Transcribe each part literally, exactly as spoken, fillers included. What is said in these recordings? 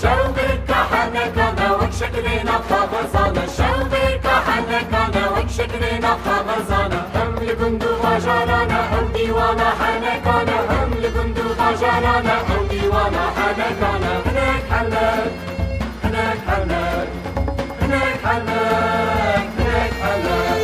Şewqeka henekane wek şekilê nav kaxezane, şewqeka henekane wek şekilê nav kaxezane. Hem li gund û bajarane, ew dîwana henekane, hem li gund û bajarane, ew dîwana henekane. Hinek henek, hinek henek, hinek henek, hinek henek.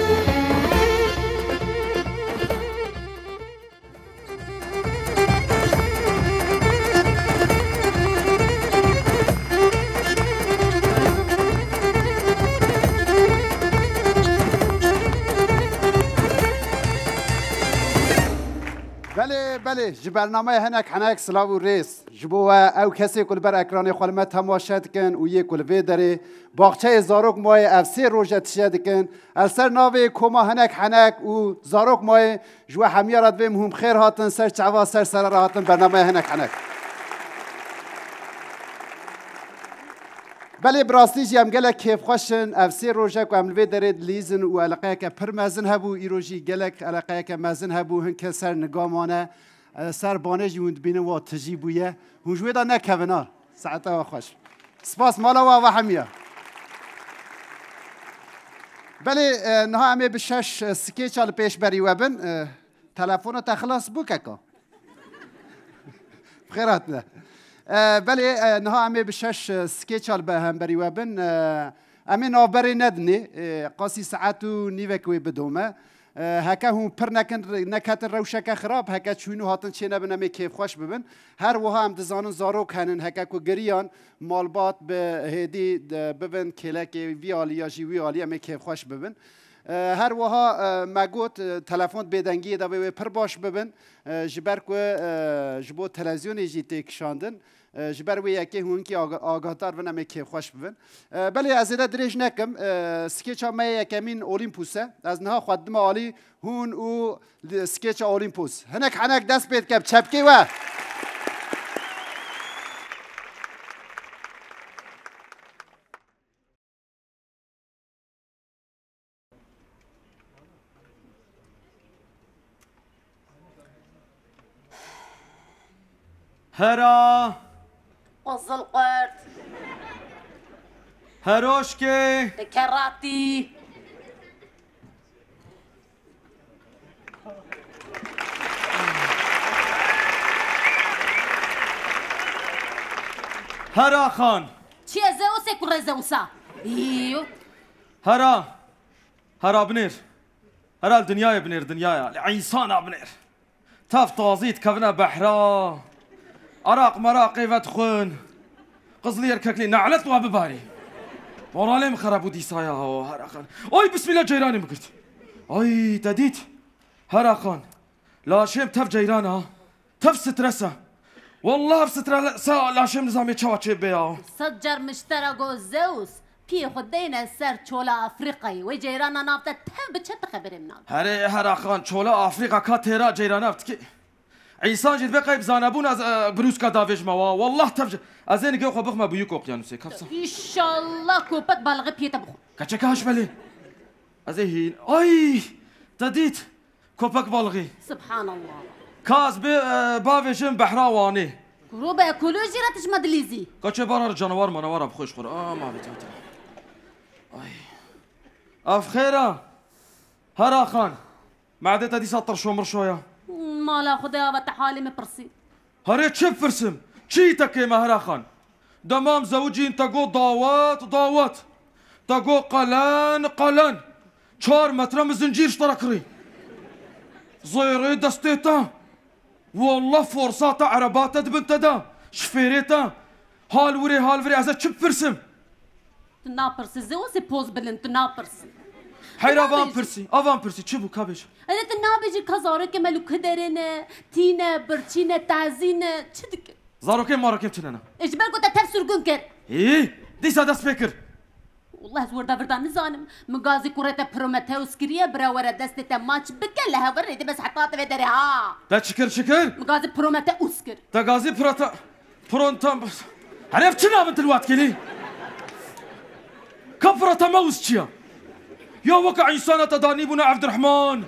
Belê, belê, ji bernameya Hinek Henek silav û rêz ji bo we, ew kesê ku li ber ekranê xwe li me temaşe dikin û yê ku li vê derê baxçeyê zarok mayê ev sê roj e tije dikin, li ser navê Koma Hinek Henek û Zarok Mayê ji we hemiya re divêm hûn bi xêr hatin, ser çava, ser sera re hatin bernameya Hinek Henek. Belê bi rastî jî em gelek kêfxweş in. Ev sê roj e ku em li vê derê dilîzin û eleqeyeke pir mezin hebû. Îro jî gelek eleqeyeke mezin hebû. Hin kes ser niga mane. E, ser banê jî hûn dibînin wa tijî bûye. Hûn ji wê de nekevin ha. Saeta we xweş. Spas mala we, we hemiya. Belê, e, niha em ê bi şeş, e, skêça li pêşberî we bin. E, telefona te xilas bû keka? Bi xêr hatine. E, belê, e, niha em ê bi şeş, e, skêça li be hemberî we bin. E, em ê navberê nedinê. E, qasî saet û nîvek wê bidome. E, heke hûn pir nekin, neketin rewşeke xirab, heke çûyîn û hatin çênebin, em ê kêfxweş bibin. Her wiha em dizanin zarok henin, heke ku giriyan malbat bi hêdî de bibin kêlekê vî alî ya jî wî alî, em ê kêfxweş bibin. E, her wiha, e, me got, e, telefon bêdengiyê de vê wê pir baş bibin, e, ji ber ku, e, ji bo televîzyonê jî tê kişandin. E, ji ber wê yekê hûn kî aga-, agahdar bin, em ê kêfxweş bibin. E, belê ez zêde dirêj nekim. E, skêça me yê yekemîn Olympus e. Ez niha xwe didime alî hûn û li-, skêça Olympus. Hinek henek dest pê dike bi çepkê we. Hera. Qizil qurt. Heroşkê. Dikeratî. Hera xan. Çi ye Zeusê kurê Zeusa? Îyo. Hera. Hera binêr. Hera li dinyayê binêr, dinyaya. Li însana binêr. Tev tazî dikevine behra. Araq meraqê vedixwin. Qizlî yer keklî ne'let wa bibarî. Moralê min xerab bû dîsa ya, Hera xan. Ay, bismillah, ceyranê min girt. Ay, te dît? Hera xan. Laşêm tev ceyran a. Tev stres e. Wallah ev stres e, laşêm nizamê çawa çê bê ya. Sed car min ji te re got Zeus, piyê xwe deyne ser çola Afrîkayê. Wê ceyrana nav te tev biçe, tu xeberê min nade. Herê Hera xan, çola Afrîka ka têra ceyrana ev dikê. Însan jî divê qey bi zanebûn ez, e, birûska davêjime wa. Wallah tev ce-, ez ê nigê xwe bixime bûyîk okyanusê. Kevsa. Înşallah köpek balığı piyê te bixwe. Keçeke haş belê. Ez ê hîn. Ay! Te dît? Köpek balığı. Subhanallah. Ka ez bê, e, bavêjim behra Wanê. Kuro bi ekolojî re tişma dilîzî. Kaçê bara canavar manawar bi xweş xwe re. Ama bi tete. Ay. Ev xêra. Hera xan. Me'dê te dîsa tirşo mirşo ya. Mala Xwedê ava te halê min pirsî. Herê çi bipirsim? Çi te kêm e Hera xan? Dema em zewicîn te got dawet, dawet. Te got qelen, qelen. Çar metre min zincîr ji te re kirî. Zêrê destê te. Wallah forsa te, ereba te di bin te de. Şifêrê te. Hal wirê, hal virê, ez ê çi bipirsim? Tu napirsî, Zeusê poz bilind, tu napirsî. Heyra van pirsî, avan pirsî, çi bû, ka bêje? Erê tu nabêjî ka zarokê me li ku derê ne, tî ne, birçî ne, tazî ne, çi dike? Zarokê marokê çi ne ne? Ê ji ber ku te tev sirgûn kir. Hî, dîsa dest pê kir. Wallah ez wirda virda nizanim. Min gazî kurê te Prometheus kiriye, bira were destê te maç bike, li hev rê dê bes heta te vê derê ha. Te çi kir, çi kir? Min gazî Prometheus kir. Te gazî Prota-, Pronta-, Herê ev çi navin tu li wat kirî? Ka Prometheus çi ya? Ya weke însana te danîbûna Evdirehman.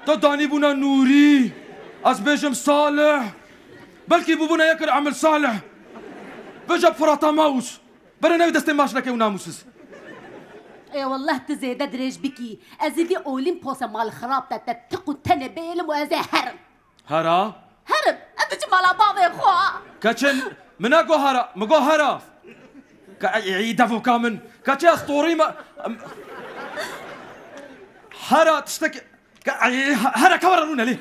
Te danîbûna Nûrî. Ez bêjim Salih. Belkî bûbûna yek Emil Salih. Bêje Pirata Mawûs. Bere newê destê maş neke û namûsiz. Ê wallah tu zêde dirêj bikî. Ez ê vî Olîmposa mal xirab te, te tiq û tenê bêlim û ez ê herim. Hera? Herim, ez diçim mala bavê xwe. Keçin, min ne go hera, min go hera. Ke ey, ey, devoka min. Keçi ez torî me. Hera tiştek. Ke ey, hera ke were rûne lê.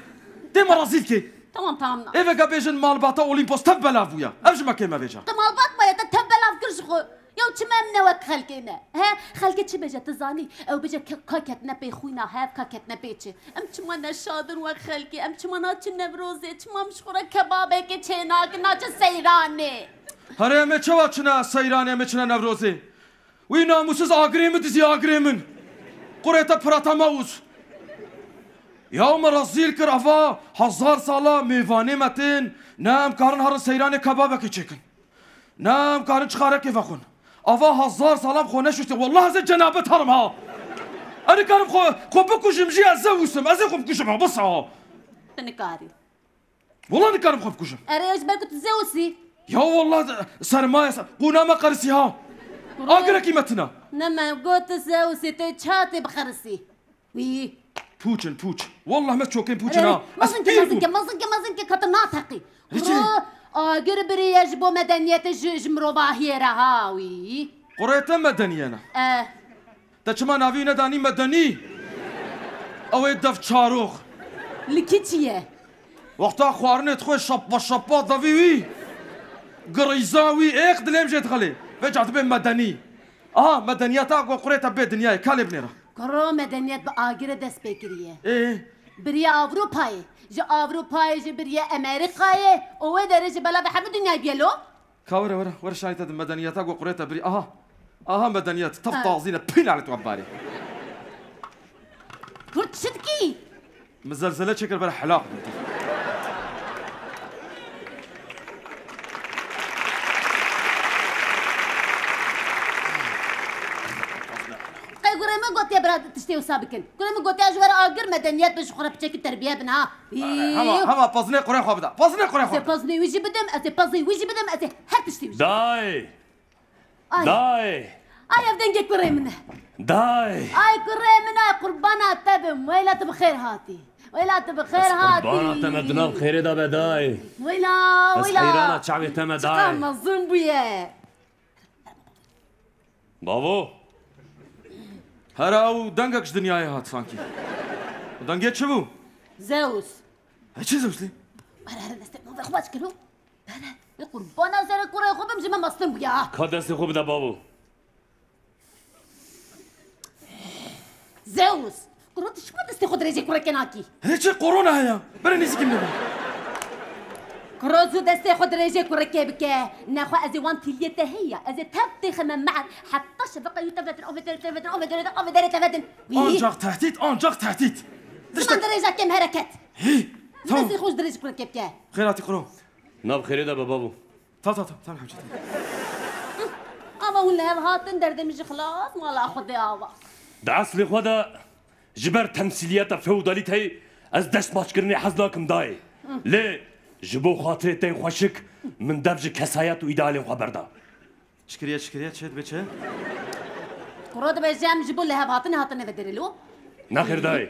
Tê me rezîl kê. Tamam, tamam, na. Ê veke bêjin malbata Olîmpos tev belav bûya. Ev ji me kê me vêca. Te malbat maye, te tev belav kir ji xwe. Ya çima em ne wek xelkê ne? He? Xelkê çi bêje, tu zanî? Ew bêje ke-, ka ketine pê xwîna hev, ka ketine pê çi. Em çima ne şad in wek xelkê? Em çima naçin Newrozê? Çima em ji xwe re kebabekê çênakin, naçin seyranê? Herê em ê çawa çine seyranê, em ê çine Newrozê? Wî namûsiz agirê min dizî agirê min. Qurê te pirata mewz. Ya me rezîl kir, ava hezar sala mêvanê me tên, ne em karin herin seyranê kebabekê çêkin. Ne em karin çixarekê vexwin. Ava hezar salam xwe neşuştê. Wallah ez ê cenabet herim ha. Ez nikarim xwe, xwe bikujim jî ez Zeus im. Ez ê xwe bikujim ha, bes ha. Tu nikarî. Wallah nikarim xwe bikujim. Erê, ez ji ber ku tu Zeus î. Ya wallah sermaye ser. Qûna me qerisî ha. Agirekî me tine. Ne me got Zeus î, tê çatê bixerisî. Wî. Pûç in, pûç. Wallah me çokên pûç in ha. Mezin ke, mezin ke, mezin ke, mezin ke, ka te nateqî. Kuro, agir biriye ji bo medeniyetê ji, ji mirovahiyê re ha wî. Qurê te medeniye ne. Eh. Te çima navî wî nedanî medenî? Ew ê dev çarox. Li kî çi ye? Wexta xwarinê dixwe şappa şappa devî wî. Girîza wî êx dilêm jê dixelê. Vêca dibê medenî. Aha, medeniyeta ku qurê te bê dinyayê, ka lê binêre. Kuro, medeniyet bi agirê dest pê kiriye. Ê? Biriye Ewropayê. Ji Ewropayê jî biriye Amerîkayê û wê derê jî bela bi hemû dinyayê bûye lo. Ka were, were, were şanî te di medeniyeta ku qurê te birî. Aha. Aha medeniyet. Tev tazî ne. Pî nalet we barê. Kurd çi dikî? Min zelzele çêkir, bere helaq bûm. Qey gurê min gotiye bira tiştê wisa bikin. Gurê min gotiye ji we re agir medeniyet be, ji xwe re piçekî terbiye bin ha. Hema, hema pazinê qurê xwe bide. Pazinê qurê xwe bide. Ez ê pazinê wî jî bidim, ez ê pezê wî jî bidim, ez ê her tiştê wî jî bidim. Dayê! Ay. Dayê! Ay, ev dengê kurê min e. Dayê! Ay, kurê min e, qurbana te bim. Weyla tu bi xêr hatî. Weyla tu bi xêr hatî. Ez qurbana te me, di nav xêrê de be dayê. Weyla, weyla. Ez heyrana çavê te me dayê. Çiqa mezin bûye. Bavo! Hera ew dengek ji dinyayê hat sankî. Dengê çi bû? Zeus. He çi Zeus lê? Were here destê min vexwe çi kiro? Bere, ê qurbana serê kurê xwe bim, ji me mestin bûya. Ka destê xwe bide bavo. Zeus! Kuro, tu çima destê xwe dirêjê kurekê nakî? Hê çi korona heye? Bere nêzîkî min be. Kuro, zû destê xwe dirêjê kurekê bike. Nexwe ez ê wan tîliyê te heye. Ez ê tev têxime me'er. Heta şeveqa wî tev vetin, ov ê derê, tev vetin, ov ê derê, ov ê derê, tev vetin. Wî. Ancak tehdit, ancak tehdit. Ziman dirêja kêm hereket. Hî, tamam. Destê xwe ji dirêjê kurekê bike. Xêr hatî kuro. Nav xêrê de be bavo. Ta, ta, ta, ta, hemşire, ta. Ama hûn li hev hatin, derdê min jî xilas, mala Xwedê ava. Di eslê xwe de ji ber temsîliyeta feodalîteyê ez destmaçkirinê hez nakim dayê. Lê ji bo xatirê te yê xweşik min dev ji kesayet û îdealên xwe berda. Çi kiriye, çi kiriye, çi dibe çi? Kuro dibe ji em ji bo li hev hatinê hatine vederê lo? Nexêr dayê.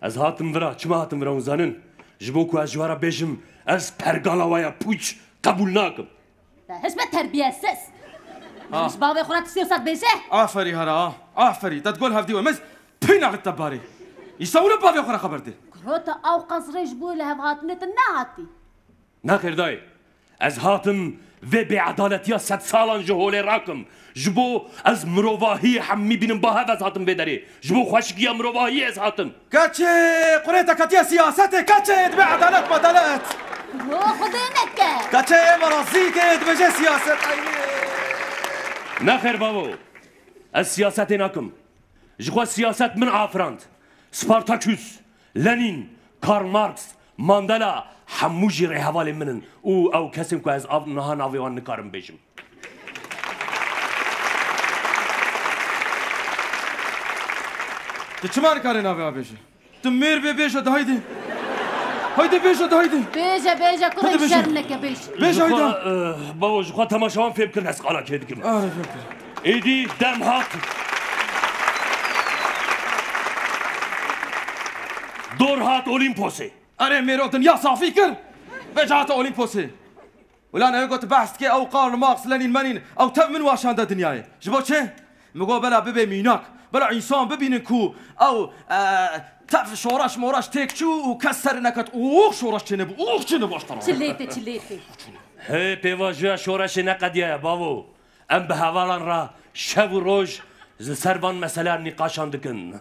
Ez hatim vira, çima hatim vira hûn zanin? Ji bo ku ez ji we re bêjim, ez pergala we ya pûç qebûl nakim. Te hişme terbiyesiz. Ha. Ji bavê xwe re tiştê wisa dibêje? Aferî hera, ha. Aferî. Te digol hevdî we. Mez pî naxit te barê. Îsa wina bavê xwe re xeber dê. Kuro te ew qas rê ji bo li hev hatinê te nehatî. Nexêr dayê. Ez hatim vê bêedaletiya sedsalan ji holê rakim. Ji bo ez mirovahiyê hemî bînim ba hev ez hatim vê derê. Ji bo xweşikiya mirovahiyê ez hatim. Keçê, qurê te ketiye siyasetê, keçê, dibe edalet medalet. Yo, Xwedê neke. Keçê, ê me razî ke, dibêje siyaset, ay. Nexêr bavo. Ez siyasetê nakim. Ji xwe siyaset min afirand. Spartaküs, Lenîn, Karl Marx, Mandela, hemû jî rêhevalên min in û ew kesên ku ez av, niha navê wan nikarim bêjim. Tu çima nikarî navê wê bêjî? Tu mêr bê, bêje de haydi. Haydi bêje de haydi. Bêje, bêje, kurê, şerm neke, bêje. Bêje haydi. Ji xwe, eh, bavo, ji xwe temaşevan fêm kirin ez qala kê dikim. Are, fêm kirin. Êdî dem hat. Dor hat Olîmposê. Erê mêro dinya safî kir. Bêje hate Olîmposê. Ulan ew got behs dike ew Karl Marx, Lenin menîn, ew tev min wa şande dinyayê. Ji bo çi? Min got bela bibe mînak, bela însan bibînin ku ew, e, tev şoreş moreş têk çû û kes ser neket. Ûx şoreş çênebû, ûx çênebû ji te re. Çi lê te, çi lê te. Hê pêvajoya şoreşê neqediyaye bavo. Em bi hevalan re şev û roj li ser van meseleyan nîqaşan dikin.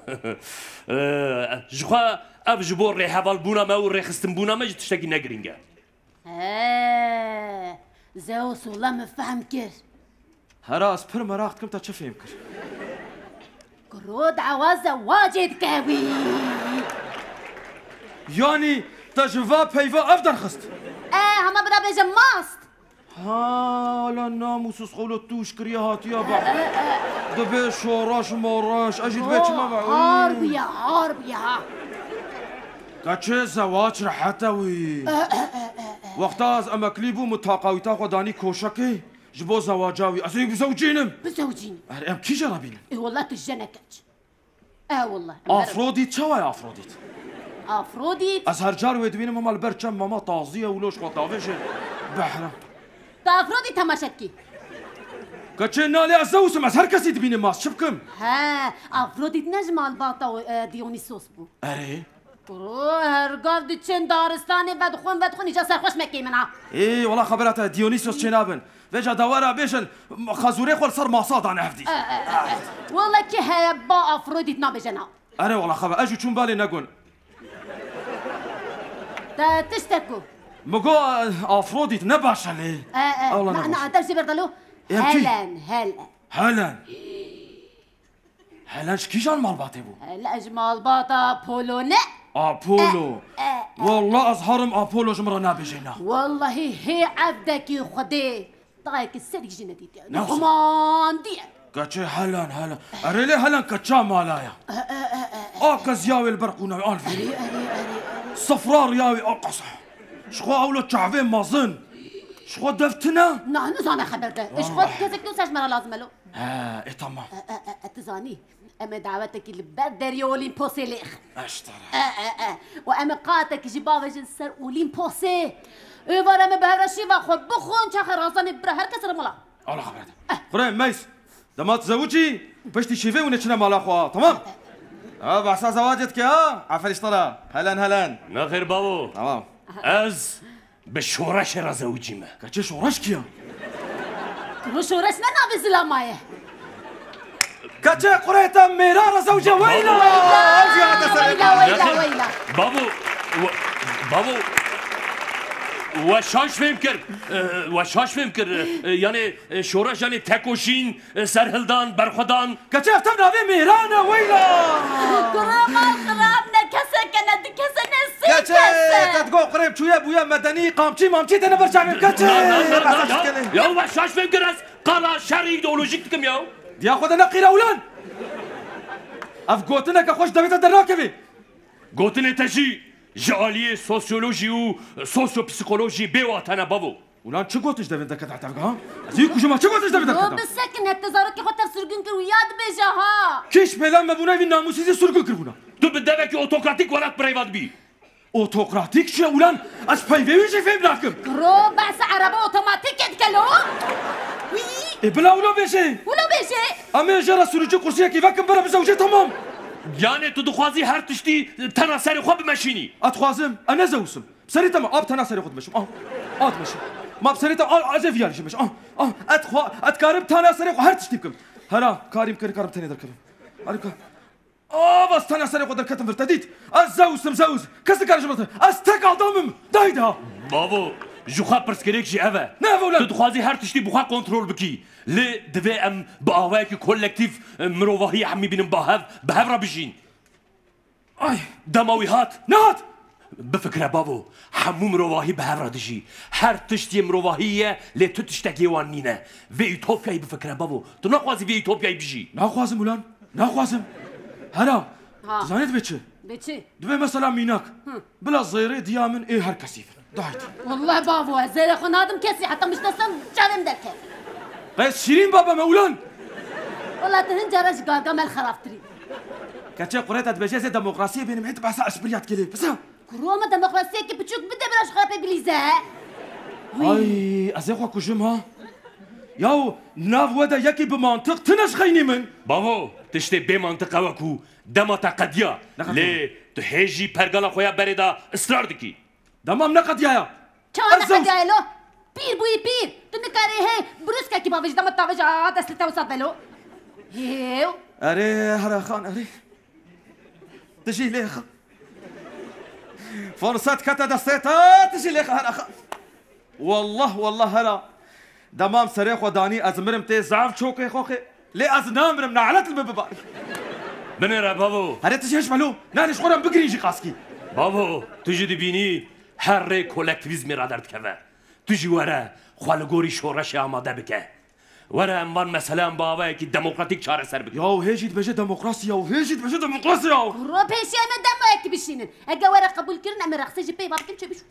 E, ji xwe ev ji bo rêhevalbûna me û rêxistinbûna me jî tiştekî ne girîng e. He, Zeus wela min fehm kir. Hera ez pir meraq dikim te çi fêm kir. Kuro dawa zewacê dike wî. Yanî te ji va peyva ev derxist? E, hema bira bêje mast. Hala namûsûz xewlo tûş kiriye hatiye be. Dibe şoreş moreş, ez jî dibe çima be. Har bûye, har bûye ha. Keçê zewac rehet e wî. Wexta ez emeklî bûm û taqawîta xwe danî koşekê, ji bo zewaca wî. Ez ê bizewcînim. Bizewcîn. Erê, em kîja re bînin? Ê wela tu jene keç. E wela. Afrodît çawa ye Afrodît? Afrodît? Ez her car wê dibînim hema li ber çem mama tazî ye û loş xwe davêje behra. Tu Afrodît temaşe dikî? Keçê nalê ez Zeus im, ez her kesî dibînim, ma ez çi bikim? He, Afrodît ne ji malbata, e, Dionîsos bû? Erê. Kuro, her gav diçin daristanê vedixwin, vedixwin, îca serxweş mekey min ha. Ê, wela xebera te, Dionîsos çênabin. Vêca dawera bêjin, xezûrê xwe li ser masa dane hevdî. E, e, e, e. Wela kî heye ba Afrodît nabêje na. Erê wela xebe, ez jî çûm balê negon. Te tiştek ku. Min got, e, Afrodît ne baş e lê. E, e, Allah na, ne na, baş. Te jê berdalo. Em kî? Helen, Helen. Helen. Helen ji kîjan malbatê bû? Helen ji malbata Apollo ne? Apollo. E, e, e. Wela ez herim Apollo ji min re nabêje na. Wellahî hê evdekî Xwedê dayekî serî jî nedîtiye. Ne xumandî ye. Keçê Helen, Helen. Erê lê Helen keça mala ya. E, e, e, e, e. A keziya wê li ber qûna wê, al vêrî. Erê, erê, erê, erê. Sifra riya wê, a qasa. Ji xwe ewlo çavê mezin. Ji xwe dev tune. Na, nizane xeber de. Ji xwe kesek nû ser ji me re lazim e lo. He, e, tamam. E, e, e, e, tu zanî, em ê dawetekî li ber deriyê Olîmposê lêxin. Eştara. E, e, e. Û em ê qatekî jî bavêjin ser Olîmposê. Êvar em ê bi hev re şîva xwe bixwin, çaxê razanê bira her kes re mala. Allah xeber de. Kurê Meys, dema tu zewicî, piştî şîvê hûn ê çine mala xwe, tamam? Ha, behsa zewacê dike ha? Aferî ji te re. Helen, helen. Nexêr bavo. Tamam. Ez Bi şoreşê re zewicî me. Keçê şoreş kî ya? Kuro şoreş ne navê zilama ye? Keçê kurê te mêra re zewicî ye, weyla! Weyla, weyla, weyla, weyla. Bavo, we-, bavo, we şaş fêm kir. E, we şaş fêm kir. E, yanê, e, şoreş yanê tekoşîn, e, serhildan, berxwedan. Keçê ev tev navê mêran e, weyla! Kuro mal xirab ne, kesek e ne, du kes e ne, sê kes e. Keçê, te digot qirê çûye bûye medenî, qamçî mamçî têne ber çavê, keçê. Na, na, na, na, na. Ya we şaş fêm kir ez, qala şerî îdeolojîk dikim ya. Diya xwe de neqîre ulan! Ev gotineke xweş devê te dernakeve. Gotinê te jî ji aliyê sosyolojî û sosyopsîkolojî bê wate ne bavo. Ulan çi gotiş devê derkete tevga ha? Ez yê kujima çi gotiş devê derkete? Yo, bisekine, te zarokê xwe tev sirgûn kir û ya dibêje ha. Kîş pêlan me bûna vî namûsîzî sirgûn kiribûna. Tu bi devekî otokratîk welat birêva dibî. Otokratîk çi ye ulan? Ez peyvê wî jî fêm nakim. Kuro behsa ereba otomatîkê dike lo. Wî. Ê bila wilo bêje. Wilo bêje. Em ê jê re sürücü kursiyekî vekin bere bizewicê tamam. Yanê tu dixwazî her tiştî tena serê xwe bimeşînî? Ez dixwazim, ez ne Zeus im. Bi serê te me, a bi tena serê xwe dimeşim. Ah, a dimeşim. Ma bi serê te, a, ez ê viyarî jî meşim. Ah, ah, ez dixwa-, ez dikarim tena serê xwe her tiştî bikim. Hera, karîm kir, karim tenê derkevim. Harika. A, bas tena serê xwe derketim vir, te dît. Ez Zeus im, Zeus. Kes nikare ji min re. Ez tek adam im. Dayda. Bavo, ji xwe pirsgirêk jî ev e. Ne ev e ulan? Tu dixwazî her tiştî bi xwe kontrol bikî. Lê divê em bi awayekî kolektîf, e, mirovahiyê hemî bînin ba hev, bi hev re bijîn. Ay, dema wî hat. Nehat! Bifikire bavo, hemû mirovahî bi hev re dijî. Her tişt yê mirovahî ye, lê tu tiştekê wan nîne. Vê ütopyayê bifikire bavo. Tu naxwazî vê ütopyayê bijî. Naxwazim ulan, naxwazim. Hera, Ha. Tu zanî divê çi? Divê çi? Divê mesela mînak. Hı. Bila zêrê diya min ê her kesî bin. Dahît. Wallah bavo, ez zêrê xwe nadim kesî, heta min ji destê çavê min derket. Qey şîrîn baba me ulan. Wallah tu hin cara ji Gargamel xerabtirî. Keçê qurê te dibêje ez ê demokrasiyê bînim, hê tu behsa eşbirya dikê lê. Pisa. Kuro me demokrasiyekî piçûk bide bira ji xwe re pê bilîze. Ay, ez ê xwe kujim ha. Yaw, nav we de yekî bi mantiq tune ji xeynî min. Bavo, tiştê bê mantiq ew e ku dema te qediya. Ne qediya? Lê tu hê jî pergala xwe ya berê de israr dikî. Demam neqediyaya. Çawa neqediyaya lo? Pîr bûyî pîr. Tu nikarî hê brûskekî bavêjî dema tavêj a dest li te wisa delo. Hêw. Erê, here xan, erê. Tu jî lê xan. Forset kete destê te, tu jî lê xan, here xan. Wallah, wallah, here. Demam serê xwe danî, ez mirim tê zaf çokê xwe xê. Lê ez namirim, nalet li min bibarî. Binêre bavo. Here tu jî hişme lo. Nanê ji xwe re bigirîn jî qaskî. Bavo, tu jî dibînî her rê kolektîvîzmê raderdikeve. Tu jî were, xwe li gorî şoreşê amade bike. Were em van meseleyan bi awayekî demokratîk çareser bikin. Yaw hê jî dibêje demokrasî yaw, hê jî dibêje demokrasî yaw. Kuro pêşiya me demoyekî bişînin. Ege were qebûl kirin, em ê rexsê jî pê va bikin çê bişû.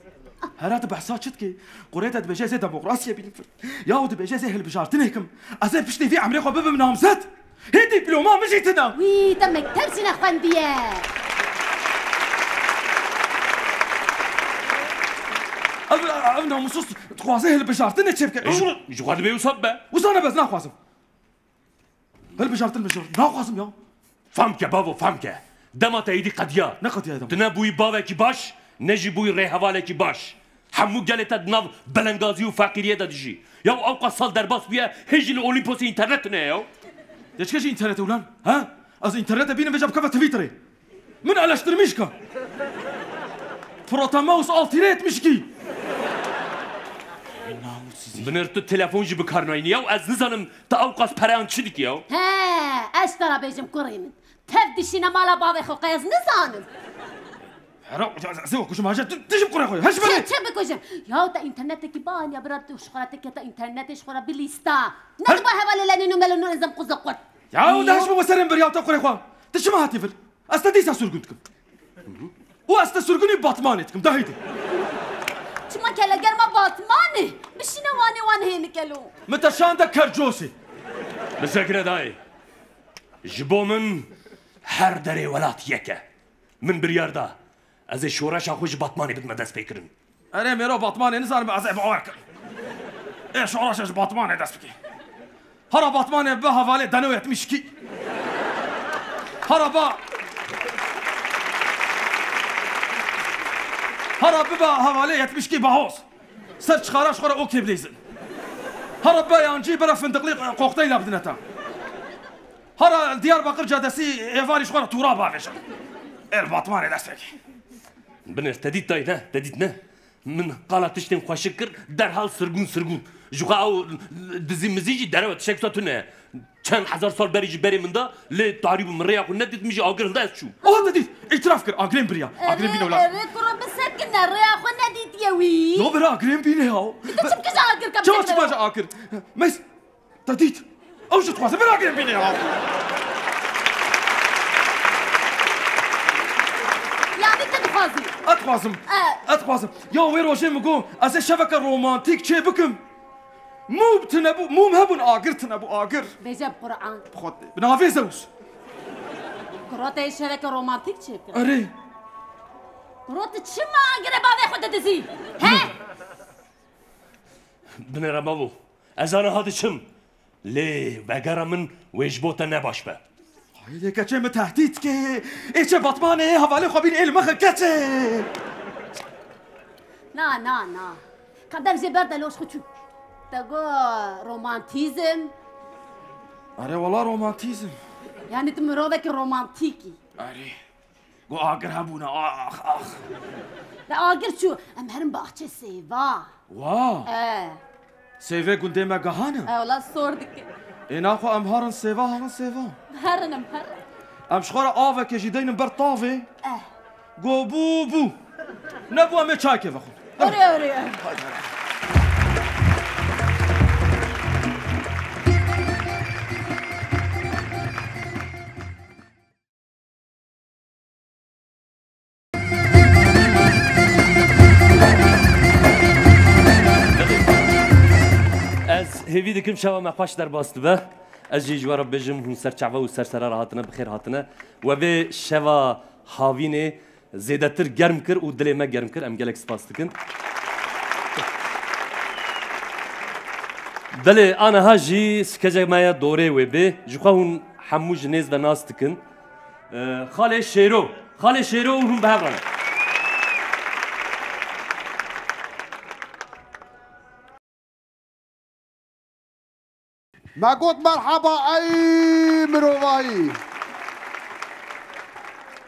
Here tu behsa çi dikî? Qurê te dibêje ez ê demokrasiyê bînim. Yaw dibêje ez ê hilbijartinê kim. Ez ê piştî vî emrê xwe bibim namzet. Hê dîploma min jî tune. Wî, te mekteb jî nexwendiye. Ev, ev namussuz dixwaze hilbijartinê çêbike. E, ji, ji xwe dibê wisa bibe. Wisa ne bes naxwazim. Hilbijartin bijart. Naxwazim ya. Fam ke bavo, fam ke. Dema te êdî qediya. Ne qediya dema? Tu ne bûyî bavekî baş, ne jî bûyî rêhevalekî baş. Hemû gelê te di nav belengazî û feqîriyê de dijî. Ya ewqas sal derbas bûye, hê jî li Olimposê înternet tune ye ya. Deçke jî înternet e ulan, ha? Ez înternet de bînim vêca bikeve Twitterê. Min eleştirmiş ka. Protomouse altı yetmiş iki. Namussuz. Binêr tu telefon jî bi kar nayînî ya, ez nizanim tu ewqas pereyan çi dikî ya. He, ez ji te re bêjim kurê min. Tev dişîne mala bavê xwe qey ez nizanim. Hera, ez ê kujim haje, tu, tu jî bi kurê xwe. Heş bere. Çi, çi bikujim? Ya te înternetekî baniya bira tu ji xwe re te kete înternetê ji xwe re bilîsta. Ne diba hevalê Lenîn û Melîn û Enzem quza qurt. Ya, da heş bi serên bir ya te kurê xwe. Tu çima hatî vir? Ez te dîsa sirgûn dikim. Û ez te sirgûnî Batmanê dikim, dahî de. Çima kelegerma Batmanê? Bişîne wanê wan hênik elo. Min te şande Kercosê. Bisekine dayê. Ji bo min her derê welat yek e. Min biryar da. Ez ê şoreşa xwe ji Batmanê bidime destpêkirin. Erê mêro Batmanê nizanim ez ê bawer kim. Ê şoreşa ji Batmanê dest bike. Hara Batmanê bi hevalê deno yetmiş iki. Hara ba. Hara biba hevalê yetmiş iki bahoz. Ser çixara ji xwe re okê bilêzin. Hara be yancî bere findiqlî kokteyla bidine te. Hara Diyarbakir cadesî êvarî ji xwe re tûra bavêjin. Ê li Batmanê dest pê ke. Binêr, te dît dayî ne? Te dît ne? Min qala tiştên xweşik kir, derhal sirgûn, sirgûn. Ji xwe ew dizî mizî jî derew e, tiştek wisa tune ye. Çend hezar sal berî jî berê min da, lê tarî bû, min rêya xwe nedît, min jî agir hilda ez çûm. Aha, te dît, îtiraf kir, agirên biriya. Agirên bîne wela. Erê, erê, kuro bisekine, rêya xwe nedîtiye wî. No bira agirên bîne ya. Tu çimkî ji agir kem. Çawa çima ji agir? Mes, Te dît? Ew jî dixwaze bira agirên bîne ya. Yanî tu dixwazî? Ez dixwazim. E. Ez dixwazim. Ya wê rojê min got, ez ê şeveke romantîk çê bikim. Mûm tune bû, mûm hebûn, agir tune bû, agir. Bêje bi Quran. Bi xwe tê. Bi navê Zeus. Kuro te yê şeveke romantîk çê bikir. Erê. Kuro tu çima agirê bavê xwe didizî? He? Binêre bavo. Ez aniha diçim. Lê vegera min wê ji bo te ne baş be. Hayê keçê min tehdît dike. Ê çê Batmanê, hevalê xwe bîn ê li min xe keçê. Na, na, na. Qedef jê berde loş xwe çû. Te got romantîzm. Erê wela romantîzm. Yanî tu mirovekî romantîk î. Erê. Got agir hebûne, ax, ax. De agir çû, em herin baxçê sêva. Wa! E. Sêvê gundê me gehane? E, wela sor dike. Ê naxwe em herin sêva, herin sêva. Herin em herin. Em ji xwe re avekê jî deynin ber tavê. E. Go bû, bû. Nebû em ê çayekê vexwin. Erê, erê, erê. Haydi, haydi. Hêvî dikim şeva me xweş derbas dibe. Ez jî ji we re bêjim, hûn ser çava û ser sera re hatine, bi xêr hatine. We vê şeva havînê zêdetir germ kir û dilê me germ kir. Em gelek spas dikin. Belê, aniha jî skecek me ye dorê wê bê. Ji xwe hûn hemû ji nêz ve nas dikin. Ee, Xalê Şêro. Xalê Şêro û hûn bi hev re ne. Me got merheba ey mirovahî.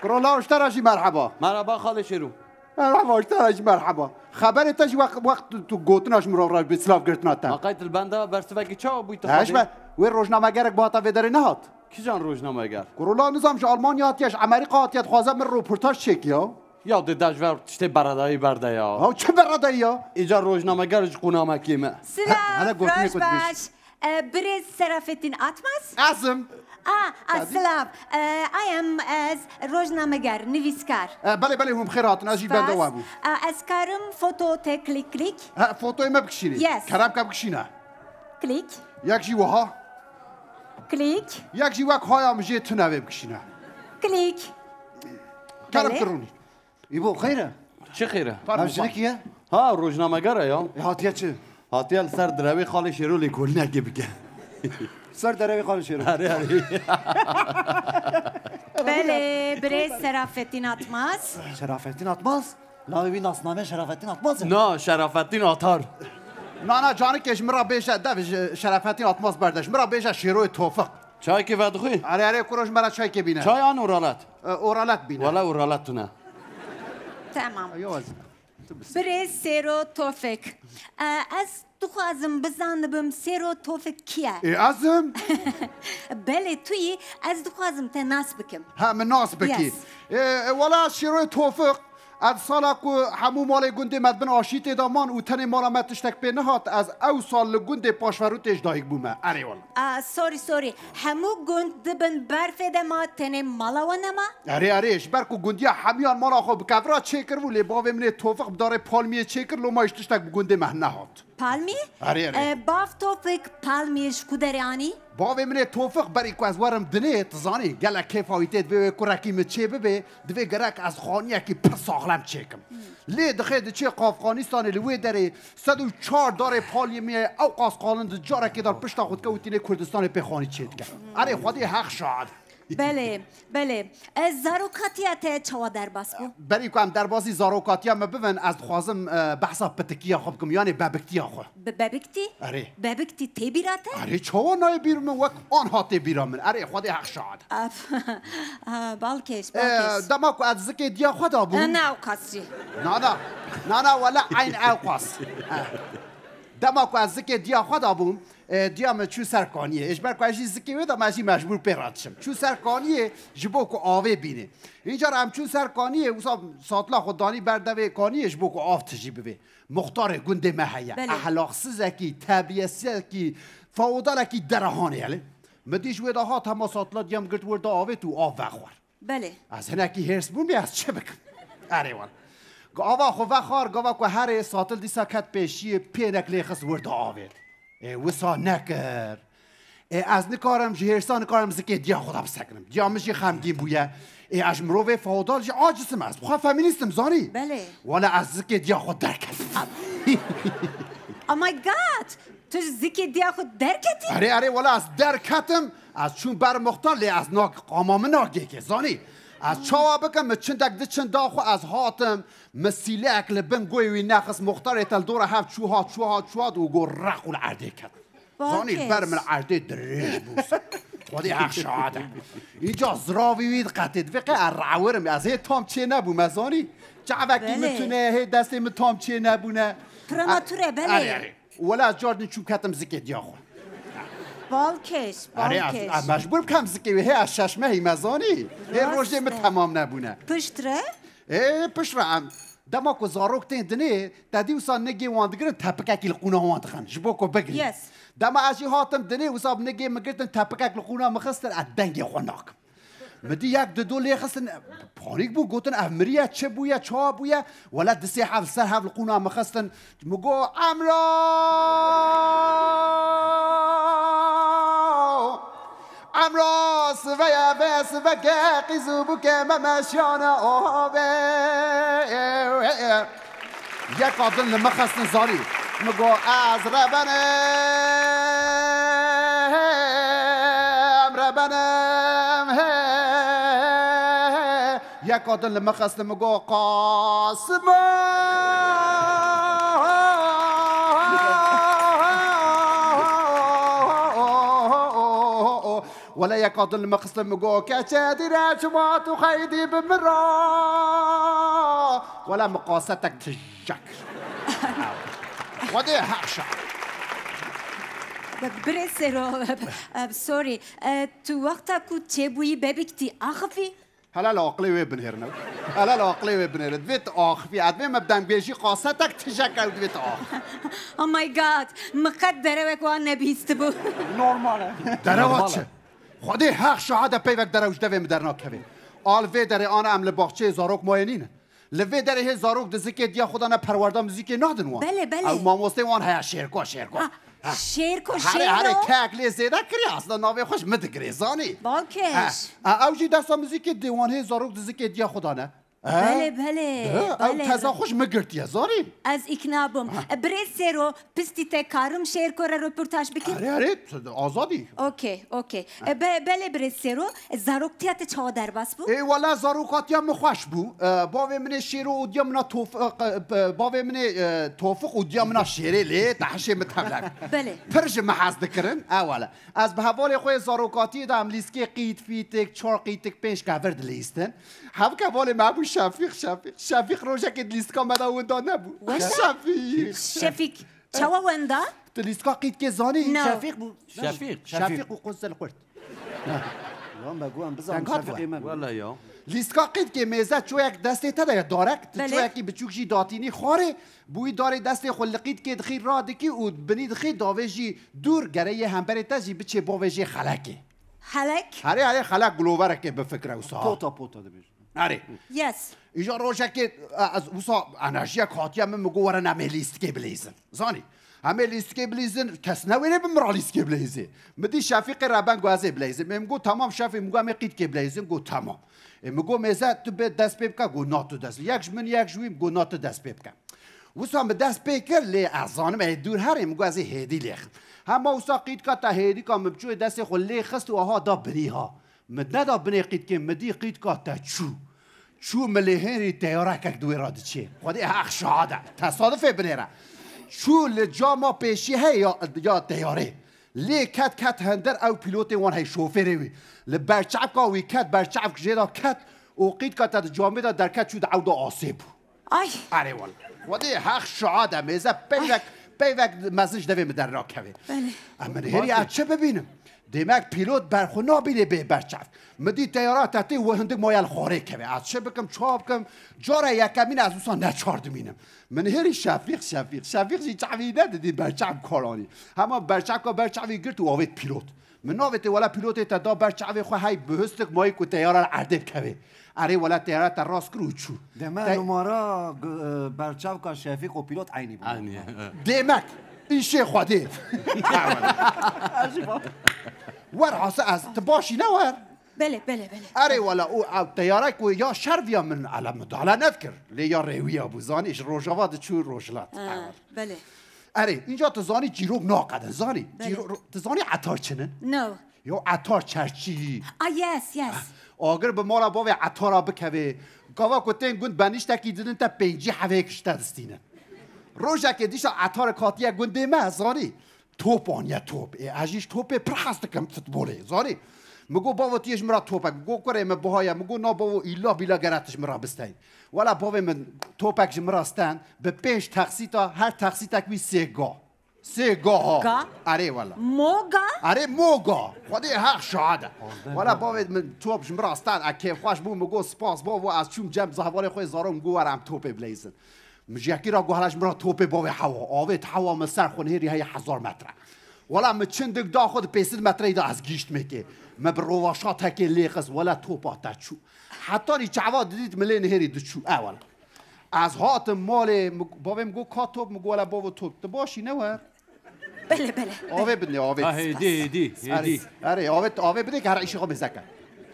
Kuro Law, ji te re jî merheba. Merheba Xalê Şêro. Merheba, ji te re jî merheba. Xeberê te jî wext, wext tu gotina ji mirov re bi silav girtina te. Ma qey tu li benda bersivekî çawa bûyî tu Xalê? He, ji me wê rojnamegerek bi hata vê derê nehat. Kîjan rojnameger? Kuro Law, nizam ji Almanya hatiye, ji Amerîka hatiye, dixwaze min roportaj çêkiya. Ya dê de ji ver tiştê beredayî berde ya. Haw, çi beredayî ya? Îcar rojnameger ji qûnamekê me. Silav, he, hele gotinê roj ku dibêj. Baş. E, birêz Serafettin Atmaz? Ez im. A, a, Tabii. Silav. E, I am ez rojnameger, nivîskar. E, belê, belê, hûn bi xêr hatin, ez jî bende we bû. Spas. E, ez karim foto te klik klik? He, fotoyê me bikişînî. Yes. Kerem ke bikişîne. Klik. Yek jî wiha. Klik. Yek jî wek haya min jê tune vê bikişîne. Klik. Kerem Belê. Kirûnî. Îbo, xeyr e? Çi xêr e? Pardon, Ev jinik ye? Ha, rojnameger e ya. E, hatiye çi? Hatiye li ser direwê Xalê Şêro lêkolînekê bike. Ser derewê Xalê Şêro. Erê, erê. Belê, birêz Serafettin Atmaz. Şerafettin Atmaz? Navê wî nasname Şerafettin Atmaz e? Na, Şerafettin Atar. Na, na, canikê ji min re bêje, dev ji Şerafettin Atmaz berde. Ji min re bêje Şêroyê Tofiq. Çaykê vedixwî? Erê, erê, kuro ji me re çaykê bîne. Çay an oralet? E, oralet bîne. Wele oralet tune. Tamam. Yo, ez. Birêz Sêro Tofik. E, ez dixwazim bizanibim Sêro Tofik kî ye? Ê, ez im. Belê, tu yî, ez dixwazim te nas bikim. Ha, min nas bikî. Yes. Ê, ê, wela Şêroyê Tofik, ez sala ku hemû malê gundê me di bin aşîtê de man û tenê mala me tiştek pê nehat, ez ew sal li gundê Paşverûtê ji dayik bûme. Erê wela. Ah, sorry, sorry. Hemû gund di bin berfê de ma, tenê mala we nema? Erê, erê, ji ber ku gundiya hemiyan mala xwe bi kevira çêkiribû, lê bavê min ê Tofik bi darê palmiyê çêkir, loma hîç tiştek bi gundê me nehat. Palmî? Erê, erê. E, bav Tofik palmiyê ji ku derê anî? Bavê min ê Tofik berî ku ez werim dinê, tu zanî, gelek kêfa wî tê, divê wê kurekî min çê bibê, divê gerek ez xaniyekî pir saxlem çêkim. Hmm. Lê dixê diçê Afxanistanê li wê derê sed û çar darê palmiyê ew qas qalin di carekê de pişta xwe dike û tînê Kurdistanê pê xanî çê dike. Erê, Xwedê heq şahid. Belê, belê. E, zarokatiya te çawa derbas bû? Berî ku em derbasî zarokatiya me bibin, ez dixwazim, e, behsa pitikiya xwe bikim, yanê bebiktiya xwe. Bi-, bebiktî? Erê. Bebiktî tê bîra te? Erê, çawa nayê bîr min, wek anha tê bîra min. Erê, Xwedê heq şahid. Af, ha, balkêş, E, balkêş. Dema ku ez zikê diya xwe da bûm. E, ne ew qas jî. Na, na. Na, na, wele eyn ew qas. E. Dema ku ez zikê diya xwe da bûm, e, diya min çû ser kaniyê. Ê, ji ber ku ez jî zikê wê de me jî mecbûr pê re diçim. Çû ser kaniyê ji bo ku avê bînê. Încar em çûn ser kaniyê, wisa satila xwe danî ber devê kaniyê ji bo ku av tijî bivê. Muxtarê gundê me heye. Belê. Ehlaksizekî, terbiyesizekî, feodalekî derehanê ye lê. Min dî ji wê de hat hema satila diya min girt wir da avêt û av vexwar. Belê. Ez hinekî hêrs bûm, lê ez çi bikim? Erê wele. Gava xwe vexwar, gava ku herê satil dîsa ket pêşiyê, pênek lê xist wir da avêt. Ê, wisa nekir. Ê, ez nikarim, ji hêrsa nikarim zikê diya xwe de bisekinim. Diya min jî xemgîn bûye. Ê, ez ji mirovê feodal jî aciz im, ez bi xwe feminîst im, zanî? Belê. Wele ez zikê diya xwe derketim. Oh my God! Tu ji zikê diya xwe derketî? Erê, erê, wele ez derketim. Ez çûm ber muxtar, lê ez nak-, qama min nagêke, zanî? Ez çawa bikim, min çindek di çinda xwe ez hatim, min sîleyek li bin goyê wî nexist, muxtarê te li dora hev çû hat, çû hat, çû hat û got req û li erdê ket. Zanî, li ber min erdê dirêj bû. Xwedê heq şahid e. Înca ziravî wî diqetê, divê qey ez rewirim, ez hê tam çê nebûm, ez zanî. Çavekî min Belê. Tune, hê destê min tam çê nebûne. Prematûre, E, belê. Erê, erê. Wela ez car din çûm ketim zikê diya xwe. Balkêş, Erê, ez, balkêş. Ez mecbûr bikem zikê wê. Hê ez şeş mehî me zanî. Hê Rast rojê min e. Temam nebûne. Pişt re? Ê, pişt re em. Dema ku zarok tên dinê, te dî wisa nigê wan digirin, tepikekî li qûna wan dixin. Ji bo ku bigirî. Yes. Dema ez jî hatim dinê, wisa bi nigê min girtin, tepikek li qûna min xistin, ez dengê xwe nakim. Min dî yek dido lê xistin, panîk bû, gotin, "Ev miriye, çi bûye, çawa bûye?" Wele di sê hev li ser hev li qûna min xistin. Min got, "Emro! Emro! Sive ye, vê sive ke qîz û bûke me meşiyane ove." Yeka din li min xistin zarî. Min got, "Ez rebenim, rebenim, he." Yeka din li min xistin, min got, "Qasimo!" Wele yeka din li min xistin, min got, "Keçe dîre çima tu xeydî bi min re?" Wele min qasetek tijek. Xwedê heqşa. Birê Sero, sorry. E, tu wexta ku çêbûyî bebîk tî axifî? Hela li aqilê wê binêrin ew. Hela li aqilê wê binêrin. Divê tu axifî. Ez divê me bi dengêjî qasetek tijek ew divê tu axifî. Oh my God! Min qet derewek wan nebîstibû. Normal e. Derewa çi? Xwedê heq şahid e peyvek derew ji devê min dernakeve. A li vê derê ana em li baxçeyê zarok mayê nînin. Li vê derê hê zarok di zikê diya xwe de ne perwerda muzîkê nadin wan. Belê, belê. Ew mamosteyê wan heye Şêrko, Şêrko. Ah, Şêrko, Herê, herê Şêro. kek lê zêde kiriye aslında navê xwe ji min digirê, zanî. Balkêş. Ha, ew jî dersa muzîkê dê wan hê zarok di zikê diya xwe de ne. Belê, belê, He, ew belê. teza xwe ji min girtiye, zanî. Ez îkna bûm. Birê Sêro, pistî te karim Şêrko re roportaj bikim? Erê, erê, azadî. Okey, okey. E, be, belê birê Sêro, e, zaroktiya te çawa derbas bû? Ê wele zarokatiya min xweş bû. E, bavê min ê Şêro odiya min a tof-, e, e, bavê min ê, e, Tofiq odiya min a Şêrê lê, te hişê min tevlek. Belê. Pir ji min hez dikirin, e wele. Ez bi hevalê xwe yê zarokatiyê de em lîskê qît, fîtik, çar qîtik, pênc qevir dilîstin. Hevke hevalê me bû Şefîq, Şefîq. Şefîq rojekê di lîstika me de winda nebû. Wenda? Şefîq. Şefîq. Çawa wenda? Tu lîstika qîtkê zanî? No. Şefîq bû. Şefîq. Şefîq û Qunzel Xurt. Lan be, gu em bizan Şefîqê me. Wala ya. Lîstika qîtkê mêze çoyek destê te de ye, darek, tu Belê. çoyekî biçûk jî datînî xwarê, bi wî darê destê xwe li qîtkê dixî radikî û binî dixî davê jî dûr, gere yê hemberê te jî biçê bavê jê xelekê. Xelek? Herê, herê xelek guloverekê bifikre wisa. Pota, pota dibêjin. Erê. Yes. Îja rojekê e, ez wisa enerjiyek hatiye min, min got were em ê lîstikê bilîzin. Zanî? Em ê lîstikê bilîzin, kes newêrê bi min re lîstikê bilîzê. Min dî Şefîqê reben got ez ê bilîzim. Ê min got temam Şefîq, min got em ê qîtkê bilîzin, got temam. Ê min got mêze tu bê dest pê bike, got na tu dest. Yek ji min yek ji wî, min got na tu dest pê bike. Wisa min dest pê kir lê ez zanim ê dûr herê, min got ez ê hêdî lê xim. Hema wisa qîtka te hêdîka min biçûyê destê xwe lê xist û aha da binî ha. Min neda binê qîtkê, min dî qîtka te çû. Çû min lê hênrî teyarekek di wê re diçê. Xwedê heq şahad e. Tesadufê binêre. Çû li cama pêşî heye ya, ya teyarê. Lê ket ket hinder ew pîlotê wan hey şofêrê wî. Li berçavka wî ket, berçavk jê de ket û qîtka te di camê de derket çû di ew de asê bû. Ay. Erê wele. Xwedê heq şahad e mêze peyvek, peyvek mezin ji devê min dernakeve. Belê. Em min hêrî ez çi bibînim? Demek pîlot ber xwe nabînê bê berçav. Min dî teyara te tê û hindik maye li xwarê keve. Ez çi bikim, çawa bikim? Cara yekemîn ez wisa neçar dimînim. Min hêrî Şefîq, Şefîq. Şefîq jî çavî nedidî berçav karanî. Hema berçavka berçavî girt û avêt pîlot. Min navêtê wele pîlotê te da ber çavê xwe hey bi histik mayî ku teyara li erdê bikevê. Erê wele teyara te rast kir û çû. Deme Te- numara gu- e, berçavka Şefîq û pîlot eynî bû. Aynı. Demek îşê Xwedê. Wer hasa ez, tu başî ne wer. Belê, belê, belê. Erê wele û ew teyara ku ya şer viya min ele midale nedikir. Lê ya rêwiya bû, zanî ji rojava diçû rojhilat. Ha, belê. Erê, înca tu zanî çîrok naqedin, zanî? Belê. Çîro-, ro-, tu zanî etar çi ne? No. Yo etar çerçî. Ah, yes, yes. Agir bi mala bavê etara bikevê. Gava ku tên gund benîştekî didin te pêncî hevêk ji te distînin. Rojekê dîsa etarek hatiye gundê me, zanî? Top aniye top. Ê, ez jî ji topê pir hez dikim futbolê, zanî? Min got, bavo, tu yê ji min re topek. Got, kurê min, buha ye. Min got, na bavo, îla bila gere tu ji min re bisteyî. Wela bavê min topek ji min re stend, bi pênc texsîta, her texsîtek wî sê ga. Sê ga ha. Ga? Erê wela. Mo ga? Erê mo ga. Xwedê heq şahid e. Wela bavê min top ji min re stend, e kêfxweş bû, min got, spas bavo, ez çûm cem hevalê xwe zarok, min got, were em topê bileyzin. Min ji yekî re got, hele ji min re topê bavê hewa. Avêt hewa min ser xwe nihêrî heye hezar metre. Wela min çindik da xwe di pênc sed metreyê de ez gihîştim êkê. Me bi rovaşatekê lê xist, wela topa te çû. Hetanî çava didît min lê nihêrî diçû. E wela. Ez hatim malê, min, bavê min got, "Ka top?" Min got, "Wela bavo top." "Tu baş î, ne wer?" Belê, belê. Avê bidinê, avê. Ha, hêdî, hêdî, hêdî. Erê, erê, avê, avê bidê ke her îşê xwe mêze ke.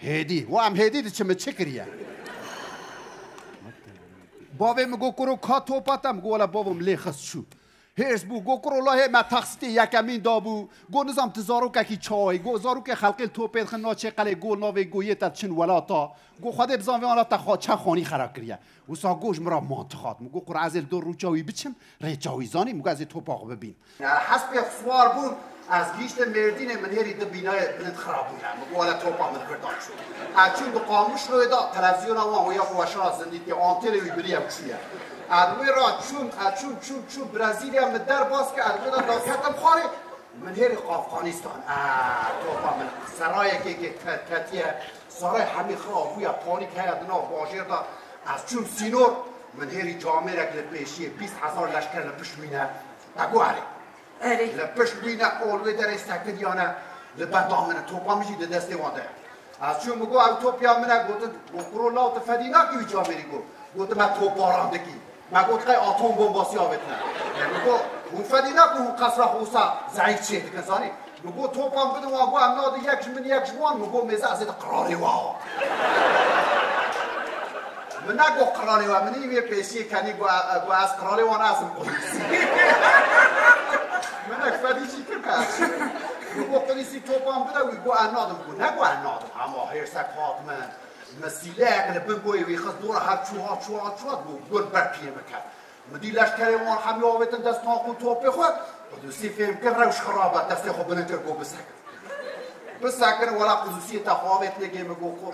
Hêdî. Wa em hêdî diçin, min çi kiriye? Bavê min got, "Kuro, ka topa te?" Min got, "Wela bavo, min lê xist çû." Hêrs bû, got, "Kuro, la hê me taksîtê yekemîn dabû." Got, "Nizam tu zarokekî çawa yî?" Got, "Zarokê xelkê li topê dixin naçê qelê." Got, "Navê," got, "yê te diçin welata." Got, "Xwedê bizan vê welata xwe çend xanî xera kiriye." Wisa got, "Ji min re mantiq hat." Min got, "Kuro, ez ê li dor rûça wî biçim, rêça wî zanîm." Min got, "Ez ê topa xwe bibînim." Hespê xwe siwar bûm, ez gihîştim Mêrdînê, min hêrî di bînayê bilind xira bûne. Min got, "Wele topa min li vir da çû." Ez çûm di Qamişloyê de, televîzyona wan wê ya ku weşana zindî tê, antênê wî biriye û çûye. Ez wê ra çûm, ez çûm, çûm, çûm Brezîlya, min derbas kir, ez wê de daketim xwarê, min hêrî Afganîstan. A, topa min serayekê ke-, ke-, ketiye, saray hemî xira bûye, panîk heye di nav bajêr de. Ez çûm sînor, min hêrî camêrek li pêşiyê, bîst hezar leşker li pişt wî ne. Te got erê. Erê. Li pişt wî ne, ol wê derê sekiriyane, li benda min e, topa min jî di destê wan de ye. Ez çûm, min got, "Ew topiya min e." Gotin, got, "Kuro law, tu fedî nakî wî camêrî?" Got, "Gotin me topbaran dikî." Me got, "Qey atom bombasî avêtine." Min got, "Hûn fedî nakin hûn qesra xwe wisa zeîf çêdikin, zanî?" Min got, "Topan bidin wan." Got, "Em nadin yek ji min, yek ji wan." Min got, "Mêze ez ê di qirarê we." Min negot qirarê we, min î wê pêşiyê kenî got, e, got, "Ez qirarê wan ez im Qudusî." Min ek fedî jî kir ke ez çi. Min got, "Qudusî topan bide wî." Got, "Ez nadim." Got, negot, "Ez nadim." Hema hêrsek hat min. Min sîleyek li bin goyê wî xist, dora hev çû hat, çû hat, çû hat, got, gun ber piyê min ket. Min dî leşkerê wan hemî avêtin dest tank û topê xwe. Qudusî fêm kir, rewş xirab e, destê xwe bilind kir, got, "Bisekin." Bisekin, wela Qudusiyê te xwe avêt nigê min, got, "Xo-,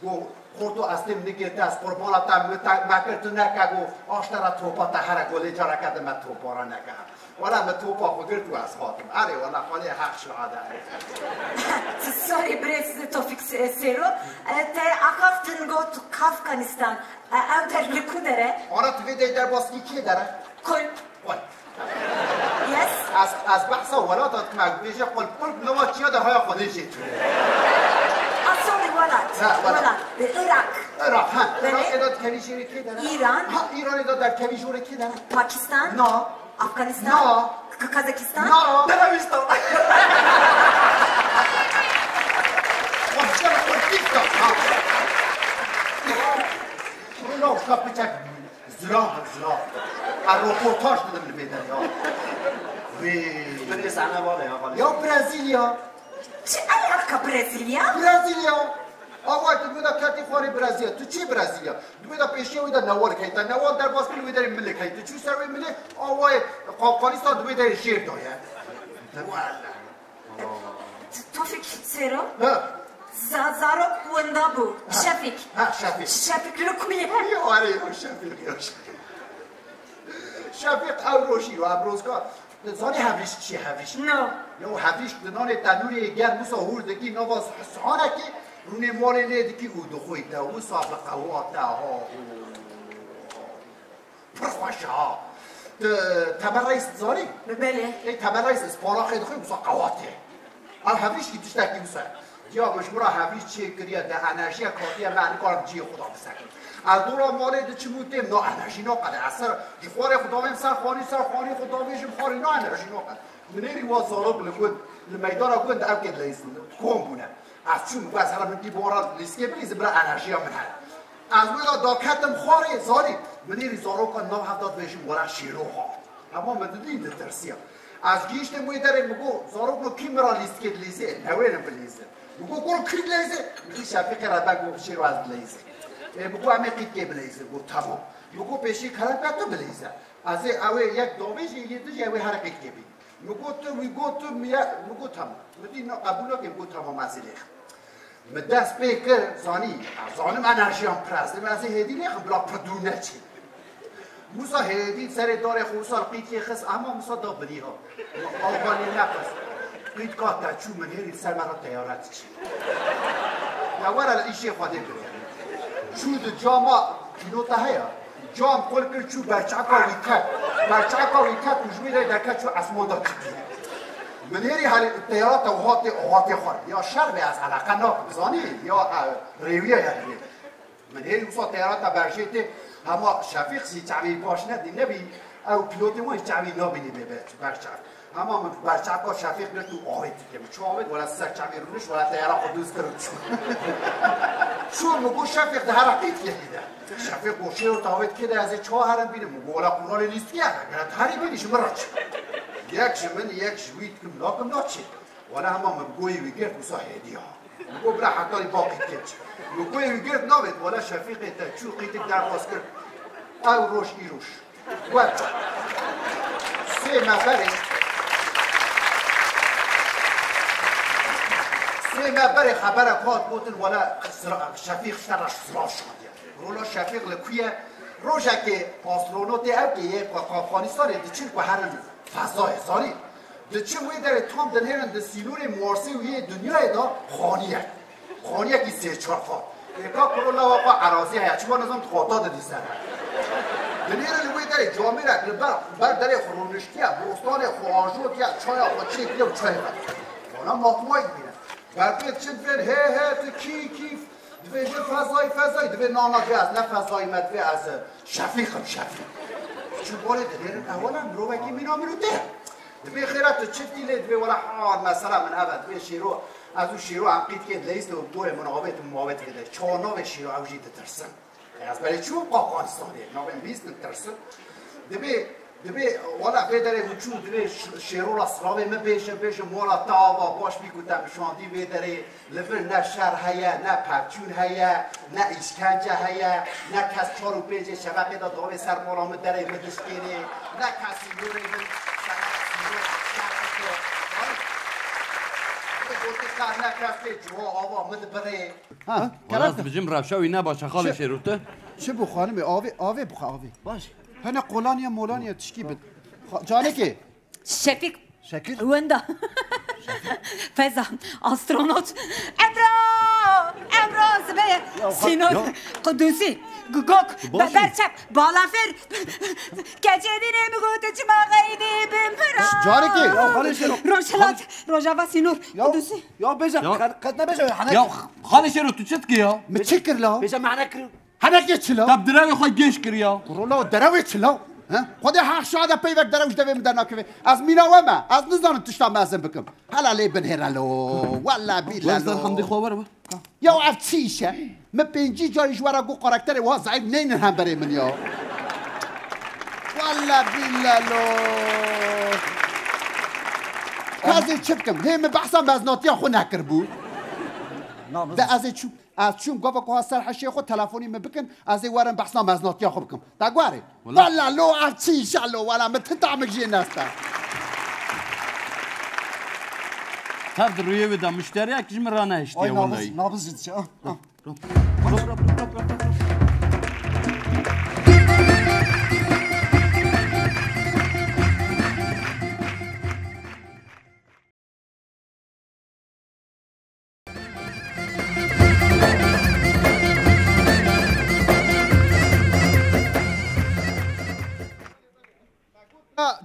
got, xorto ez têm nigê te, ez qurbana te, min te mekir, tu neke." Got, "Aştera topa te here." Got, "Lê careke din me topa re neke." Wela min topa xwe girt û ez hatim. Erê, wela xwelê heq şahade. Sorry, birêz Tofîk Se-, Sêro. E, te axaftin got Afganistan. E, ew der li ku der e? Ana, tu vê dey derbas kî kê der e? Kul. Kul. Yes. Ez, ez behsa welata dikim, ez bêje qul, qul, bila wa çiya de haya Xwedê jê tune. Ah, sorry, welat. Ha, welat. Welat. E, Irak. Irak, ha. Belê. Irak ê de dikevî jêrê kê der e? Îran. Ha, Îranê de derkevî jêrê kê der e? Pakistan. Na. Afganistan? Na. K-, Kazakistan? Na. Terorîstan. Xwedê Kurdistan. Ha. Şunu ne usta piçek. Zirav, zirav. A roportaj dedim li bê derya. Wê. Binê sahne vale ya, vale. Ya Brezîlya. Çi elaka Brezîlya? Brezîlya. Avay, tu dibê de ketî xwarê Brezîlya. Tu çi Brezîlya? Dibê de pêşiya wê de newal key. Te newal derbas kir, wê derê milê key. Tu çû ser wê milê, avay, Afganistan dibê de jêr daye. Wala. Tofîk Sêro? Ha. Za-, zarok winda bû. Ha. Şefîk. Ha, Şefîk. Şefîk li ku ye? Yo, erê, yo, Şefîk, yo, Şefîk. Şefîk ew rojî, yo, ev rozka. Zanî hevîş çi ye, hevîş? No. Yo, hevîş di nanê tenûrê germ wisa hûr dikî, nava sihanekê rûnê malê lê dikî û dixwî te, wisa bi qehwa te, ha, û. Pir xweş e ha. Tu Temel Reis dizanî? Belê. Ê Temel Reis, ez para xê dixwî, wisa qewat e. Ev hevîşkî tiştekî wisa. Ya min ji min re hevîş çêkiriye, de enerjiya katiye me, nikarim cihê xwe da bisekim. Ez dora malê diçim û têm, na enerjî naqede. Ez ser ji xwarê xwe davêm ser xanî, ser xanî xwe davêjim xwarê, na enerjî naqede. Min êrî wa zarok li gund, li meydana gund ew kê dileyzin, kom bûne. Ez çûm, ez here min dî bora lîskê bilîzim, bira enerjiya min heye. Ez wê de daketim xwarê, zanî, min êrî zarokan nav hev da dibêjim, wela şêro ha. Hema min didî ditirsiya. Ez gihîştim wê derê, min got, zarokno kî min re lîstikê dilîzê? Newêrin bilîzin. Min got, kuro kî dileyzê? Min dî Şefîqê re ben got, şêro ez dileyzê. Ê, min got, em ê qîtkê bileyzin. Got, temam. Min got, pêşî kerem ke tu bileyze. Ez ê ew ê yek davêjê, yê dijî ew ê here qîtkê bî. Min got, tu, wî got, tu, min ye, min got, temam. Min dî na qebûl nake, min got, temam, ez ê lêxim. Min dest pê kir, zanî, ez zanim enerjiyan pir ez ê, ez ê hêdî lêxim, bila pir dûr neçî. Wisa hêdî serê darê xwe wisa li qîtkê xist, ema wisa da binî ha. Min ava lê neqist. Qîtka te çû, min hêrî ser me re teyare diçî. Ya were li îşê Xwedê bide. Çû di cama, pîlota heye. Cam qul kir çû berçavka wî ket. Berçavka wî ket û ji wî re derket çû esman da çikî. Min hêrî herî teyara te û hatê, hatê xwe. Ya şer be ez eleqe nakim, zanî? Ya, e, rêwiya ya divê. Min hêrî wisa teyara te berjê tê, hema Şefîq jî çavî baş nedî, nebî ew pilotê wan jî çavî nabînî bê be, berçav. Hema min berçavka Şefîq girt û avêt dike. Min çû avêt, wela ser çavî rûniş, wela teyara xwe dûz kir û çû. Çû, min got, "Şefîq, di heraqî dike bî de." Şefîq got, "Şêro, tavêt kê de ez ê çawa herin bînim?" Min got, "Wela quralê lîstikê hebe, gere diherî bînî ji min re çi." Yek ji min, yek ji wî dikim, nakim, naçê. Wela hema min goyê wî girt, wisa hêdî ha. Min got, "Bira, hetalî baqî dike çi." Min goyê wî girt, navêt, wela Şefîqê te çû qîtik derbas kir. Ew roj îroj. Wet. Sê me berê. Sê me berê xeberek hat gotin, wela Sira-, Şefîq ji te re silav şandiye. Rola Şefîq li ku ye? Rojekê astronotê ew kê yê ku Afganistanê diçin ku herin fezayê, zanî? Diçin wê derê tam dinêrin di sînorê Marsê û yê dinyayê de xaniyek. Xaniyekî sê çar qat. Êka kuro lawa xwe erazî heye, çima nizam dixwata didî ser. Dinêrin li wê derê camêrek li ber, ber derê xwe rûniştiye, bostanê xwe ajotiye, çaya xwe çêkiriye û çayê xwe. Wana matmayî dibîne. Berpê diçin divên, "Hê, hê, tu kî, kî?" Divê ji fezayî, fezayî, divê nana divê ez ne fezayî me, divê ez Şefîq im, Şefîq. Çi borê dinêrin, ew ne mirovekî mîna mînûtê. Divê xêra tu çiftî lê divê wela hal mesela min ev e, divê Şêro, ez û Şêro em qîtkê dileyîstin û dorê min avêt û mavêt vê de. Çawa navê Şêro ew jî ditirsin. Ez berê çûm Afganistanê, navê min bîstin tirsin. Divê Divê, wala vê derê hûn çûn, divê ş-, Şêrola silavê min bêjin, bêjin, "Mola te ava baş bî ku te min şandî vê derê, li vir ne şer heye, ne pevçûn heye, ne îşkence heye, ne kes çar û pêncê şeveqê de dawê ser mola min derê min dişkênê, ne kes sînorê min şeveq sînor şer bike." Divê gotin, "Ka ne kes tê cuha ava min dibirê." Ha, wala kerem ez te. Bijim rewşa wî ne baş e, xalê Şêro te. Çi bû xanimê? Avê, avê bixwe, avê. Baş. Hene kolanya molanya tişkî bid. Xa-, canekê. Şefîk. Şekil. Wenda. Feza. Astronot. Ebra! Ebra! Zibeye. Ya, Sînor. Ya. Qudusî. Gugok. Be-, Berçep. Balafir. Keçê dinê mi gote çima xeynî bi mira. Canekê. Ya, xalê Şêro. Rojhilat. Rojava Sînor. Ya. Qudusî. Ya bêje, Ya. qet, qet nebêje, hene. Ya, xalê Şêro, tu çi dikî ya? Mi çi kir la? Bêje, me hene kir. Henekê çi la? Te bi direvê xwe gêş kiriya. Kuro la, derewê çi la? He? Xwedê her şade peyvek derew ji devê min dernakeve. Ez mîna we me. Ez nizanim tişta mezin bikim. Hela lê binhêre lo. Wella bîle lo. Wer zer hemdî xwe were. Ya ev çi îş e? Min pêncî carî ji we re got karakterê wiha zeîf neynin hemberê min ya. Wella bîle lo. Ez ê çi bikim? Hê min behsa meznatiya xwe nekiribû. De ez ê çû. Ez çûm gava ku ha ser heşê xwe telefonî min bikin, ez ê werim behsa meznatiya xwe bikim. Te guherê? Wala. Wala lo ev çi îşe lo, wala min ti tamik jê neste. Tev di rûyê wê de muşteriyek ji min re nehiştiye, Ay, walayi. Nabız, nabız jî diçe. Ah, ah. Rop, rop, rop.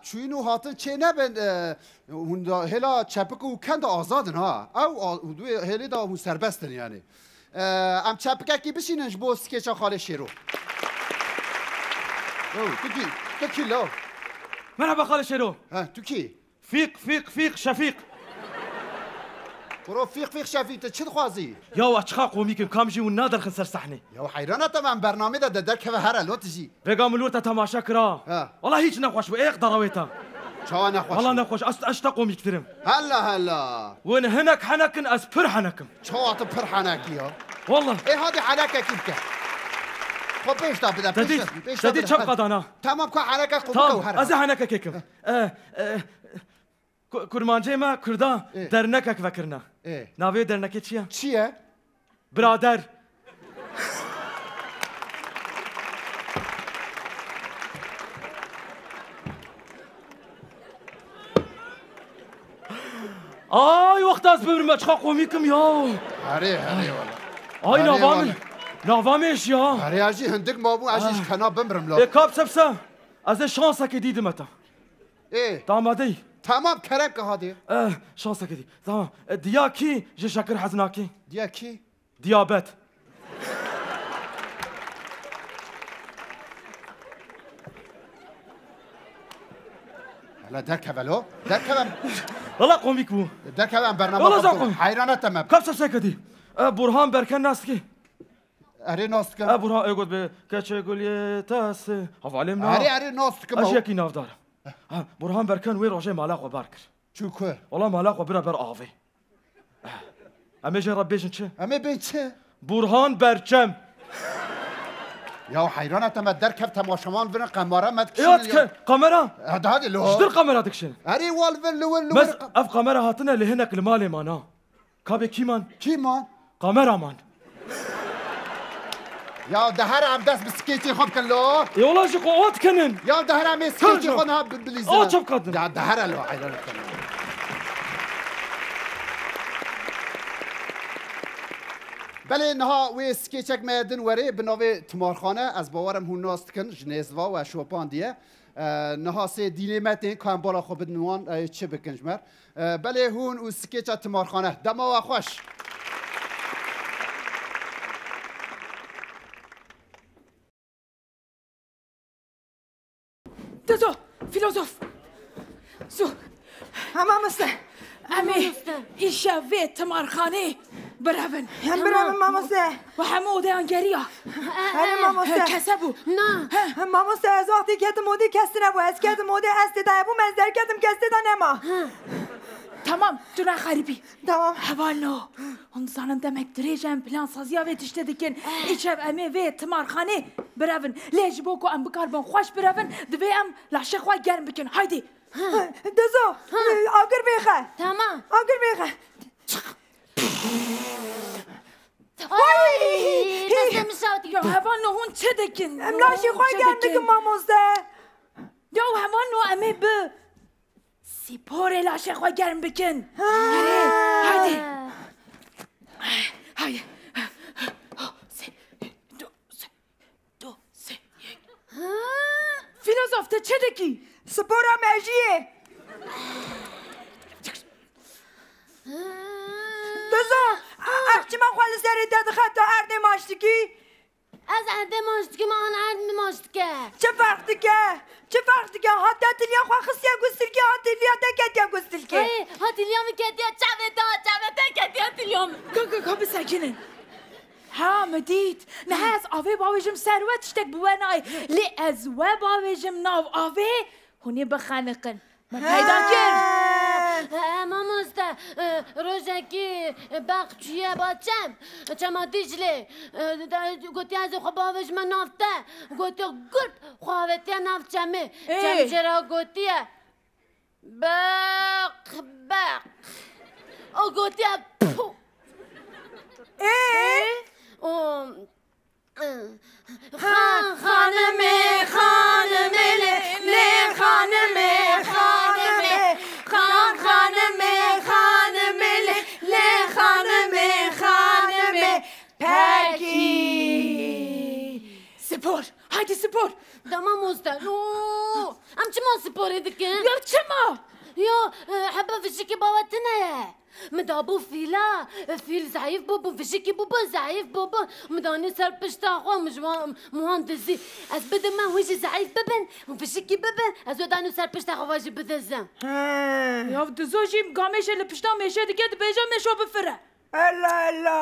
Çûyîn û hatin çê nebin, e, hûn da hêla çepik û kend azad in ha. Ew a-, hûn di wê hêlê de hûn serbest in yani. E, em çepikekî bişînin ji bo skeça Xalê Şêro. Yo, tu kî, tu kî lo? Merhaba Xalê Şêro. He, tu kî? Fîq, fîq, fîq, Şefîq. Kuro fîq, fîq, Şefîq, tu çi dixwazî? Ya we çiqa komîk in, kam jî hûn naderxin ser sehnê. Ya heyrana te, em bernamê de de derkeve here lo tu jî. Vêga min li wir te temaşe kira. Ha. Wala hîç nexweş bû, êq derawê te. Çawa nexweş? Wala nexweş, ez, ez ji te komîktir im. Hela, hela. Hûn hinek henek in, ez pir henek im. Çawa tu pir henekî ya? Wala. Ê hadi henekekî bike. Xwe pêş de bide, pêş de, pêş de bide. Te dî çepka dana. Tamam, ka heneke komîk e û here. Tamam, ez ê henekekê kim. Eh, eh, ku-, kurmancê me Kurda Ê. dernekek vekirine. Ê. Navê dernekê çi ye? Çi ye? Birader. Ay, wexta ez bimirim, ez çiqa komîk im ya. Herê, herê wala. Ay, herê nava wala. Min, nava min eş ya. Herê, ez jî hindik mabû, ez jî Ah. ji kena bimirim la. Ê, kap sepse, ez ê şansekê dî dime te. Ê. Te amadeyî? Tamam, kerem ke hadê. Eh, şanseke dî. Tamam. Eh, diya kî ji şekir hez nakî? Diya kî? Diyabet. Hele derkeve lo. Derkeve. Wala komîk bû. Derkeve em bernama Wala xwe zaf bikin. Komîk. Heyran et em. Kap seseke dî. Eh, Burhan Berken nas dikî? Erê nas dikim. Eh, Burhan ê got be, keçê gulê te se. Hevalê min a. Erê, erê nas dikim. Ez jiyekî navdar. Ha, Burhan Berken wê rojê mala xwe bar kir. Çû ku? Wala mala xwe bira ber avê. Em ê jê re bêjin çi? Em ê bên çi? Burhan Berçem. Ya heyran e te me derkev temaşevan virin kamera me dikişînin Ya ya. Dike kamera? Hadi hadi lo. Ji dir kamera dikişin. Erê wal vir li wir li Mes wir. Ev kamera hatine li hinek li malê mana. Kabê kîman? Kîman? Kameraman. Ya de her em dest bi skeçê xwe bikin lo. E ola ji xwe ot kinin. Ya de her em ê skeçê xwe niha bi-, bilîzin. O çap kadin. Ya de her lo heyran kin. Belê niha wê skeçek me din werê bi navê Timarxane, ez bawerim hûn nas dikin, ji nêzva we şopandiye. E, niha sê dînê me tên, ka em bala xwe bidin wan, e, çi bikin ji me re? E, belê hûn û skeça Timarxane. Dema we xweş. Dizo, filozof. Zu. Ha, mamoste. Em ê Mamoste. Îşev vê Timarxanê birevin. Em birevin, mamoste. Û hemû odeyan geriya. Erê, mamoste. He, kese bû. Na. He. He, mamoste, ez wextê ketim odê kes tine bû. Ez ketim odê, ez tê daye bûm, ez derketim, kes tê da nema. He. Tamam, tu ne xerîbî. Tamam. Hevalno, hûn zanin demek dirêj em plansaziya vê tiştê dikin. Eh. Îşev em ê vê Timarxanê birevin. Lê ji bo ku em bikaribin xweş birevin, divê em laşê xwe germ bikin. Haydi. Dizo, agir bêxe. Tamam. Agir bêxe. Ay, destê min şewitî. Ya hevalno hûn çi dikin? Em laşê xwe germ dikin, mamoste. Ya hevalno em ê bi sîporê laşê xwe germ bikin. Ha. Erê, haydi. Haydi. Sê, du, sê. Du, sê, yek. Ha? Filozof, te çi dikî? Spora mejiyê. Dizo, ev çima xwe li serê te dixe, tu erdê maç dikî? Ez erdê maç dikim, an erd min maç dike. Çi ferq dike? Çi ferq dike? Ha te tiliya xwe xistiye gustilkê, ha tiliya te ketiye gustilkê. Hey, ha tiliya min ketiye çavê te, ha çavê te ketiye tiliya min. Ka, ka, ka, bisekinin. Ha, min dît. Niha ez avê bavêjim ser we tiştek bi we nayê. Lê ez we bavêjim nav avê, hûn ê bixeniqin. Me peyda kir. He, mamoste, e, rojekî, e, beq çûye ba çem, çema Dîclê. E, de, gotiye ez ê xwe bavêjime nav te. Gotiye gurp, xwe avêtiye nav çemê. Ê. Çem jê re gotiye. Beq, beq. O gotiye, pû. Ê? O, xan, xanimê, xanimê lê, lê xanimê, xanimê. Xan, xanimê, xanimê lê, lê xanimê, xanimê. Pekî. Spor. Haydi spor. Tamam usta. No. Em çima sporê dikin? Ya çima? Ya, e, heba vijikê bawe tune ye. Min dabû fîla, e, fîl zayîf bûbû, vijikî bûbû, zayîf bûbû. Min danî ser pişta xwe, min ji wan, min wan dizî. Ez bidime, hûn jî zayîf bibin, hûn vijikî bibin, ez wê danî ser pişta xwe, wan jî bidizim. He. Ya dizo jî gamêşê li pişta mêşe dike, dibêje mêşo bifire. Ella, ella.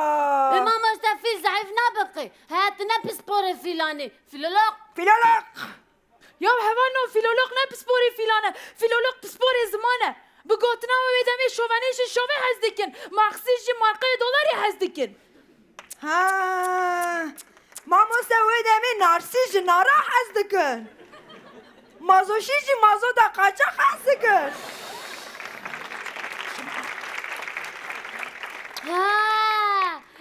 E, mamoste, fîl zayîf nabe qey. He, tu ne pisporê fîlanî. Filolog. Filolog. Ya hevalno, filolog ne pisporê fîlan e. Filolog pisporê ziman e. Bi gotina we wê demê şovenê ji şovê hez dikin. Marksîst ji markayê dolarê hez dikin. Ha. Mamoste, wê demê narsîst ji nara hez dikin. Mazoşî jî mazota qaçax hez dikir. Ha,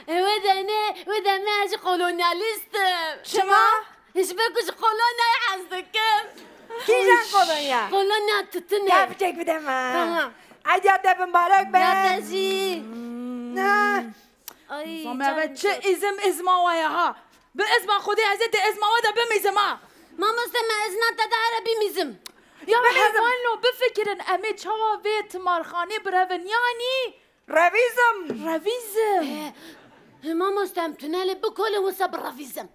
e, wê demê, wê demê ez jî kolonyalîst im. Çima? Ji ber ku ji kolonyayê hez dikim. Kîjan kolonya? Kolonya tutunê. Gel bir çek bir de ma. Tamam. Ay, ya te mübarek be. Ya te jî. Ne? Ay, Zame canım ve çi çok. Izim izma waya ha. Bi izma Xwedê ez ê di izma we de bimîzim ha. Mamoste, me izna te de here bimîzim. Ya Bilêzim. Hevalno, bifikirin, em ê çawa vê timarxanê birevin, yanî? Revîzim. Revîzim. He, mamoste, em tunelê bikolin, wisa birevîzim.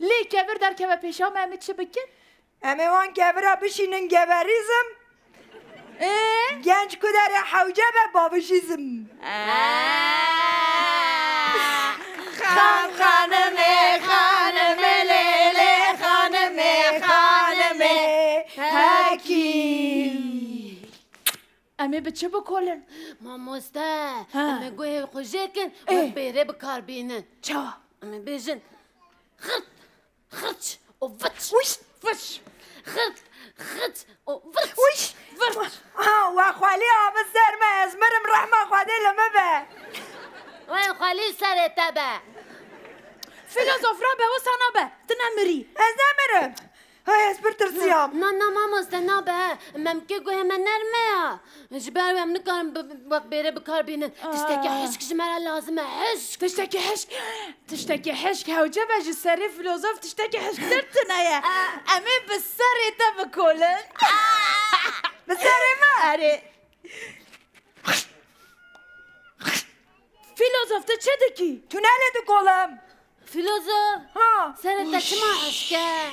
Lê kevir derkeve pêşa me, em ê çi bikin? Em ê wan kevira bişînin geverîzim. Ee? Genç ku derê hewce be bavişîzim. Ee. Xan xanimê, xanimê lê lê, xanimê, xanimê hekî. Em ê bi çi bikolin? Mamoste, Ha. em ê guhê xwe jêkin, Ê. wek bêrê bi kar bînin. Çawa? Em ê bêjin, xirt, xirç û viç. Wiş, wiş. Xirt, xirç û viç. Wiş. Viç. Ha, we xwelî abi ser me, ez mirim, rehma Xwedê li min be. Wê xwelî serê te be. Filozof, rabe, wisa nabe. Tu nemirî. Ez nemirim. Hay, ez pir tirsiyam. Na, na, na, mamoste, nabe he. Memkê guhê me nerm e ya. Ji ber wê em nikarin bi, bi, wek bêrê bi kar bînin. Aa. Tiştekî hişk ji me re lazim e, hişk. Tiştekî hişk, tiştekî hişk hewce be, ji serê filozof tiştekî hişktir tune ye. Aa. Em ê bi serê te bikolin. Bi serê me? Erê. Filozof, tu çi dikî? Tunelê dikolim. Filozof, Ha. serê te çima hişk e?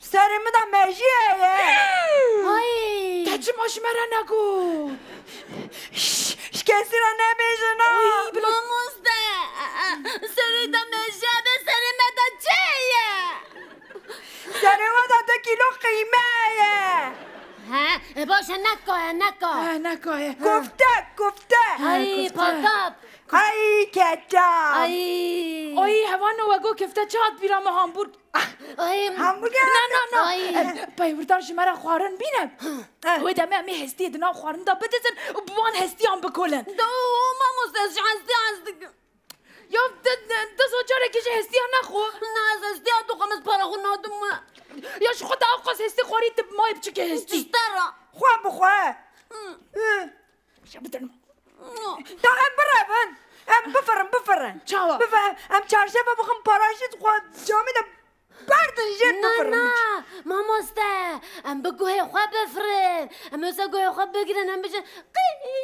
Serê min de mejiyê ye. Ay! Te çima ji me re negot? Şş, ji kesî re nebêjin ha. Ay, bila- Mamoste, serê te mejiye be, serê me de çi ye? Serê we de du kîlo qîme ye. He, e, baş e, neka ye, neka. He, neka ye, he. Kufte, kufte. Ay, He, kufte. Patat. Ay, keta. Ay. Ay, hevalno, we got kifte, çi hat bîra me? Hamburg. Ay. Hamburger. Na, na, na. Ay. Em, peywirdan ji me re xwarin bîne. He. Wê demê em ê hestiyê di nav xwarin de bidizin û bi wan hestiyan bikolin. Do, mamoste, ez ji hestiyê hez dikim. Ya, de, de, de zor carekî ji hestiya nexwe. Na, ez hestiya dixwim, ez para xwe nadim we. Ya, ji xwe de ew qas hestî xwarî, tu bi mayê biçikê hestî. Ji te re. Xwe bi xwe. Hı. Hı. Ya, bidinim. Hı. Ya, em birevin. Em bifirin, bifirin. Çawa? Bifirin. Em çarşeva bixin, paraşût xwe camî de berdin jêr, Na, bifirin. na, mamoste, em bi guhê xwe bifirin. Em ê wisa guhê xwe bigirin, em bijin, qî, qî,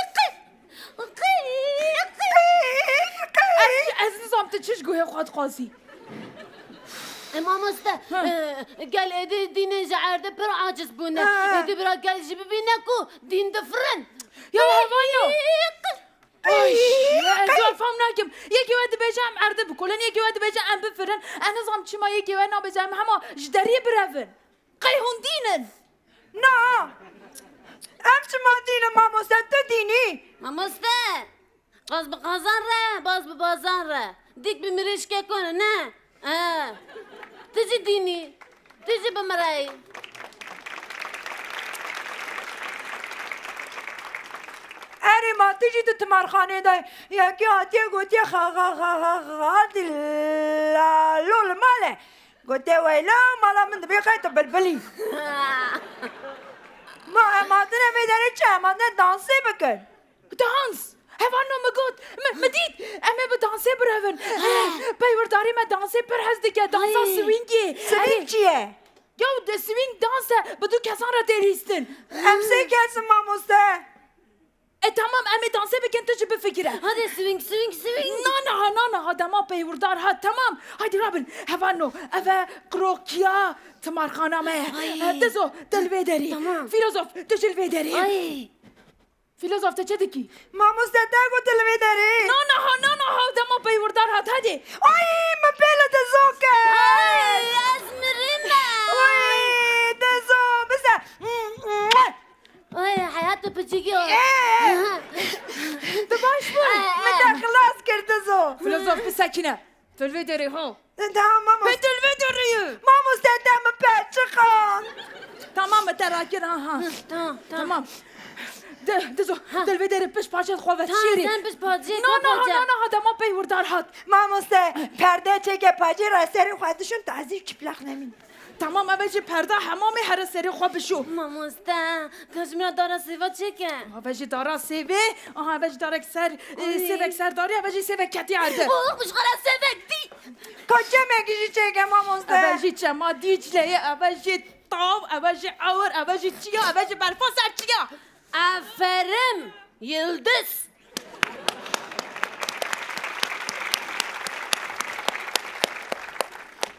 qî, qî. Ez, ez nizam tu çi ji guhê xwe dixwazî. E, mamoste, Ha. e, gel êdî dînên ji erdê pir aciz bûne. Ha. Êdî bira gel jî bibîne ku dîn difirin. Ya hevalno. Qî, qî. Ay, ez wan fam nakim. Yekê we dibêje em erdê bikolin, yekê we dibêje em bifirin. Ez nizam çima yekê we nabêje em hema ji deriyê birevin. Qey hûn dîn in? Na. Em çima dîn in, mamoste, tu dîn î? Mamoste, qaz bi qazan re, baz bi bazan re. Dîk bi mirîşkê kon e, ne? E, tu jî dîn î, tu jî bi min re yî. Erê ma tu jî di timarxanê de yekî hatiye gotiye xa, xa, xa, xa, xa, dila, lo li mal e. Gotiye weyla mala min dibê qey tu bilbilî. Ma em hatine vê derê çi? Em hatine dansê bikin. Dans! Hevalno min got, min, min dît, em ê bi dansê birevin. He. Peywirdarê me dansê pir hez dike, dansa Ay. swingê. Swing Erê. çi ye? Ya, de swing dans e, bi du kesan re tê lîstin. Em sê kes in, mamoste? E, tamam, em ê dansê bikin, tu jî bifikire. Hadi swing, swing, swing. Na niha, na niha, dema peywirdar hat, tamam. Haydi rabin, hevalno, ev e krokiya timarxana me ye. Ay. E, Dizo, tu li vê derê. Tamam. Filozof, tu jî li vê derê. Ay. Filozof, te çi dikî? Mamoste, te got li vê derê. Na, na, ha, na, na, ha, dema peywirdar hat, hadi. Ay, min pê li Dizo kir. Ay, ez mirîme. Ay, Dizo, bise. Ay, heyat piçikî. Ee. Tu baş bû. Ee, Min te ee. xilas kir, Dizo. Filozof, bisekine. Tu li vê derê ha. Tamam, mamoste. Betül ve dörüyü. Mamoste, te min pê çiqand. Tamam, me te rakir, ha, ha. Hı, tamam, tamam. Tamam. De, Dizo, Ha. tu li vê derê pişt parçe xwe ve Tamam, şêrê. sen pişt parçeyê Na, xwe na, ha, parçe. na, na, ha, dema peywirdar hat. Mamoste, perde çêke pacê re serê xwe dişin, tazî çiplaq nemîn. Tamam, eve jî perda hemamê here serê xwe bişo. Mamoste, ka ji min re dara sêva çêke. Eve jî dara sêvê, aha, eve jî darek ser, e, Ay. sêvek ser darê, eve jî sêvek ketî erde. Oh, bi ji xwe re sêvek dî. Ka çemekî jî çêke, mamoste. Eve jî çema Dîcleyê, eve jî tav, ev e jî ewir, ev e jî çiya, ev e jî berfa ser çiya. Aferin Yildiz.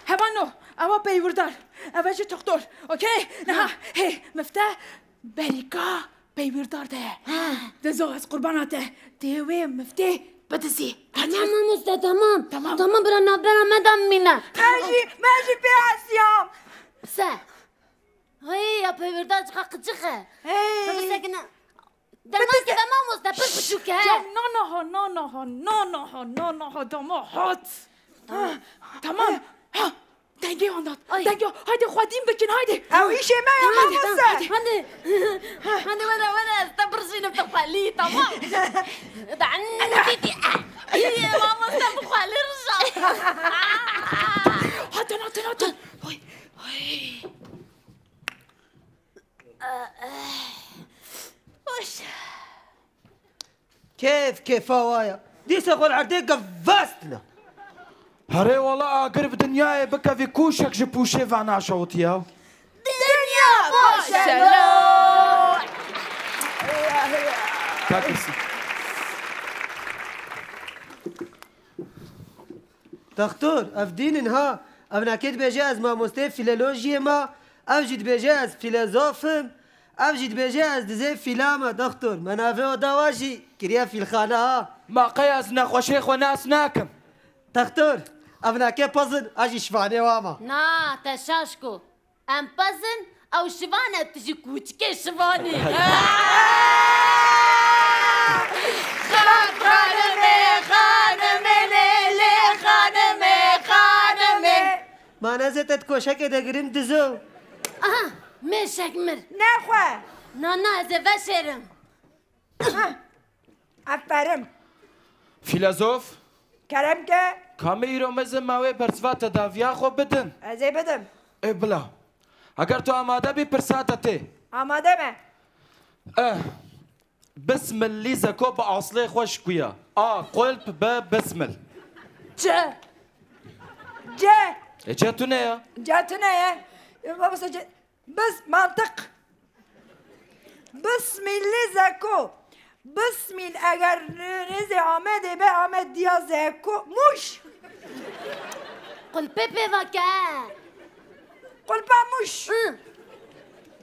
Hevano, ev e peywîrdar, ev e jî doktor. Okey? Niha, hey, mifte. Berîka peywîrdar de. Ha. Dizo, ez qurbana te. Tê wê miftê bidizî. Tamam mamoste, tamam. Tamam. Tamam, bira navbera me de mîne. Me jî, me jî pê hesiyam. Se. Hey, ya peywîrdar çiqa qicix e. Hey. Tabi sekine. Derman ki be mamoste, pir biçûk e. Ya, na, na, ha, na, na, ha, na, na, ha, na, na, ha, dama hat. Tamam. Tamam. Ha. Dengê andat. Ay. Dengê. Haydi xwedîn bikin, haydi. Ew îşê me ya, hadi, mamoste. Hadi. Hadi. Hadi were, were, ez te birjînim tu xwelî, tamam. Da, dîdî. Ay, mamoste bi xwelî rija. Hatin, hatin, hatin. Oy, oy. Hoş. Kêf kêfa wa ya. Dîsa xwe li erdê gevestine. Herê wala agir bi dinyayê bikevî kûşek ji pûşê venaşewitiya. Dinya baş e lo. Kakirsi. Textor, ev dîn in ha. Ev nakê dibêje ez mamosteyê filolojiyê ma. Ev jî dibêje ez filozof im. Ev jî dibêje ez dizê fîla me, doxtor. Me navê oda wa jî kiriye fîlxane ha. Ma qey ez nexweşê xwe nas nakim. Doxtor, ev nake pezin, a jî şivanê wa ma. Na, te şaş ku. Em pezin, ew şivan e, tu jî kûçikê şivanî. Xanimê, xanimê, lê, lê, xanimê, xanimê. Ma ne zê te di koşekê de girim dizo. Aha, mêşek mir. Nexwe. Na, na, ez ê veşêrim. Heh. Aferin. Filozof. Kerem ke. Ka me îro mezin ma wê bersiva tedaviya xwe bidin. Ez ê bidim. Ê bila. Eger tu amade bî, pirsa te tê. Amade me. Eh. Bismil lîzeko bi aslê xwe ji ku ya? A, qulp, B, bismil. C. C. E, C tune ya. C tune ye. Babası C. Bis, mantık. Bismil lîzeko. Bismil eger nêzê Amedê be, Amed diya zeko. Muş. Qulpê pê veke. Qulpa Muş. Hı.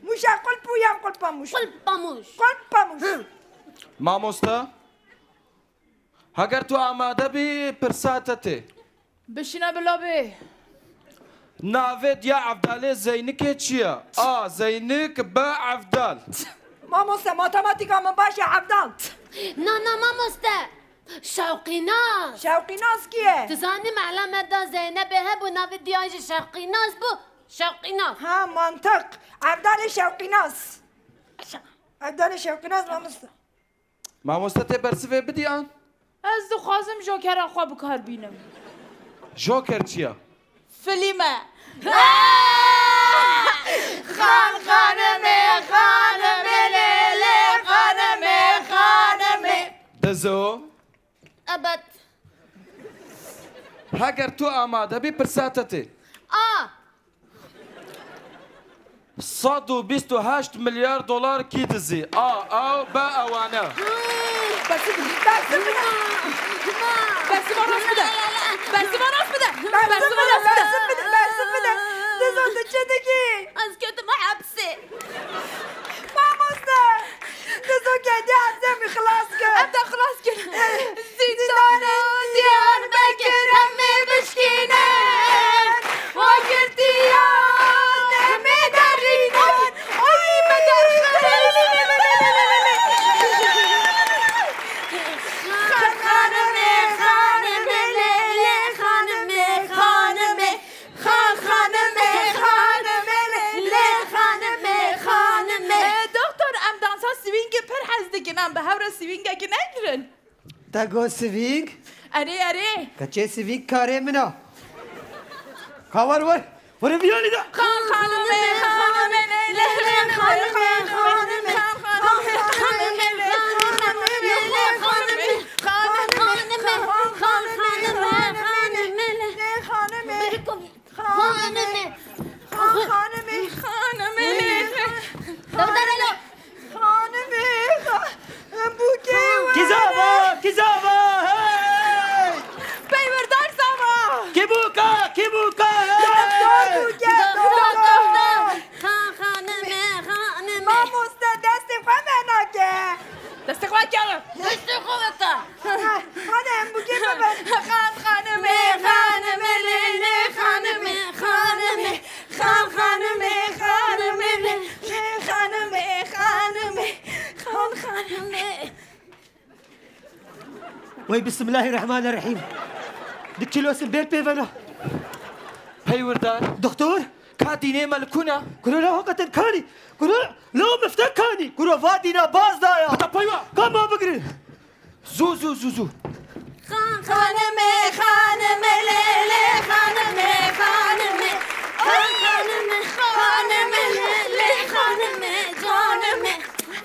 Muşa qulp û yan qulpa Muş. Qulpa Muş. Qulpa Muş. Hı. Mamoste, heger tu amade bî, pirsa te tê. Bişine bila bê. Navê diya Evdalê Zeynikê çi ye? A, Zeynik, B, Evdal. Mamoste, matematîka min baş e, Evdal. Na, na, mamoste. Şewqînas. Şewqînas kî ye? Tu zanî mehla me da Zeynebê hebû, navê diya jî Şewqînas bû. Şewqînas. Ha, mantiq. Evdalê Şewqînas. Evdalê Şewqînas, mamoste. Mamoste, tê bersivê bidî an? Ez dixwazim jokera xwe bi kar bînim. Joker çi ye? Filîm e. Xan xanimê, xanimê lê lê, xanimê, xanimê. Dizo. Ebet. Heger tu amade bî, pirsa te tê. A. Sed û bîst û heşt milyar dolar kî dizî? A, ew, B, ewane. Bersiv bide. Bersiv bide. Bersiva rast bide. Bersiva rast bide. Bersiva rast bide. Bersiv bide. Bersiv bide. Dizo, tu çi dikî? Ez ketime hepsê. Mamoste. Dizo, kediya hepsê min xilas kir. Em te xilas kir. Zîndana Diyarbekir em ê bişkînin. Wa girtiya em ê derînin. Ay, me derxist. Xanimê, xanimê, lê, lê, xanimê, xanimê. Xan, xanimê, xanimê, lê, lê, xanimê, xanimê. E, doktor, em dansa swingê pir hez dikin, em bi hev re swingekî negirin? Te got swing? Erê, erê. Keçê swing karê min a. Ka wer wer. Wer viyanî de. Xan, xanimê, xanimê, lê, lê, xanimê, xanimê. Xan, xanimê, xanimê, lê, xanimê, lê, xanimê. Xanimê, xanimê, xanimê, lê, xanimê. Xanimê. Xanimê. Xanimê. Xanimê. Wey, Bismillahirrahmanirrahim. Di kîlosin bêl pê vena. Peywirdan. Doktor? Ka dînê me li ku ne? Kuro la hakikaten kanî. Kuro la mifte kanî. Kuro va dîna baz da ya. Hata peywa. Ka ma bigirin. Zû, zû, zû, zû. Xan xanimê, xanimê, lê, lê, xanimê, xanimê. Xan xanimê, xanimê, lê, lê, xanimê, canimê.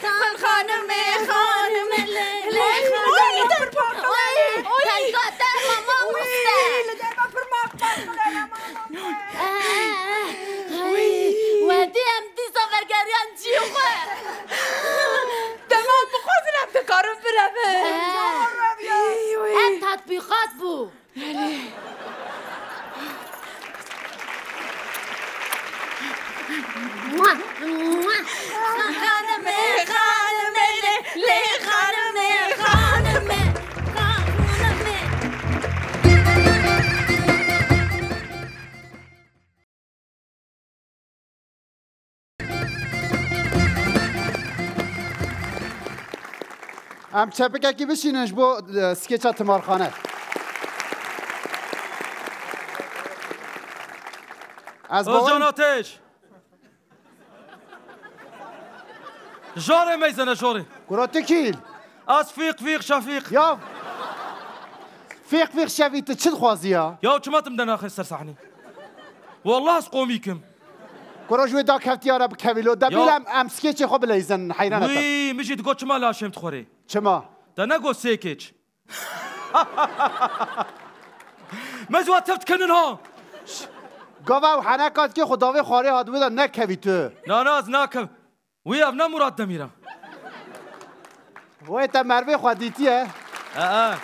Xan xanimê, xanimê, lê, lê, xanimê. Oy, oy, oy. Teyka te mama muste. Li derma pir maqbal xwedana mama. Ay, wedî em dîsa vergeriyan cî xwe. Dema bixwazin em dikarin birevin. He. Ev tatbîqat bû. Erê. Xanimê, xanimê, lê, lê, xanimê, xanimê, xanimê. Em çepikekî bişînin ji bo, e, skeça timarxane. Ez Özcan bawerim Ateş. Jorê meyzene jorê. Kuro tu kî? Ez Fîq Fîq Şefîq. Ya. Fîq Fîq Şefîq, tu çi dixwazî ya? Ya çima tu min de naxê ser sahnê? Wallah ez komîk im. Kuro ji wê dakevtiya re bikevî lo. De Ya. bîle em, em skêçê xwe bileyzin, heyran e te. Wî, min jî digot çima laşê min dixwerê. Çima? Te negot sêkêç. Me ji we tev dikinin ha. Gava ew heneka dikê xwe davê xwarê hat wê de nekevî tu. Na, na, ez nakev. Wî ev ne Murat Demîr e. Wê te mervê xwe dîtiye. E, e.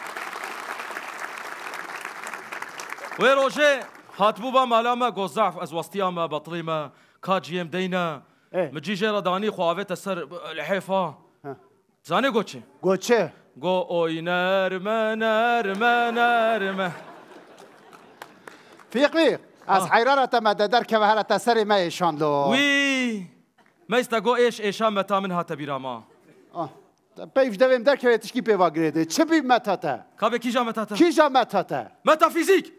Wê rojê hatibû ba mala me, got zehf, ez westiya me, betilî me, ka ciyê min deyne. E. Min cî jê re danî xwe avête ser, li hêfa. Ha. Zanê got çi? Got çi? Got oy nerme, nerme, nerme. Fîq Fîq, ez Ah. heyran e te me de derkeve here te serê me êşan lo. Wî. Meyste got êş êşa meta min hate bîra ma. Ah. Te peyv ji devê min derkeve tişkî pê va girêdê. Çi bî meta te? Ka bê kîja meta te? Kîja meta te? Meta fîzîk.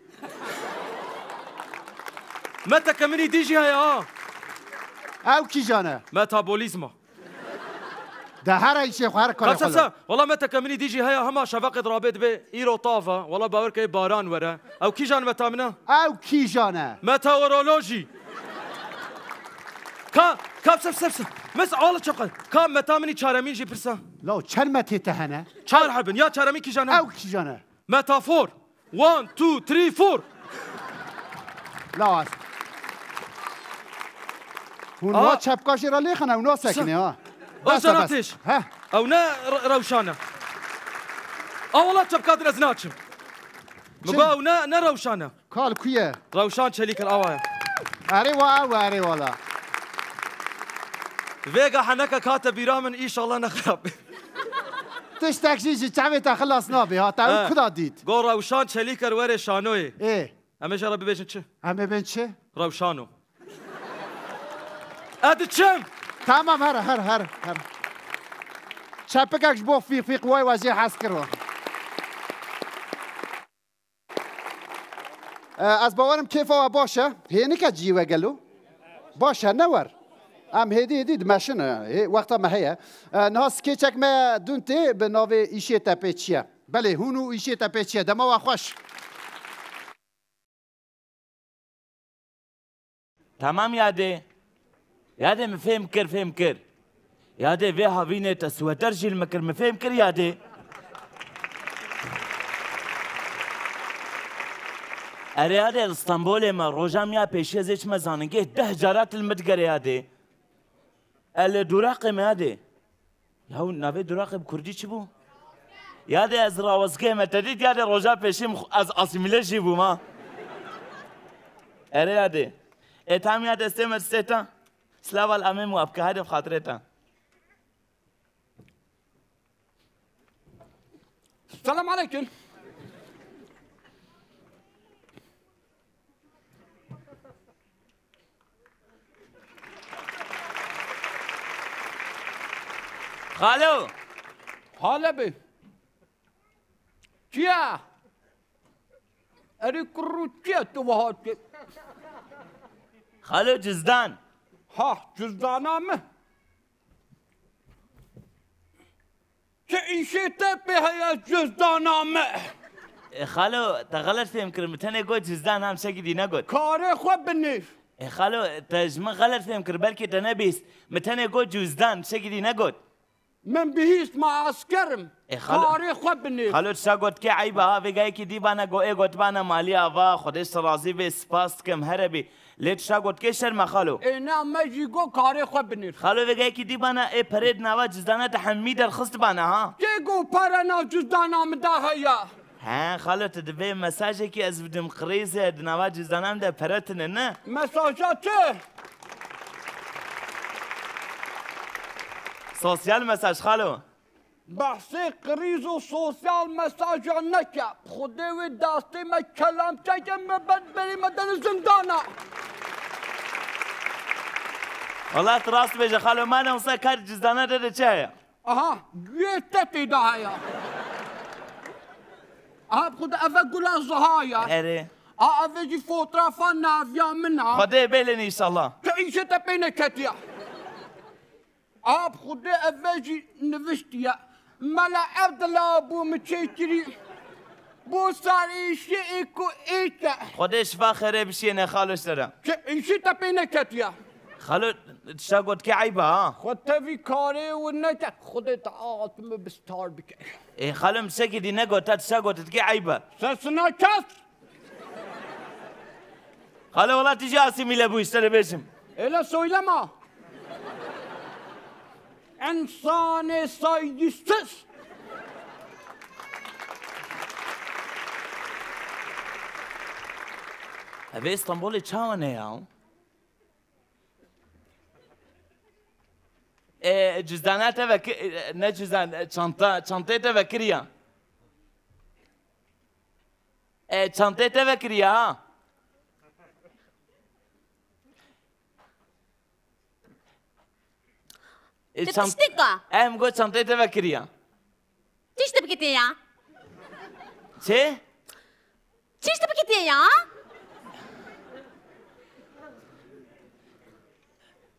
Meteke min î dî jî heye ha. Ew kîjan e? Metabolîzma. De her îşê xwe her karê Ka xwe çepse, lo. Wala meteke min î dî jî heye, hema şeveqê dirabê dibê, îro tav e. Wala bawer ke baran were. Ew kîjan meta min e? Ew kîjan e? Meteorolojî. Ka, ka pse, pse, pse. Mes ala çeqe. Ka meta min î çaremîn jî pirsa. Law çend metê te hene? Çar hebin. Ya çaremîn kîjan e? Ew kîjan e? Metafor. One, two, three, four. Lawaz. Hûn Aa. wa çepka jê re lêxin, ew nasekine ha. Bes e, Ozan bes. Ateş. Heh. Ew ne re-, rewşan e. A wala çepka din ez naçim. Çi? Min got ew ne, ne rewşan e. Kal ku ye? Rewşan Çelîk in, awa ye. Erê wa ew, erê wala. Vêga heneka kate bîra min, înşallah ne xirab be. Tiştek jî ji çavê te xilas nabe ha, te ew He. kuda dît? Go Rewşan Çelîker were şanoyê. Ê. Em ê jê re bibêjin çi? Em ê bên çi? Rewşano. Ez diçim. Tamam, here, here, here, here. Çepikek ji bo Fîq Fîq, way we jê hez kir we. E, ez bawerim kêfa we baş e. Hênik e cihê we gelo? Baş e, ne wer. Em hêdî hêdî dimeşin, e, hê, wexta me heye. E, niha skêçek me dûn tê bi navê Îşê Te Pê Çi Ye. Belê, hûn û Îşê Te Pê Çi Ye. Dema we xweş. Tamam yadê. Yadê min fêm kir, fêm kir. Yadê vê havînê te sweter jî li min kir, min fêm kir yadê. Erê yadê li Stenbolê me roja min ya pêşiyê zê çime zanîngeh deh cara tu li min digerê yadê. E, li duraqê me yadê. Ya navê duraqê bi kurdî çi bû? Yadê ez rawestgehê me te dît, yadê roja pêşî min xwe-, ez asîmîle jî bûm ha. Erê yadê. Ê tam ya destê me distê te. Slava li Amê Muwafqe, hadi bi xatirê te. Selam aleyküm. Xalo. Hale bi. Çi ye? Erê kurû çi ye tu wiha tê? Xalo cizdan. Ha, cizdana min. Çi îşê te pê heye cizdana min? E, xalo, te xelet fêm kir, min tenê got cizdan, ha, tiştekî dî negot. Karê xwe binêr. E, xalo, te ji min xelet fêm kir, belkî te nebîst. Min tenê got cizdan, tiştekî dî negot. Min bihîst, ma esker im. E, xalo, karê xwe binêr. Xalo, tişta gotkê eyb e ha, vêgayekî dî bana go ê gotibana malî ava, Xwedê ji te razî bê, spas dikim, here bî. Lê tişta gotkê şerm e xalo. Ê ne, me jî got karê xwe binêr. Xalo, vêgayekî dî bana ê perê di nava cizdana te hemî derxistibana ha. Kê got pere nav cizdana min de heye? He, xalo, tu divê mesajekî ez bidim qirêze, di nava cizdana min de pere tune, ne? Mesaja çi? Sosyal mesaj, xalo. Behsê qirîz û sosyal mesajan neke. Xwedê wê destê me kelamçeke me ber berê me dene zindana. Wela tu rast bêje xalo, ma ne wisa kar cizdana de de çi heye? Aha, guhê te tê de heye. Aha, bi Xwedê eve gula ziha ye. Erê. A eve jî fotoğrafa naviya min a. Xwedê bêlin înşallah. Tu îşê te pê neketiye. A bi Xwedê eve jî niviştiye. Mela Evdila bû min çêkirî. Bo sar êşê ê ku êke. Xwedê şifa xêrê bişiyêne xalo ji te re. Çi îşî te pê neketiye? Xalo, tişta gotkê eyb e ha. Xwe tevî karê win neke. Xwedê te altimi bi star bike. Ê xalo, min tiştekî dî negot, te tişta gotkê eyb e. Sesina kes. Xalo, wela tu jî asîmîle bûyî, ji te re bêjim. Öyle söyleme. İnsanı saygısız. Evê Stenbolê çawa ne ya? E, cüzdana te veki-, e, ne cüzdan, e, çanta, çantê te vekiriya. E, çantê te vekiriya ha. E, çant-, tişteka. Em got çantê te vekiriya. Tişt bikitiye ya. Çi? Çişt bikitiye ya.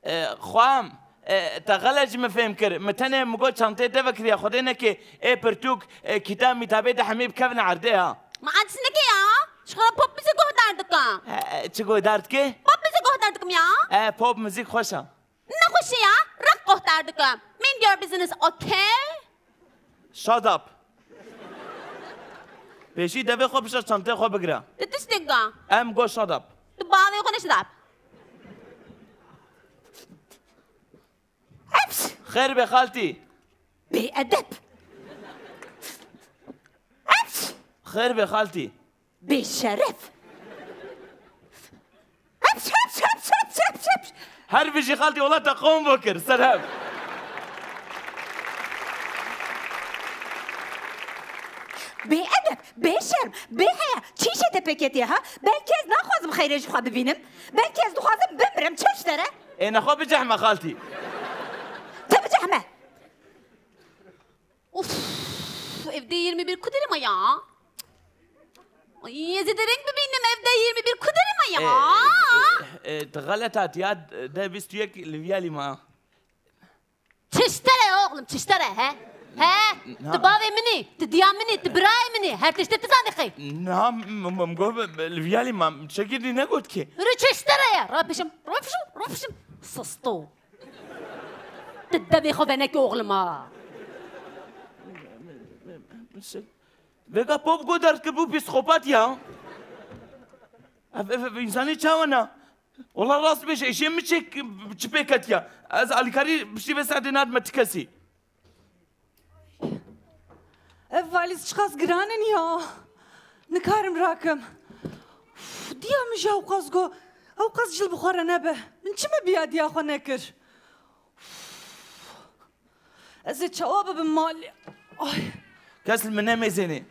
E, xwam, e, te xelet ji min fêm kir. Min tenê min got çantê te vekiriye. Xwedê neke ê pirtûk, e, kîtab mîtabê te hemî bikevine erdê ha. Ma ez neke ya. Ji xwe re pop muzîk guhdar dikim. E, e, çi guhdar dikî? Pop muzîk guhdar dikim ya. E, pop muzîk xweş e. Nexweşiya, req guhdar dikim. Mind your business, okay? Shut up. Pêşî devê xwe bişe çantê xwe bigire. Tu tiştek ga? Em got shut up. Tu bavê xwe ne shut up. Eps! Xêr be xaltî. Bêedeb. Eps! Xêr be xaltî. Bêşeref! Heps, heps, heps, heps, heps, heps! Her bijî xaltî, wela te qom bikir, ser hev. Bêedeb, bêşerm, bêheya, çi îşê te pê ketiye ha? Belkî ez naxwazim xeyrê ji xwe bibînim. Belkî ez dixwazim bimirim, çi ji te re? Ê nexwe bicehme xaltî. Ti bicehme. Uf, evde yirmi bir kudirima ya. Ay, ez ê dereng bibînim, evde yirmi bir kudirima ya. E, e, e, tu xelet hatiya, de bîst û yek li viyalî ma. Çiştere oğlum, çiştere, he? He? Na- Tu bavê min î, tu diya min î, tu birayê min î, her tiştê tu zanî xey. Na, m-, m-, m-, go, li viyalî ma, çekî dî negot ki. Rû çiştere ye, rapişim, rapişim, rapişim. Sisto. Tu devê xwe venekî oxlim ha. Vêga pop got derdikir bû psîkopat ya. Ev, ev, ev însanî çawa ne? Wela rast bêje, êşê min çi, çi pê ketiya. Ez alîkarî piştî vê saetê nadime ti kesî. Ev valîz çiqas giran in ya. Nikarim rakim. Uf, diya min jî ewqas got, ewqas cil bi xwe re nebe. Min çi me bi ya diya xwe nekir? Uf. Ez ê çawa bibim malê? Ay. Kes li min nemêzênê.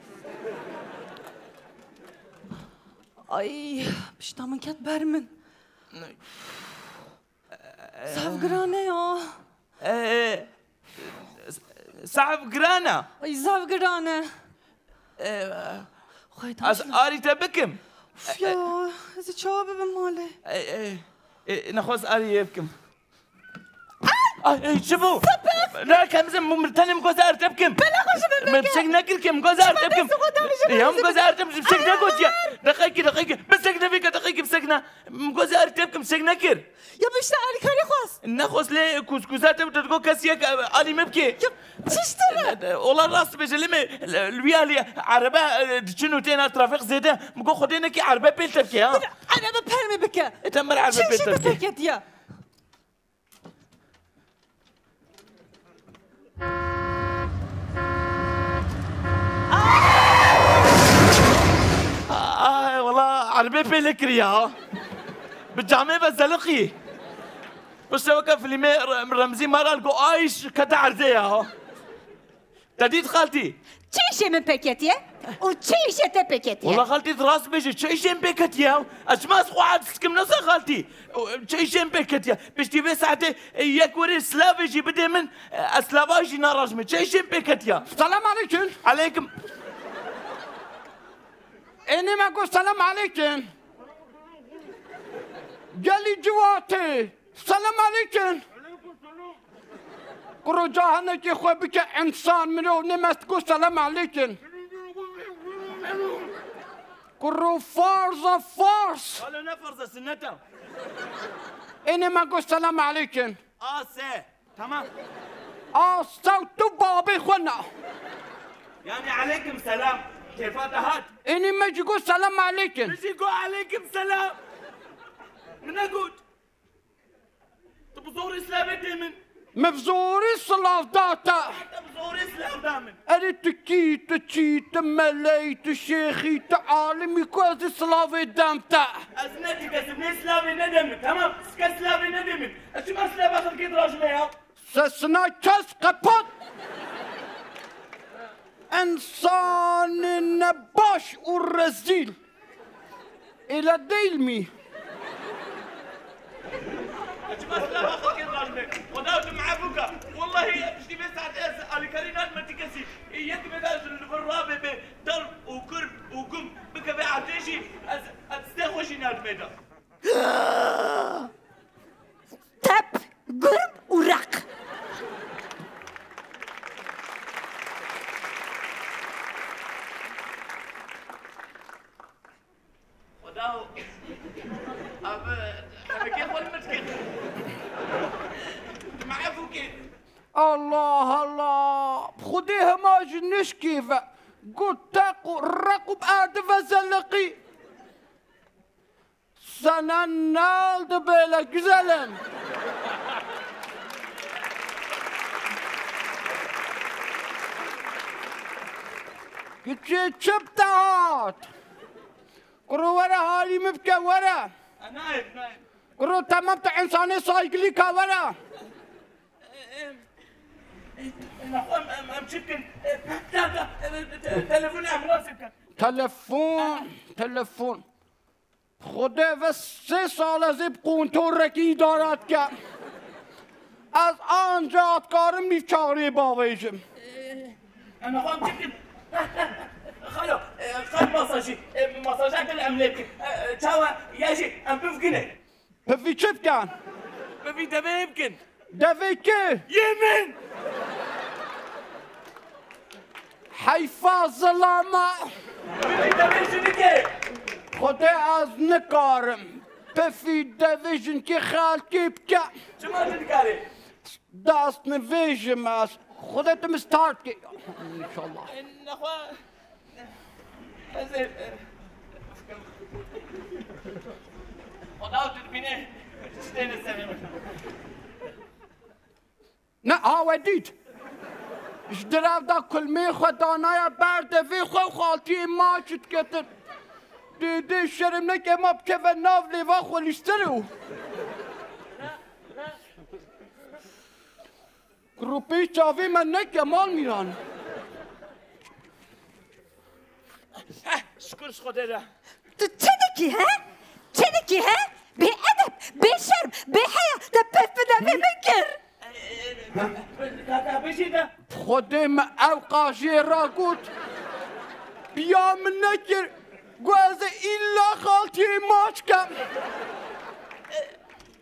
Ay, pişta min ket ber min. Zaf giran e ya. E, e, zaf giran e. Ay, zaf giran e. E, Xwedê ez arî te bikim. Uf ya, ez ê çawa bibim malê? E, e, e, nexwest arî yê bikim. Ay, ay, çi bû? Sapık! Ne, kem zim, min tenê min goza erte bikim. Bela xwe ji min bike. Min fişek nekir ki, min goza erte bikim. Sapık, sapık, sapık. Ya, min goza erte bikim, fişek negotiye. Deqekî, deqekî. Bisekne vêke, deqekî bisekne. Min goza erte bikim, fişek nekir. Ya, bi işte alîkarî xwest. Nexwest lê kûzkûza te, te digot kes yek, e, alî me bike. Ya, çi ji te re? E, e, ola rast bêje, lê me, li, li wî alî erebe, e, diçin û têna trafîk zêde. Min got, Xwedê nekî erebe pêl te bike, ha? Bir erebe permê bike. E, te min erebe pêl te bike. Çi işê te pêk ketiye? Ay, wala, erbê pê lê kiriya. Bi camê ve zeliqî. Pişte weke filmê Re-, Remzî Maral got, "Ay, kete erdê ya." Te dît xaltî? Çi işê min pê ketiye? Û çi işê te pê ketiye? Wala xaltî, tu rast bêjî, çi işê min pê ketiye? Ez çima ez xwe aciz dikim, nasa xaltî? Çi işê min pê ketiye? Piştî vê saetê, e, yek werê silavê jî bidê min, e, ez silava jî narajime. Çi işê min pê ketiye? Selam aleykum. Aleykum. Ênê me got selam aleykum. Gelî ciwatê. Selam aleykum. Kuro, ca hinekî xwe bike însan, mirov nêmest ku selam aleykum. Kuro, farz e, farz. Wala ne farz e, sunnet e. Ênê me got selam aleykum. A S. Tamam. A S tu babê xwe na. Yani aleykum selam. Kêfa te hat? Ênê me jî got selam aleykum. Min jî got aleykum selam. Min negot. Tu bi zorê silavê dê min. Min bi zorê silav da te. Te bi zorê silav da min. Erê tu kî, tu çî, tu meley, tu şêxî, tu alimî ku ez ê silavê dem te. Ez ne ti kesim, ne silavê ne de min. Tamam, sike silavê ne de min. Ez çima silava xelkê dirajime ya? Sesina kes qepat. Însanê nebaş û rezîl. Êla değil mi? Çima silava xelkê dilajibe? Xweda tu me efû ka. Wallahî piştî vê saetê ez alîkarî nadime ti kesî. Ê yek bê de ji li vir rabê bê derb û kurb û gum bikeve erdê jî ez, ez stê xwe jî nadime de. Tep, gurb û req. Xweda, ev, hevekê xwe li min dike. Tu me efû kê. Allah Allah! Xwedê hema ji nişkê ve got teq û req û bi erdî ve zeliqî. Sana ne oldu böyle güzelim? Küçük çöp dağıt. Kuru were halimi bike were. Naib, naib. Kuru tamam te insanê saygılı ka were. Em, em, em, em, em çi bikin? Em, em, em, em, telefon ambulans bikin. Telefon, telefon. Xwedê ve sê sal ez ê bi kontorekî îdare dikim. Ez anca dikarim nîv çaxirê bavêjim. Em xwe em çi bikin? Xalo, e, qal masajî, e, masaja dil em lê bikin. E, e, çawa ya jî em bivgine. Pivî çi bikin? Pivî devê bikin. Devê kê? Yê min! Heyfa zilama! Pivî devê jinikê! Xwedê ez nikarim. Pivî devê jinikê xelkê bike. Çima tu dikarî? Dest nivêjim ez. Xwedê tu min star bike. İnşallah. Nexwe. Ez ê, e, Xweda tu dibîne, tiştê li serê min. Ne, ha we dît. Ji direv de kulmê xwe danaya ber devê xwe û xaltiyê maç diketin. Dê, dê şerm neke ma bikeve nav lêva xwe lîstir û. Gropê çavê me neke mal mîran. Eh, şikir ji Xwedê re. Tu çi dikî he? Çi dikî he? Bêedeb, bêşerm, bêheya, te pef bi devê min kir. Kaka bêjî de. Xwedê me ew qajiyê ra got. Piya min nekir, got ez ê îlla xaltiyê maç kem.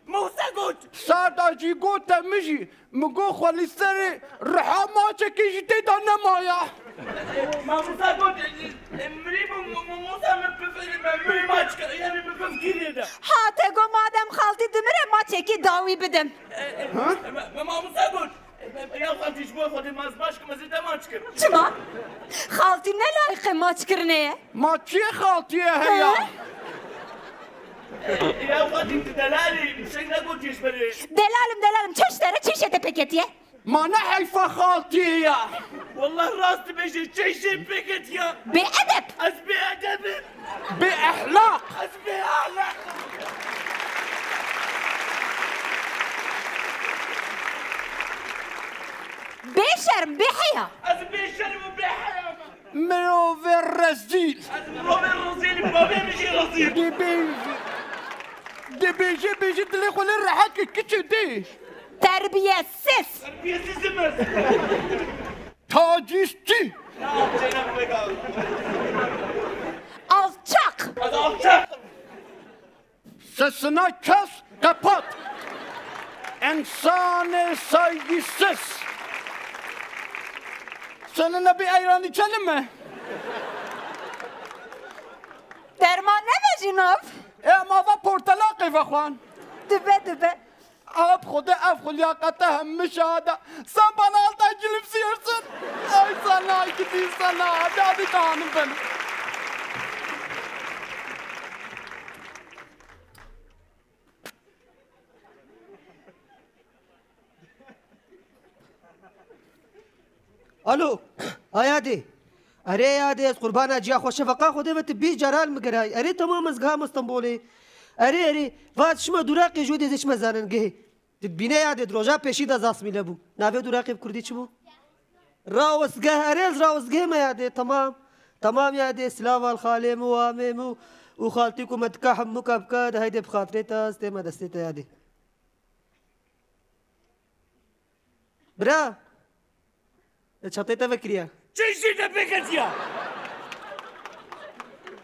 Mûsa got. Serda jî gote min jî, min got xwe li serê riha maçekê jî tê de nemaya. Mamosta got, e, e, mirî bû, Mûsa min bifirî, min mirî maç kir, yani min bifkirî de. Ha, te got madem xaltî dimire maçekî dawî bidim. E, e, ma-, ma-, Mamosta got, e, e, ya xaltî ji bo Xwedê maz baş kim, ez ê te maç kim. Çima? Xaltî ne layiqê maçkirinê ye? Ma çiyê xaltiyê heye? He? E, ya xaltî tu delalî, tu şek negotiye ji berê. Delalim, delalim, çi ji te re, çi ji te pêketiye? Ma ne heyfa xaltiyê ya? Wallah rast dibêje, çi ji te pêketiye? Bêedeb! Ez bêedeb im. Bêehlaq! Ez bêehlaq im. Bêşerm, bêheya! Ez bêşerm û bêheya me. Mirovê rezîl. Ez mirovê rezîl im, bavê min jî rezîl. Dibê-, dibêje bêje dilê xwe lê rehet ke kiçê dê. Terbiyesiz. Terbiyesiz im ez. Tacizçi. Alçak. Ez alçak. Sesine kes, kapat. Însanê saygısız. Seninle bir ayran içelim mi? Derman neme jî nav? E, ma va portelaqê vexwan. Dibe, dibe. Ab Xwedê ev xwe liyaqete hemî şahada. Sen bana alta gülümsüyorsun. Ay sana gidi sana. Hadi, hadi, kahanım benim. Alo, ha yadê. Erê yadê, ez qurbana ciya xwe şefeqa Xwedê ve, tu bîst caran min giray. Erê, temam, ez giham Stenbolê. Erê, erê, va çima duraqê ji wê dê çima zanîngehê. Tu bîne yadê, di roja pêşî de zasmîle bû. Navê duraqê bi kurdî çi bû? Rawestgeh, erê, ez rawestgehê me yadê, temam. Temam yadê, silav al xalê min û amê min û xaltî ku me dika hemû ka bika de, heydê bi xatirê te, ez tême destê te yadê. Bira. E, çatê te vekiriya. Çi ji te pêketiya?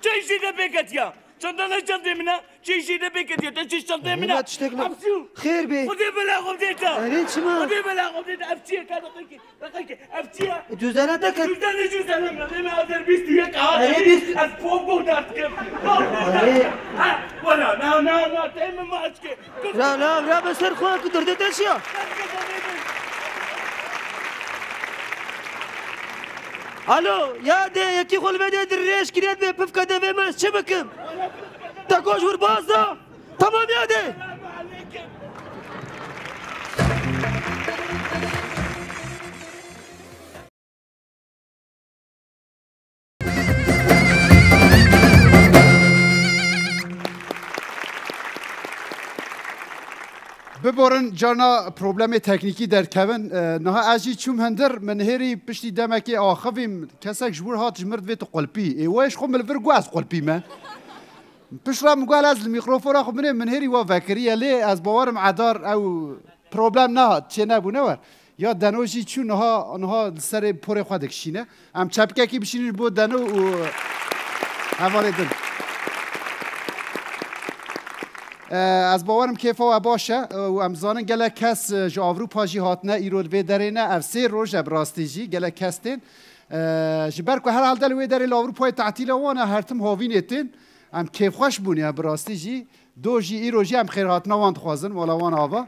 Çi ji te pêketiya? Çanta ne çantê min e? Çi ji te pêketiya? Te çi çantê min e? Hema tiştek ne? Apsî. Xêr be. Xwedê bela xwe bidê te. Erê çima? Xwedê bela xwe bidê te. Ev çi ye? Ka deqekê. Deqekê. Ev çi ye? E, cüzdana te ket. Cüzdanê cüzdanê min. Lê me ev der bîst û yek a. Erê bîst. Ez pop guhdar dikim. Pop guhdar dikim. Ha, wala, na, na, na, te min maç kir. Ra, ra, ra, be ser xwe, tu derdê te çi ya? Alo, yadê, yekî xwe li vê dê dirêj kiriye, dibê pifke devê me, ez çi bikim? Te goş wir baz da. Tamam yadê. Biborin carna problemê teknîkî derkevin. E, niha ez jî çûm hindir, min hêrî piştî demekê axivîm, kesek ji wir hat ji mir divê tu qulpî. Ê, we ji xwe min li vir got ez qulpî me. Piştre min got ez li mîkrofona xwe binê, min hêrî we vekiriye, lê ez bawerim Edar ew problem nehat, çê nebû, ne wer. Ya Deno jî çû niha, niha li serê porê xwe dikişîne. Em çepikekî bişînin ji bo Deno û hevalê din. E, ez bawerim kêfa we baş e, e, û em zanin gelek kes, e, ji Ewropa jî hatine, îro li vê derê ne. Ev sê roj e bi rastî jî, gelek kes tên. E, ji ber ku herhalde li wê derê li Ewropayê tatîla wan e, her tim havînê tên. Em kêfxweş bûn ya bi rastî jî. Do jî îro jî em xêrhatina wan dixwazin, mala wan ava.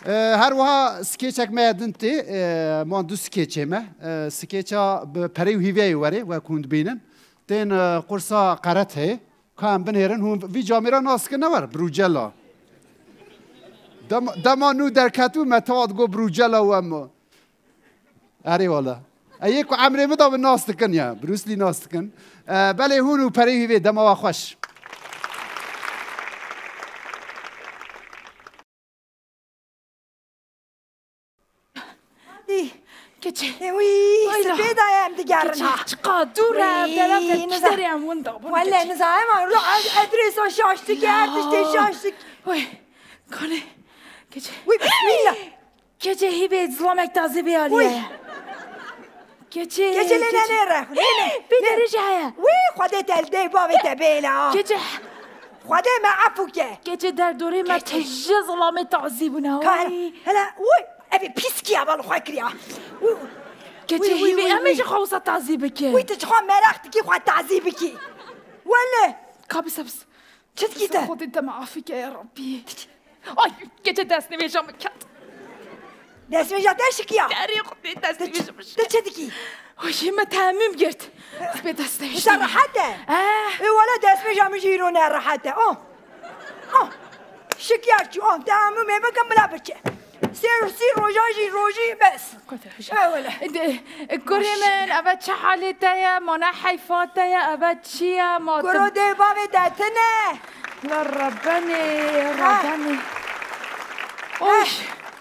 E, her wiha skêçek me ya din tê, e, man du skêçê me. E, skêça bi Perê û Hîveyê werê, wek hûn dibînin. Tên, e, qursa qeret heye. Ka em binêrin, hûn vî camêra nas dikin, ne wer, Brucella. Dema, dema nû derketibû, me tewa digot Brucella û em. Erê wala. E, yê ku emrê min da min nas dikin ya. Bruce Lee nas dikin. E, belê hûn û Perê Hîvê, dema we xweş. Î. Keçê. E, wî, Wayla. Sipê daye em digerin Keçê, ha. Çiqa dûr e, Wî, dera te niza-, pişterê em winda bûn, Wele, keçê. Niza, ema ro-, ad-, adresa şaştık, her tiştê şaştık. Oy, kanê. Keçê. Wî, bismillah. Keçê Hîvê zilamek tazê vê alî ye. Wî. Keçê, keçê lê ne, keçê. Nêre, nê, nê. Pê derê jî heye. Wî, Xwedê te li dê bavê te bêle ha. Keçê. Xwedê me efû ke. Keçê derdorê me, keçê, tije zilamê tazî bûne. Kar, wî. Hele, wî, evê pîskî ya bal xwe kiriya. Wî, keçê wî, wî, hîvê wî, em ê wî. Ji xwe wisa tazî bike. Wî, tu ji xwe meraq dikî xwe tazî bikî. Wele. Ka bisa bis. Çi dikî te? Xwedê te me afî ke ya Rabbî. Ay, keçê destnîvêja min ket. Destnîvêja te şikiya? Derê Xwedê destnîvêja min şikiya. Tu çi dikî? Ay, me temim girt. Spê destnîvêja. Te rehet e? Eh. Ê wele destnîvêja min jî îro ne rehet e. Oh. Oh. Şikiya çi? Oh, temimê bikim bila biçe. Sê, sî roja jî rojî bes. Ewele. De, kurê min, eve çi halê te ye? Ma ne heyfa te ye? Eve çi ye? Ma tu... Kuro dê bavê te tine. La rebenê, ha. Rebenê. Oy,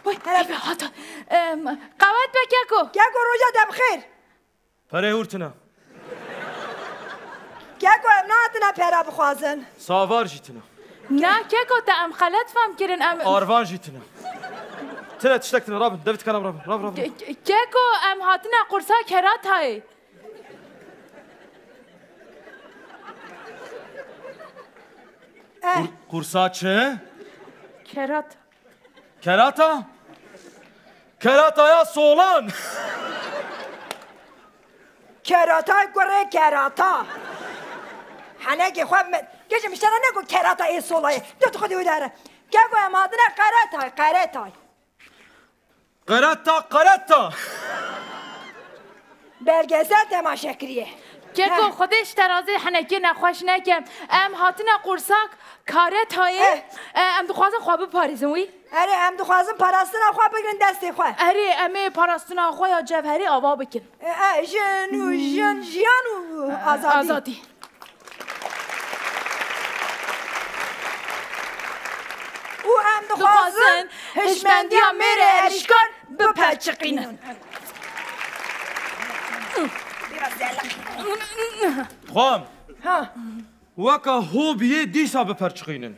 oy, hele. Eve hata. Em, qewet be keko. Keko, roja te bi xêr. Perê hûr tune. Keko, em nehatine pera bixwazin. Savar jî tune. Na, keko, te em xelet fam kirin, em... Arvan jî tune. Tune tiştek tune, rabin, devît kalam rabin, rabin, rabin. Ke-, ke-, keko, em hatine qursa keratayê. Eh. Qur-, qursa çi? Kerat. Kerata? Kerataya solan. Kerata kurê kerata. Henekê xwe me-, gece miştera ne ku kerata ê solayê. Dot xwe de wê dare. Keko em hatine qeretay, qeretay. Qereta, qereta. Belgesel temaşe kiriye. Keko, heh. Xwedê ji te razê henekê nexweş nekem. Em hatine qursak karetayê. Eh. E, em dixwazin xwe biparêzin wî. Erê, em dixwazin parastina xwe bigrin destê xwe. Erê, em ê parastina xwe ya cevherî ava bikin. E, e, jin û jin, jiyan û azadî. Azadî. Û em dixwazin hişmendiya mêrê êrîşkar biperçiqînin. Xwam. Ha. Weka hobiyê dîsa biperçiqînin.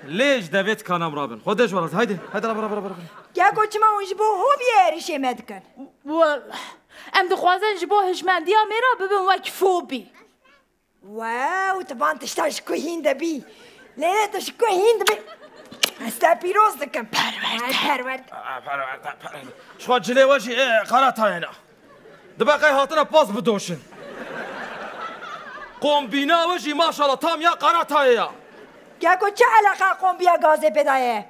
Lê ji devê tikanam rabin. Xwedê ji we razî. Haydi, haydi, rabin, rabin, rabin, rabin. Keko, çima hûn ji bo hobiyê êrîşê me dikin? Wellah. Em dixwazin ji bo hişmendiya mêra bibin wek fobî. Wow, tu van tişta ji ku hîn de bî. Lê tu ji ku hîn dibî. Ez te pîroz dikim. Perwerde. Ay, perwerde. Aa, perwerde, perwerde. Ji xwe cilê we jî, e, qeretayê ne. Dibe qey hatine pas bidoşin. Kombîna we jî maşallah tam ya qeretayê ya. Keko, çi eleqa kombiya gazê pê daye?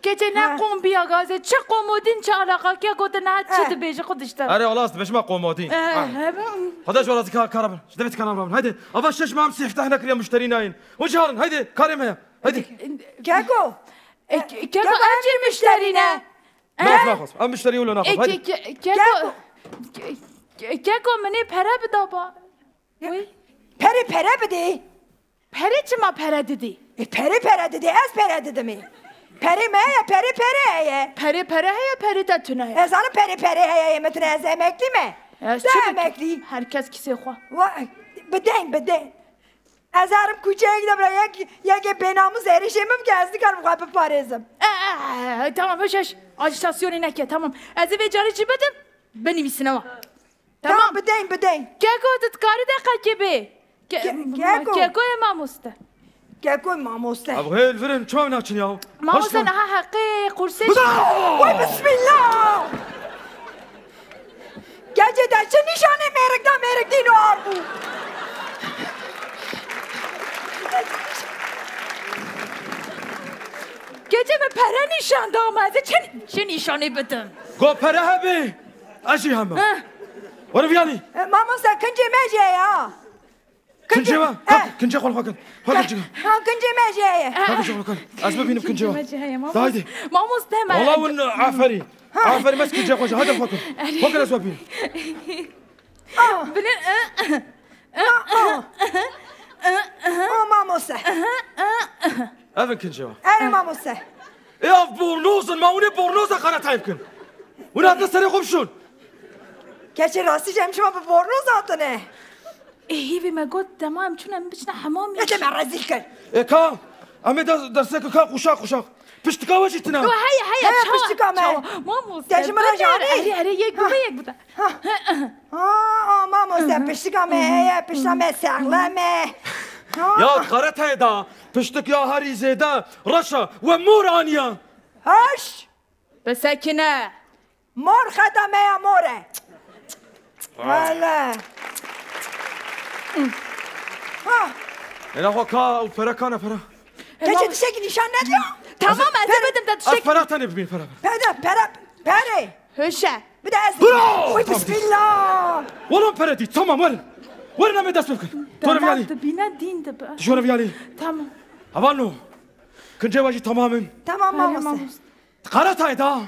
Keçê ne, ha, kombiya gazê, çi komodîn, çi eleqa, keko, tu niha çi, eh, dibêjî, xwe dişte. Erê, wala ez dibêjime komodîn. Eh, ha. Hebe. Xwedê ji we razî, ka-, kara bin. Ji devê tikanam rabin. Haydi. Ava şeş mah em sîfteh nekiriye muşterî nayên. Hûn jî herin. Haydi. Karê me ye. Haydi. Keko. E, ke-, keko, keko, em jî muşterî ne. Naxwaz, eh, naxwaz. Em muşterî wilo naxwaz. E, haydi. Ke-, ke-, keko. Keko. Ke-, ke-, keko, min ê pere bida ba. Wî? Perê pere bidê. Perê çima pere didî? E, perê pere didê, ez pere didimê. Perê me heye, perê pere heye. Perê pere heye, perê te tune ye. Ez zanim perê pere heye, yê min tune, ez emeklî me. Ez tu çi bikim? Emeklî. Her kes kisê xwe. Wa-, bidên, bidên. Ez herim kuçeyek de bira yek, yekê bênamûs êrişê min bike, ez nikarim xwe biparêzim. E, e, e, e, tamam, hiş, hiş. Ajîtasyonê neke, tamam. Ez ê vê carê jî bidim, binivîsine wa. Tamam. Tamam, bidên, bidên. Keko, tu dikarî deqekê bê? Ke-, ke-, keko. Keko ye mamoste. Keko ye mamoste. Ev hêl virin, çav naçin ya. Mamoste, niha heqê qursê. Bida! Oy, bismillah! Gece de çi nîşanê mêrik da, mêrik dîno ar bû. Gece me pere nîşan da me, ez ê çi, çi nîşanê bidim? Go pere hebê. Ez jî heme. Heh. Were viyanî. E, mamoste, kincê me jî heye ha. Kincê we? Eh. Kalk, kincê xwe li xwe kin. Xwe kin kincê. Ha, kincê me jî heye. Kalk, kincê xwe li xwe kin. Ez bibînim kincê we. Kincê me jî heye, mamoste. Da haydi. Mamoste me. Wala hûn aferî. Ha. Aferî, me kincê xwe jî. Hadi xwe kin. Xwe kin ez we bînim. Ah. Bilin. Ah, ah. Ah, mamoste. Ev in kincê we. Erê mamoste. Ê ev bornoz in, ma hûn ê bornoza xeretayê bikin. Hûn hatin serê xwe bişon. Keçê rastî jî em çima bi bornoz hatine? Ê hîvî me got dema em çûne em biçine hemamê. Ê te me rezîl kir. Ê ka, Em ê ders, derseke ka quşak quşak. Piştika we jî tune. Yo, heye, heye, Heye, çawa, piştika me. Çawa. Mamoste, Te ji min re bide, jî anî? Erê, erê, yek Ha. bide, yek bide. Ha. Ha, ha, mamoste, piştika me heye, pişta me sexlem e. Ha. Ya karetayê da, piştik ya herî zêde reş e, we mor aniye. Hoş. Bisekine. Mor xeta me ya mor e. Hele. Ha. Êna xwe ka û pere ka ne pere. Keçê tiştekî nîşan nediya. Tamam, ez ê Pere. bidim te Ez tiştek. pera tenê bibîn pere. Pere, pere, pere. Hişe. Bide ez. Bro! Oy, bismillah. Wala pere dî, tamam, werin. Werin em ê dest pê bikin. Tore Tamam, viyalî. dibîne dîn dibe. Tişore viyalî. Tamam. Hevalno. Kincê we jî tamam in. Tamam, Erê, mamoste. mamoste. Di karetayê de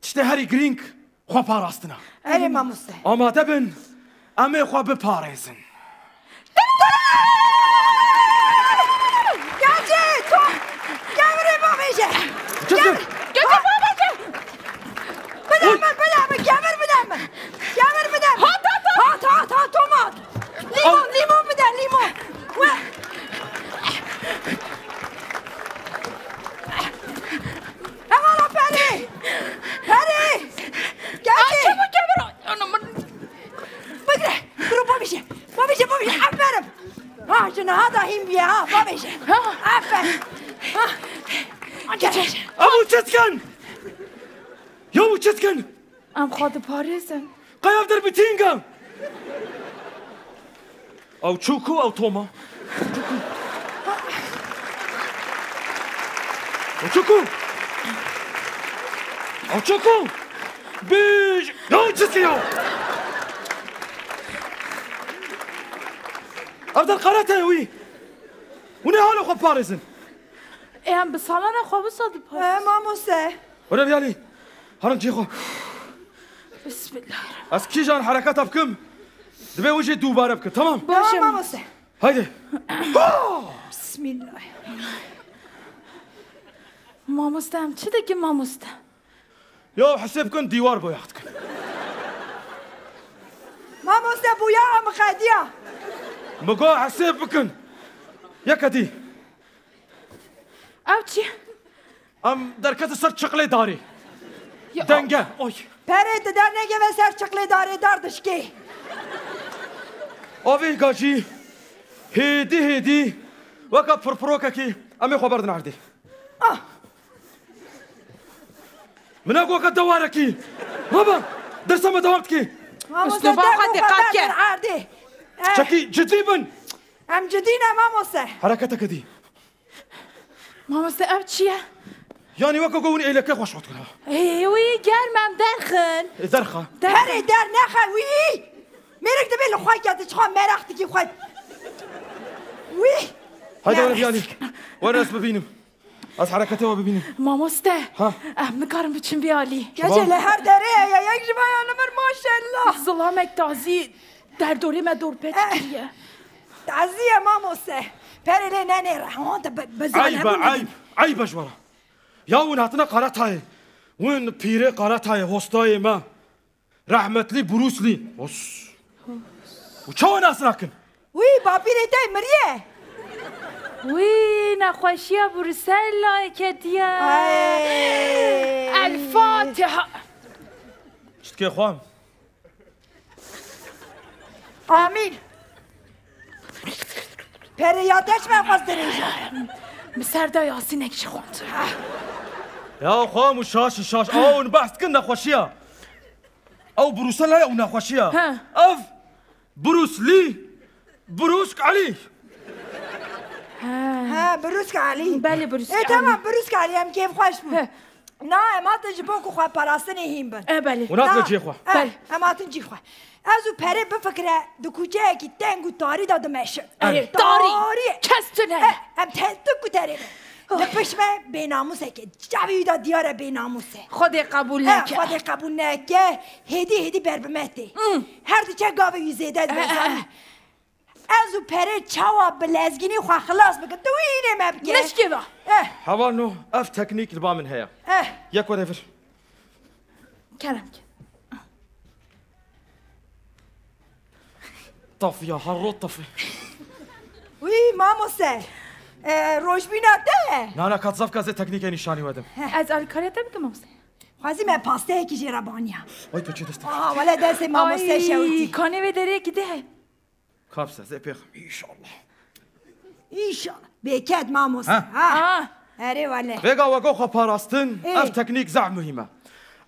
tiştê herî girîng xwe parastin e. Erê mamoste. Amade bin, em ê xwe biparêzin. Gel cê, to, gel rê bavêje. Gel. Gel. Gel, gel, bavêje. Bide min, bide min, gel bide min. Gel bide min. Hat, hat, hat. Hat, hat, hat, tomat. Limon, Al. limon bide, limon. We. Hevala Perê! Perê! Gel Ay, ki! Çabuk gel bana. Anam. Bigre! Bro, babişe! Babişe, babişe! Aferin! Ha, ji niha da hîn bûye ha, babişe! Ha. Aferin! Ha. Gel. Ew çi dikin? Ya ew çi dikin? Em xwe diparêzin. Qey ev der bi tîng e? Ew çû ku ew Tom e? Ew çû ku? Ew çû ku? Bêj! Ya çi ya? Ev der karate ye wî. Hûn ê hala xwe biparêzin. Ê, em bi salana xwe wisa diparêzin. E, mamoste. Were viyalî. Herin cihê xwe. Bismillah. Ez kîjan hereketa bikim, divê wî jî dubare bikin, tamam? Baş e. Tamam, mamoste. Haydi. Bismillah. Mamoste, em çi dikin, mamoste? Ya hesê bikin dîwar boyax dikin. Mamoste, boyaxa min qediya. Min got hesê bikin. Yeke dî. Ew çi? Em derketin ser çiqlê darê. Ya, Denge. Oy. Perê, tu dernekeve ser çiqlê darê, dar dişkê. Avê gajî hêdî hêdî weke pirpirokekî em ê xwe berdin erdê. Ah. Min e got weke dewarekî. Baba, dersa me dewam dikê. Mamoste, Usluba der xwe û diqat xwe ke. Berdin erdê. Eh. Çekî, cidî bin. Em cidî ne, mamoste. Hereketeke dî. Mamoste, ev çi ye? Yanî weke ku hûn êleke xweş xwe dikin ha. Ê, wî germ em derxin. Ê, derxa. Derxin. Herê der nexe wî. Mêrik dibê li xwe kete, çiqa meraq dikî xwe. Wî. Haydi were Meraq. Viyanî. Were ez bibînim. Ez hereketê we bibînim. Mamoste. Ha. Em nikarin biçin vê alî. Gece li her derê heye, yek ji me ya li vir, maşallah. Zilamek tazî derdorê me dorpêç Eh. kiriye. Taziye mamoste. Perê lê nenêre. Ha, te bi, bi Eyb e, zane eyb. Eyb e ji we re. Ya win hatine karatayê. Win pîrê karatayê, hostayê me. Rehmetlî Bruce Lee. Hos. Û çawa nas nakin? Wî, bapîrê te miriye. Wî, nexweşiya Brusellayê ketiye. Ay. El Fatiha. Çitkê xwe. Amîn. Perê ya deş me xwest dirêje. Min ser de Yasînek jî xwend. Ya xwam û şaş şaş. Aw, hûn behs dikin nexweşiya. Ew Brusela ye û nexweşiya. He. Ev Bruce Lee, Brusk Elî. He. He, Brusk Elî. Belê, Brusk Ê, Elî. Tamam, Brusk Elî, em kêfxweş bûn. He. Na, em hatin ji bo ku xwe parastinê hîn bin. E, belê. Hûn hatin Na, cihê xwe. E, Belê. Em hatin cihê xwe. Ez û Perê bifikire di kuçeyekî teng û tarî de dimeşin. Erê, tarî. Tarî. Kes tune. E, em te-, tu ku terê ne. Li pişt me bênamûseke. Çavê wî de diyar e bênamûs e. Xwedê qebûl E, neke. Xwedê qebûl neke. Hêdî hêdî ber bi me tê. Hmm. Her diçe gavê wî zêde dibe, E, e, zanî. e. Ez û Perê çawa bi lezgînî xwe xilas bikin? Tu wî hînê me bike. Nişkê ve. Eh. Heval no, ev teknîk li ba min heye. Eh. Yek were vir. Kerem ke. Taf ya, her rot taf. Wî, mamoste. E, rojbîna te ye? Na, na, kat zaf ka ez ê teknîkê nîşanî we dim. Ez alîkariya te bikim, mamoste. Xwezî me pasteyekî jê re baniya. Ay, tu çi dest. Aa, wele destê mamoste şewitî. Ay, kanê wê derê gide. Kap se, zê pêxim, înşallah. Înşallah. Bêked mamoste. Ha. Ha. Ha. Erê wele. Vêga we go xwe parastin, Ê. Ev teknîk zaf muhîm e.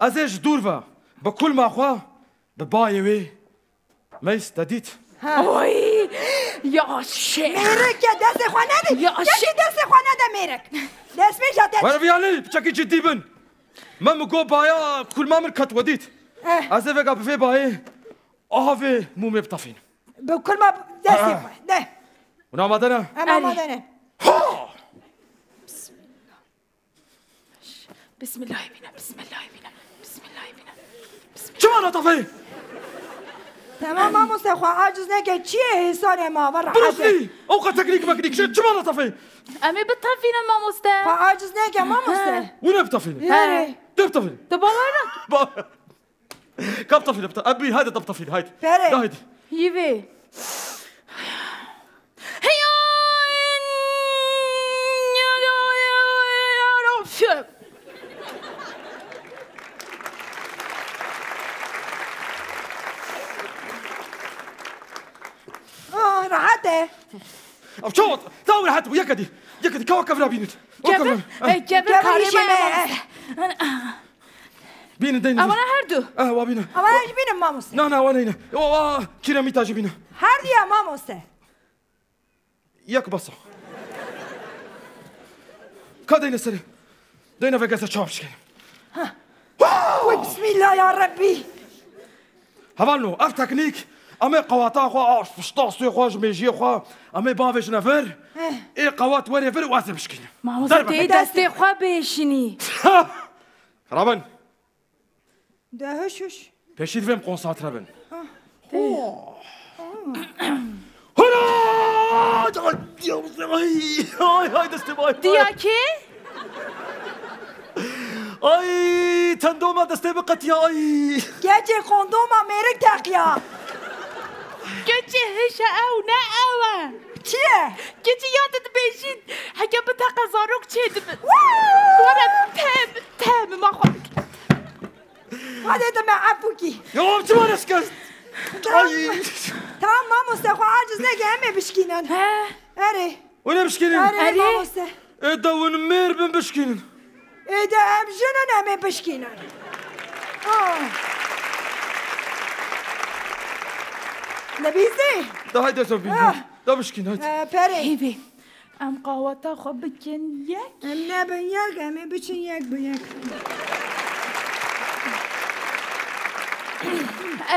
Ez ê ji dûr ve, bi kulma xwe, bi bayê wê, Meys, te dît? Ha. Oy! Ya şêx! Mêrik e, destê xwe nede! Ya Yekî şêx! Destê xwe nede mêrik! Destmêja te Were viya lê, piçekî cidî bin. Me mi go baya kulma min ket we dît. Eh. Ez ê vêga bi vê bayê, aha vê mûmê bitefînim. Bi kulma destê Ah. xwe, de. Hûn amade ne? Em Erê. Amade ne. Ha! Bismillahî bîne, bismillahî bîne, bismillahî bîne. Bismillah. Çima natafê? Tamam mamoste, xwe aciz neke, çi ye hêsanê ma, va Bruce rahat e. Lee, ew qe teknîk meknîk, çi, çima natafê? Em ê bitefînin mamoste. Xwe aciz neke mamoste. He. Wî ne bitefînin. Erê. He. Tu bitefînin. Tu bawer nak. Ba- Ka bitefîne, bite-, em bî, haydi, da bitefîne, haydi. Pere. Da haydi. Yî vê. Aa, rahat e. Ew çawa? Taw rehet bû, yeke dî. Yeke dî, kawa kevra bînin. Ew Kevin, kevra. E, Kevin Kevin karê işê me me, ye. Bînin, deynin. Ewana her du. Eh, wa bîne. Ewana jî bînin mamoste. Na, na, wa neyne. O, wa, kiremîta jî bîne. Her diya mamoste. Yek basa. Ka deyne serê. Deyne vegese çav şikene. Ha. Wow! Oy, bismillah ya Rebbi. Hevalno, ev teknîk, em ê qewata xwe, a, pişta stûyê xwe, ji mêjiyê xwe, em ê bavêjine vir, Eh. Ê qewat werê vir û ez ê bişkînim. Mamoste, Derbe. Tê destê xwe bêşinî. Raben. De huş huş. Pêşî divê em konsantre bin. Ah. Hura! Ay, ay, ay, destê bay. Diya kê? Ay, tendoma destê min qetiya, ay. Keçê kondoma mêrik teqiya. Keçê hişe ew ne ew e. Çi ye? Keçê ya tu dibêjî, heke biteqe zarok çê dibe. Woo! Were tem, tem, ma xwe. Hadi de me efûkî. Ya, çima neşkest? Tamam. Ay. Tamam, mamoste, xwe aciz neke, em ê bişkînin. He. Erê. Hûn ê bişkînin? Erê, Erê. Mamoste. Ê de hûn mêr bin bişkînin. Ê de em jin in, em ê bişkînin. Ah. Nebîsî? Da haydi, Sofî. Ah. Da bişkîn, haydi. Ee, perê. Hêvê. Em qaweta xwe bikin yek. Em nebin yek, em ê biçin yek bi yek.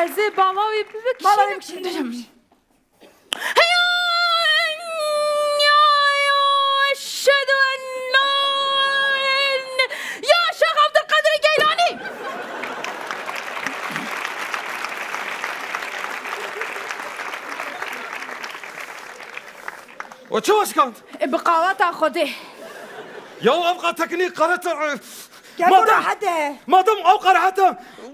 Ez ê bala wî bibikşînim. Bala wî bikşînim. Hey, ya, ya, eşhedü en la, en, ya Şêx Abdulkadir Geylanî! O çi weşkand? E, bi qaweta Xwedê. Ya ev qa teknîk qeret, e, Gel madem, burada hadi. Madem ew qeret e,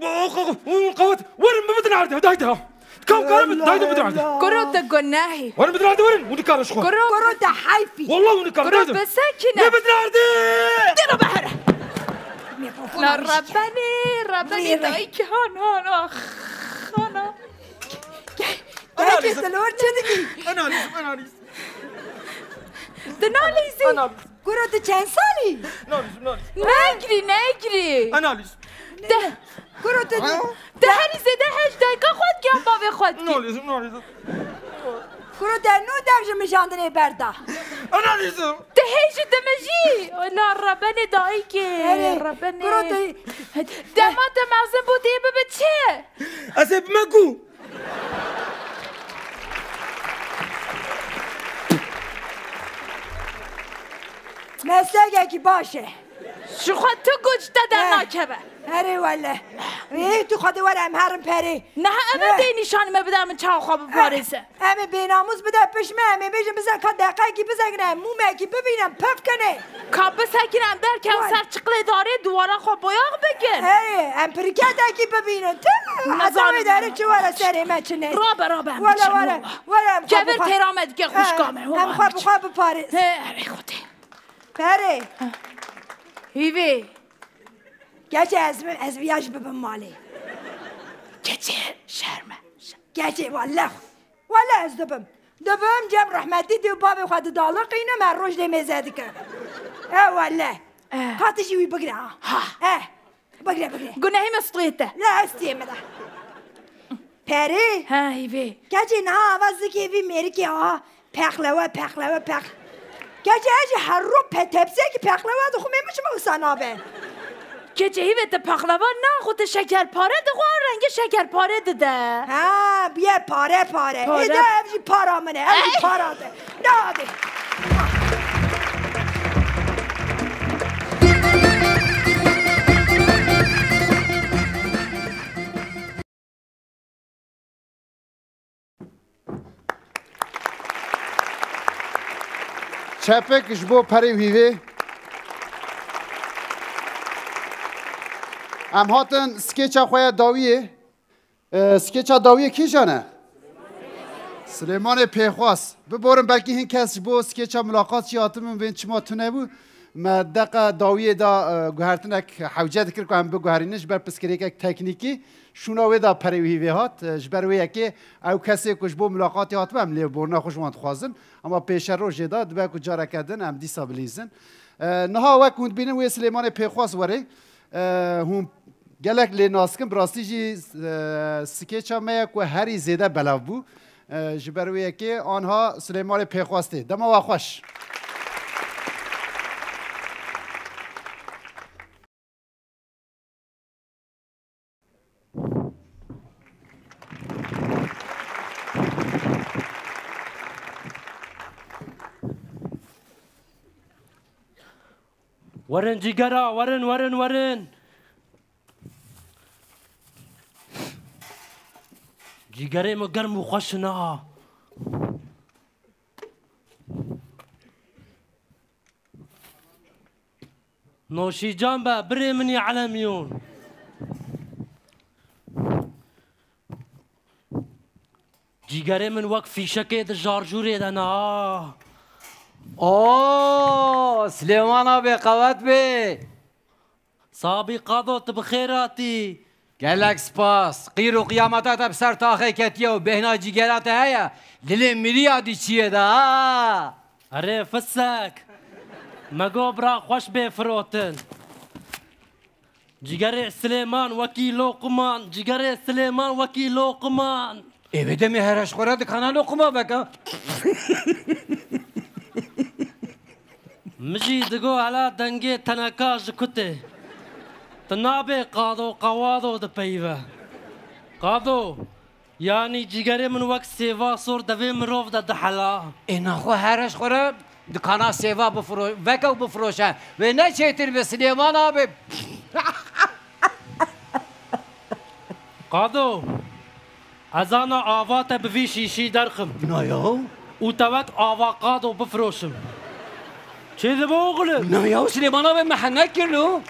o, o, o, o qawet, werin bibidin erdê, hadi, hadi, ha. Kam karim, daydı bir derdi. Kuro te gunahî. Werin bidin erdê, werin, hûn dikarin ji xwe. Kuro. Kuro te heyfî. Wallah hûn dikarin, daydı. Kuro bisekine. Ne bidin erdê? Dino behere. Na Rebenê, Rebenê dayîkê han, han, ah, hana. Gel. Analiz. Belki Silor çi dikî? Analiz, analiz. Di nalîzî. Analiz. Kuro tu çend salî? Analiz, analiz. Negirî, negirî. Analiz. Te, Kuro tu, Ha? Te herî zêde hej dayika xwe dikî yan bavê xwe dikî? Analiz, analiz. Kuro te nû dev ji mijandinê berda. Analiz. Te hê ji dimijî. La Rebenê dayikê. Erê, Rebenê. Kuro te Dema te mezin bû, tê bibe çi? Ez ê bime ku? Meslekekî baş e. Ji xwe tu guc te dernakeve. Erê wele. Ê, tu xwe de were em herin perê. Niha ev e dê nîşanî me bide min çawa xwe biparêze. Em ê bênamûs bide pişt me, em ê bêjin bize ka deqekî bizegine, mûmekî bibînin, pif kinê. Ka bisekine em derkevin ser çiqlê darê, dûwara xwe boyax bikin. Erê, em pirketekî bibînin. Tu heta wê derê çi were serê me çi ne. Rabe, rabe, em biçin, wele, wele, wele, em xwe kevir têra me dike xwişka me. Em xwe bi xwe biparêz. He, erê Xwedê. Perê. Hîvê. Keçê ez bim, ez viya jî bibim malê. Keçê şerm e. Keçê wele. Wele ez dibim. Dibim cem rehmetî dê û bavê xwe didaliqînim, her roj lê mêze dikim. E wele. Eh. Ka tu jî wî bigire ha. Ha. Eh. Bigire, bigire. Gunehê me stûyê te. La ez stûyê me de. Perê. Ha, hîvê. Keçê niha ava zikê vî mêrikê ha. Pexlewe, pexlewe, pex. Keçê ez jî her ro pe-, tepsiyekî pexlewe dixwim, min çima wisa nabe? Keçê hîvê te pexlewa naxwe, te şekerpare dixwe, rengê şekerpare dide. Ha, bûye pare pare. Pare. Ê de ev jî para min e, ev jî para te. Nade. Çepik ji bo perê û hîvê. Em hatin skêça xwe ya dawiyê. E, skêça dawiyê kîjan e? Silêmanê Pêxwas. Biborin belkî hin kes ji bo skêça Milaqat jî hatibin, bên çima tune bû. Me deqa dawiyê de, e, guhertinek hewce dikir ku em biguherînin ji ber piskirêkek teknîkî. Şûna wê de perê û hîvê hat. E, ji ber wê yekê ew kesê ku ji bo milaqatê hatibe, em lêborîna xwe ji wan dixwazin. Ama pêşerojê de dibe ku careke din em dîsa bilîzin. E, niha wek hûn dibînin wê Silêmanê Pêxwas werê. E, hûn gelek lê nas dikin, bi rastî jî, e, skêça me ye ku herî zêde belav bû. E, ji ber wê yekê anha Silêmanê Pêxwas tê. Dema we xweş. Werin cîgera, werin, werin, werin. Cîgerê min germ û xweş in ha. Noşîcan be, birê min î elemîyon. Cîgerê min wek fîşekê di jarjûrê de ne ha. Oo, Silêman abê, qewet bê. Sabî Qado, tu bi xêr hatî. Gelek spas. Qîr û qiyameta te bi ser taxê ketiye û bêhna cîgera te heye. Lilê miriya dî çiyê de ha. Erê fisek. Me got bira xweş bê firotin. Cîgerê Silêman wekî loqiman, cîgerê Silêman wekî loqiman. Ê, wê demê here ji xwe re dikana loqima veke. Min jî digo hela dengê teneka ji ku tê. Tu nabê Qado, Qewado dipeyive. Qado, yanî cîgerê min wek sêva sor devê mirov de dihela. Ê naxwe here ji xwe re dikana sêva bifiro-, veke û bifiroşe. Wê ne çêtir be Silêman abi. Qado, ez ana ava te bi vî şîşî derxim. Na ya? Û te wek avaqado bifiroşim. Çêdibe oxlim? Na ya, Silêman abi, me henek kir lo.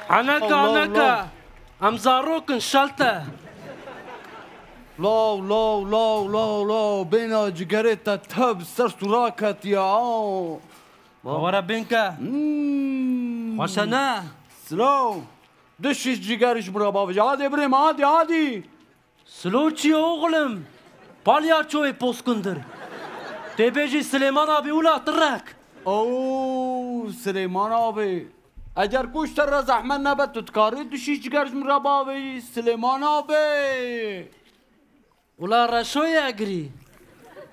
Heneka, Allah, heneka. Allah. Em zarok in, şelte. Law, law, law, law, law, bêhna cigerê te tev ser sûra ketiye, aw. Ma were bênke. Hmm. Xweş e ne? Slow. Du şîş ciger ji min re bavêje. Hadi birê me, hadi, hadi. Slow çi ye oxlim? Palyaçoyê poskundir. Tê bêjî Silêman abî wila tirek. Oo, Silêman abî. Eger ku ji te re zehmet nebe, tu dikarî du şîş ciger ji min re bavêjî, Silêman abî. Wila reşoyê egirî.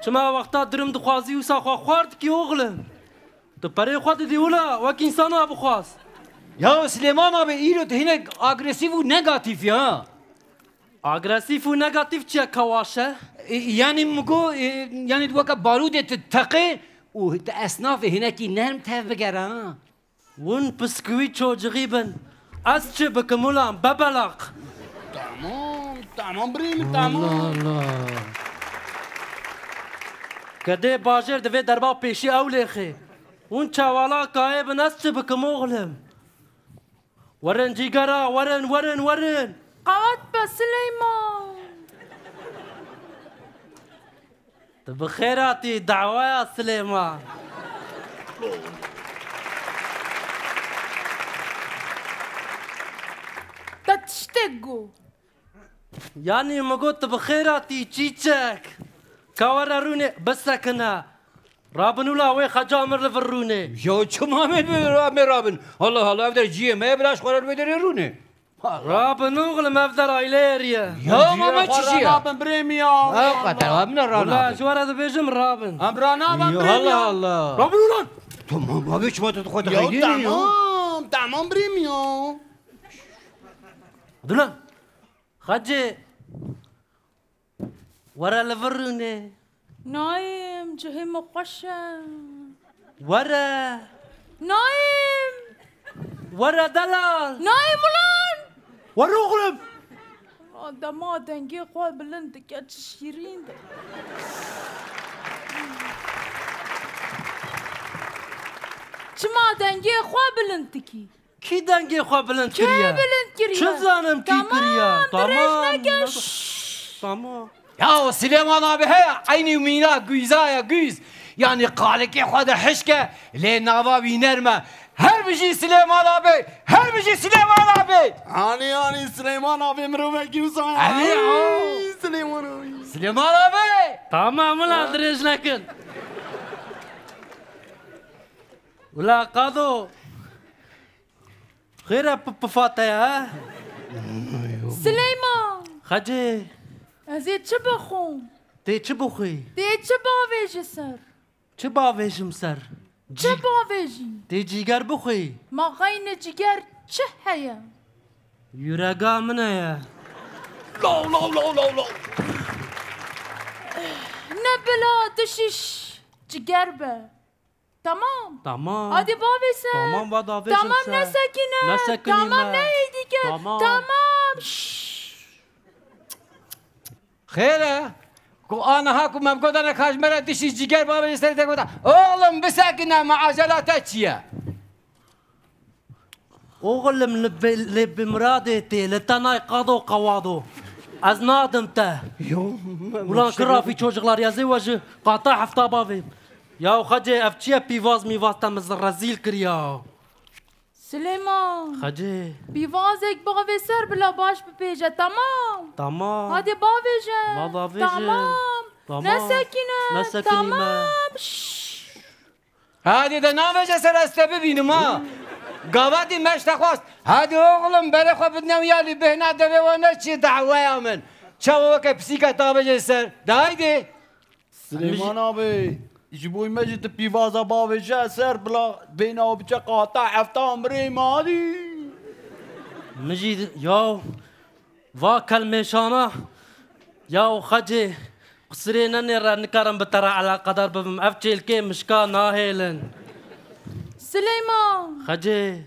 Çima wexta dirim dixwazî wisa xwe xwar dikî oxlim? Tu perê xwe didî wila wek însana bixwaz. Ya Silêman abî, îro tu hinek agresîf û negatîf ya. Agresîf û negatîf çi ye, Kewaşe? E, yanî min got, e, yanî weke barûdê tu teqê û tu esnafê hinekî nerm tev bigere, ha. Hûn piskuî çocixî bin. Ez çi bikim ulan, bebelaq? Tamam, tamam birê min, tamam. Allah Allah. Gedê bajêr divê derba pêşî ew lêxê. Hûn çewala kayê bin, ez çi bikim oxlim? Werin cîgera, werin, werin, werin. Qewat be Silêman. Tu bi xêr hatî dawaya Silêman. Te tiştek got. Yanî min got tu bi xêr hatî çîçek. Ka were rûnê, bisekine. Rabin ula wê xeca min li vir rûnê. Ya çima me bi ra-, me rabin? Allah Allah, ev der ciyê me ye, bila ji xwe re li wê derê rûnê. Rabin oxlim, ev der aileyê ye. Ya ma me çi jî ye? Rabin birê min ya. Ew qedewa min e, ranabin. Ula ji we re dibêjim rabin. Em ranabin birê min ya. Allah Allah. Rabin ulan. Tamam abi, çima tu xwe dixeyrînî ya? Tamam, tamam birê min ya. Abdullah. Xecê. Were li vir rûnê. Nayêm, cihê min xweş e. Were. Nayêm. Were delal. Nayêm ulan. Were oxlim. Ulan dema dengê xwe bilind dike, çi şîrîn de. Çima dengê xwe bilind dikî? Kî dengê xwe bilind kiriye? Kê bilind kiriye? Çi zanim kî kiriye? Tamam, dirêj neke. Tamam. Şşş. Tamam. Ya o Silêman abi heye, eynî mîna guyza ye, guyz. Yanî qalikê xwe de hişk e, lê nava wî nerm e. Her bijî Silêman abi, her bijî Silêman abi. Anî, anî, Silêman abi mirovekî wisa ye. Anî, Ay, o. Silêman abi. Silêman abi. Tamam ulan, dirêj nekin. Ula qado. Xêr e, p-, pifa te ye, he? Sileyman! Xecê! Ez ê çi bixwim? Tê çi bixwî? Tê çi bavêjî ser? Çi bavêjim ser? Çi bavêjî? Tê cîger bixwî? Ma xeyne cîger çi heye? Yurega min heye. Law, law, law, law, law. Ne bila du şîş cîger be. Tamam. Tamam. Hadi bavêje ser. Tamam, va davêjim ser. Tamam, nesekine. Nesekinî me. Tamam, ne êdî ke. Tamam. Tamam. Şşş. Xêr e. Ku aniha ku me bi gotane ka ji me re dişî cîger bavêje ser te gota. Oğlum bisekine, me acela te çi ye? Oğlum, li bi-, lê bi miradê tê, li te nayê qado qewado. Ez nadim te. Yo, me-, me Ulan şeref kirafî çocuklar, ya zê we ji qata hefta bavê. Ya Xecê, ev çi ye, pîvaz mîvaz te min rezîl kiriya. Silêman. Xecê. Pîvazek bavê ser bila baş bipêje, tamam? Tamam. Hadi bavêje. Va davêje. Tamam. Tamam. Nesekine. Nesekinî me. Tamam. Şşş. Hadi de navêje ser ez te bibînim ha. Gavatî me ji te xwest. Hadi oğlum, berê xwe bidine wî alî, bêhna devê we neçî dehweya min. Çawa weke pisîka tavêje ser. De haydi. Silêman abi, ji bo me jî tu pîvaza bavêje ser bila bêhna we biçe qata hefta mirê me hadi. Min jî ya. Va kelmêşana, ya Xecê, qisirê nenêre, nikarim bi te re eleqedar bibim. Ev çêlkê mişka nahêlin. Sileyman! Xecê!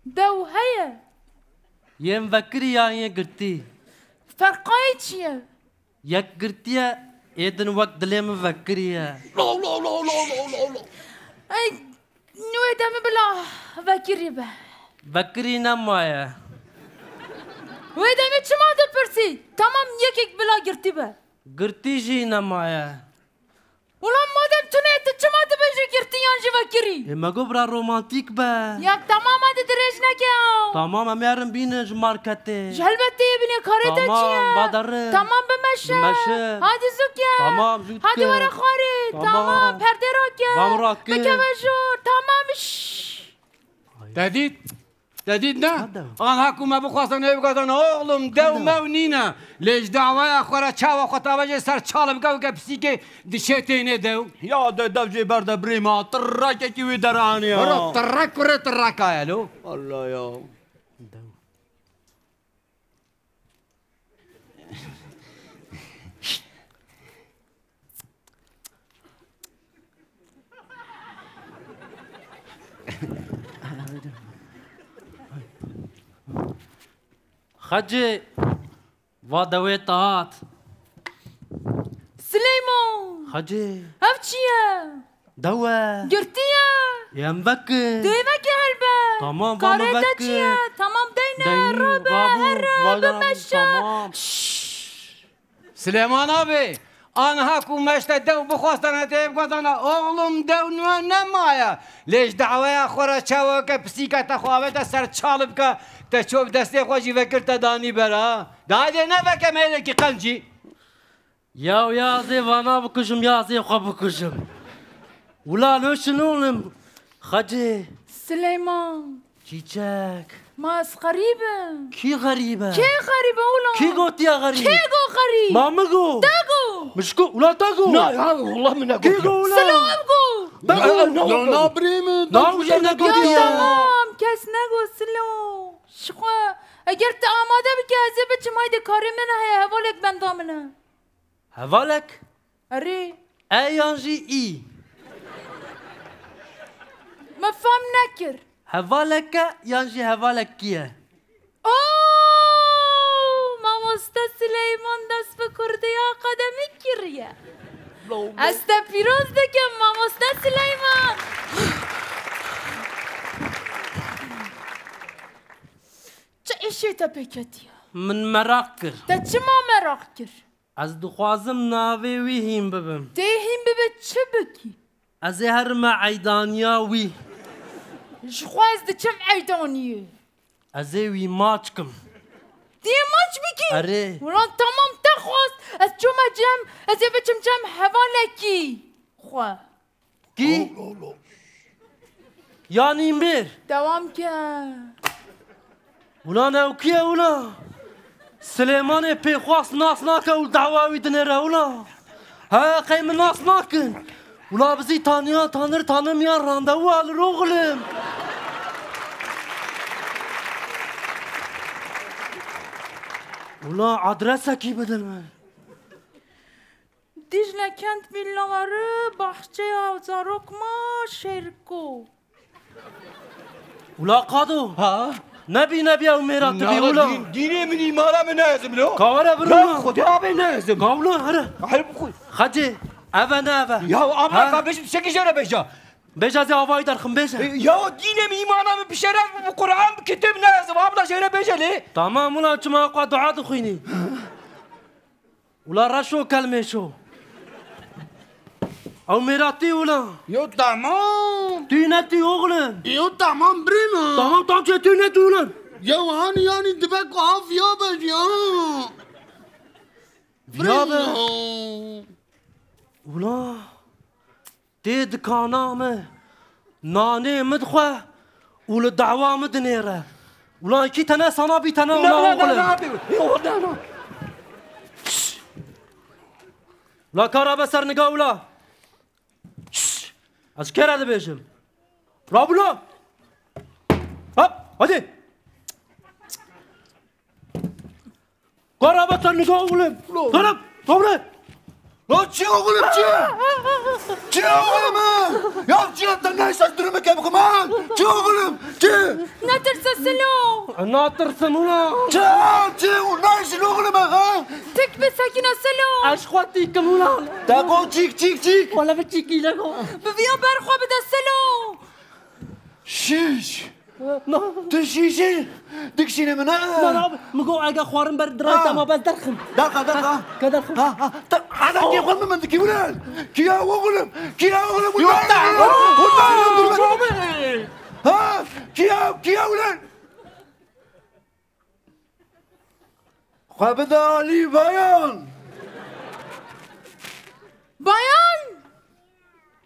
Dew heye? Yên vekirî yan yên girtî? Ferqayê çi ye? Yek girtî ye, ê din wek dilê min vekirî ye. Lo, lo, lo. Ey, wê demê bila vekirî be. Vekirî nemaye. Wê demê çima dipirsî? Tamam, yekek bila girtî be. Girtî jî nemaye. Ulan madem tune, tu çima dibêjî girtî yan jî vekirî? Ê, me got bira romantîk be. Ya tamam, hadi dirêj neke. Tamam, em ê herin bînin ji marketê. Ji helbetê yê binê karê te çi ye? Tamam, va derin. Tamam, bimeşe. Bimeşe. Hadi zû ke. Tamam, zû ke. Hadi were xwarê. Tamam. Tamam, perdê rake. Vam rake. Bikeve jor. Tamam, şşş. Te dît? Te dît ne? Aniha ku me bixwestin ê bigotin, oğlum, dew mew nîne. Lê ji dawaya xwe re çawa xwe tavêje ser çalibge û ke pisîkê dişê tênê dew. Ya de dev jê berde birê me, tirrekekî wî deranî ya. Biro tirrek kurê tirreka ye lo. Allah ya. Dew. Xecê, va dewê te hat. Sileyman! Xecê. Ev çi ye? Dew e. Girtiye. Em vekin. Dê veke helbet. Tamam, va me vekin. Karê te çi ye? Tamam, deyne, Deynî, rabe, rabû, here, vay canım, bimeşe. Tamam. Şşş. Silêman abî, aniha ku me ji te dew bixwastane, te yê bigotana, oxlum, dew nû nemaye. Lê ji daweya xwe re çawa ke pisîka te xwe avête ser çal bike, te ço bi destê xwe jî vekir te danî ber, ha? De haydê neveke mêrekî qencî. Yaw ya ez ê vana bikujim ya ez ê xwe bikujim. Wila lo şinûnim. Xecê. Sileyman. Çîçek. Ma ez xerîb im. Kî xerîb e? Kê xerîb e wilo? Kî gotiye xerîb? Kê got xerîb? Ma min got. Te got. Min ji ku, wila te got. Na ya, wila min negot. Kî got wila? Silo ev got. Te got. Na, na, na, birê min, na, wilo negotiye. Ya tamam, kes negot Silo. Ji xwe, eger tu amade bike, ez ê biçim, haydi karê min heye, hevalek benda min e. Hevalek? Erê. E yan jî î? Me fam nekir. Hevalek e yan jî hevalekî ye? Oo! Mamoste Sileyman dest bi kurdiya qedemî kiriye. Ez te pîroz dikim, mamoste Sileyman. Çi îşê te pê ketiye? Min meraq kir. Te çima meraq kir? Ez dixwazim navê wî hîn bibim. Tê hîn bibe çi bikî? Ez ê herime eydaniya wî. Ji xwe ez diçim eydaniyê. Ez ê wî maç kim. Tê maç bikî? Erê. Ulan tamam te xwest. Ez çûme cem, ez ê biçim cem hevalekî xwe. Kî? Allah Allah. Ya nîmbêr. Devam ke. Ulan ew kî ye ula? Silêmanê pêxwas nas nake û dawa wî dinêre ula. He, qey min nas nakin. Ula bizî taniya tanir tanimiyan randewu aliro xilim. Ula adresekî bidin min. Dicle kent Millaları, Bahçeya Zarokma, Şerko. Ula Qado. Ha? Nebî nebî ew mêra tu bî ula. Dî-, dînê min îmana min nezim lo. Kawere bir ula. Xwedê abê nezim. Kawlo here. Hayır bu. Xecê, eve ne eve. Ya abla kardeşim çekişe re beja. Beja zê avayî derxim beja. E, ya dînê min îmana min bi şeref bi Kur'an bi kitêb nezim. Abla jêre beja lê. Tamam ula çima xwe dua dixwînî. Ula reşo kelmêşo. Ew mêra tî ula. Yo tamam. Tî ne tî oğlum. Yo tamam birî mi? Tamam tam çê tî ne tî ula. Ya hani yani dibe ku av ya be ya. Viya be. Ula. Tê dikana min, nanê min dixwe û li dawa min dinêre. Ulan kî tene sana bî tene ula oxlim. Ula kara be ser niga ula. Şşş! Ez kere dibêjim. Rabula! Hop, hadi! Kara be ser niga oğlum. Ulan. Kerem, Tomre. Lan çi oğlum çi? Çi oğlum ha? Ya çi te neyse durumu ke bixuman. Çi oğlum çi? Netirse Silo. Natirsim ula. Çi çi o neyse oğlum ha? Tik bi sekine Silo. Eşxwa tikim ula. Tako çik çik çik. Wala bi çik ile go. Bi viya berxwa bide Silo. Şiş. Tu şîşî dikişîne min, ha? Na, na, min got ege xwarin ber diray, ha, te ma bes derxim. Derxa, derxa. Ke derxim. Ha, ha. Te, ana kê xwe min, min dikî wile. Kiya oğlum? Kiya oğlum? Yok da. Ha? Kiya, kiya wile? Xwe bide alî bayan. Bayan?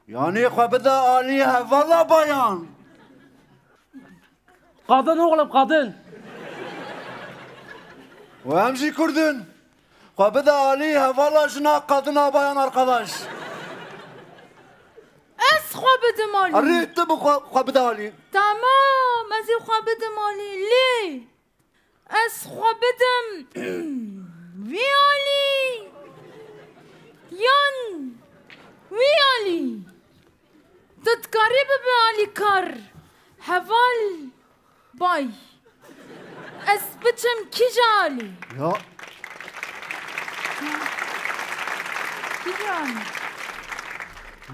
Yanî xwe bide alî hevala bayan. Kadın oğlum, kadın. Û em jî kurd in. Xwe bide alî hevala jina kadina bayan arkadaş. Ez xwe bidim alî. Erê tu bi xwe, xwe bide alî. Tamam, ez ê xwe bidim alî. Lê Ez xwe bidim vî alî yan wî alî? Tu dikarî bibe alîkar. Heval bay. Ez biçim kîja alî? Ya. Kîja alî?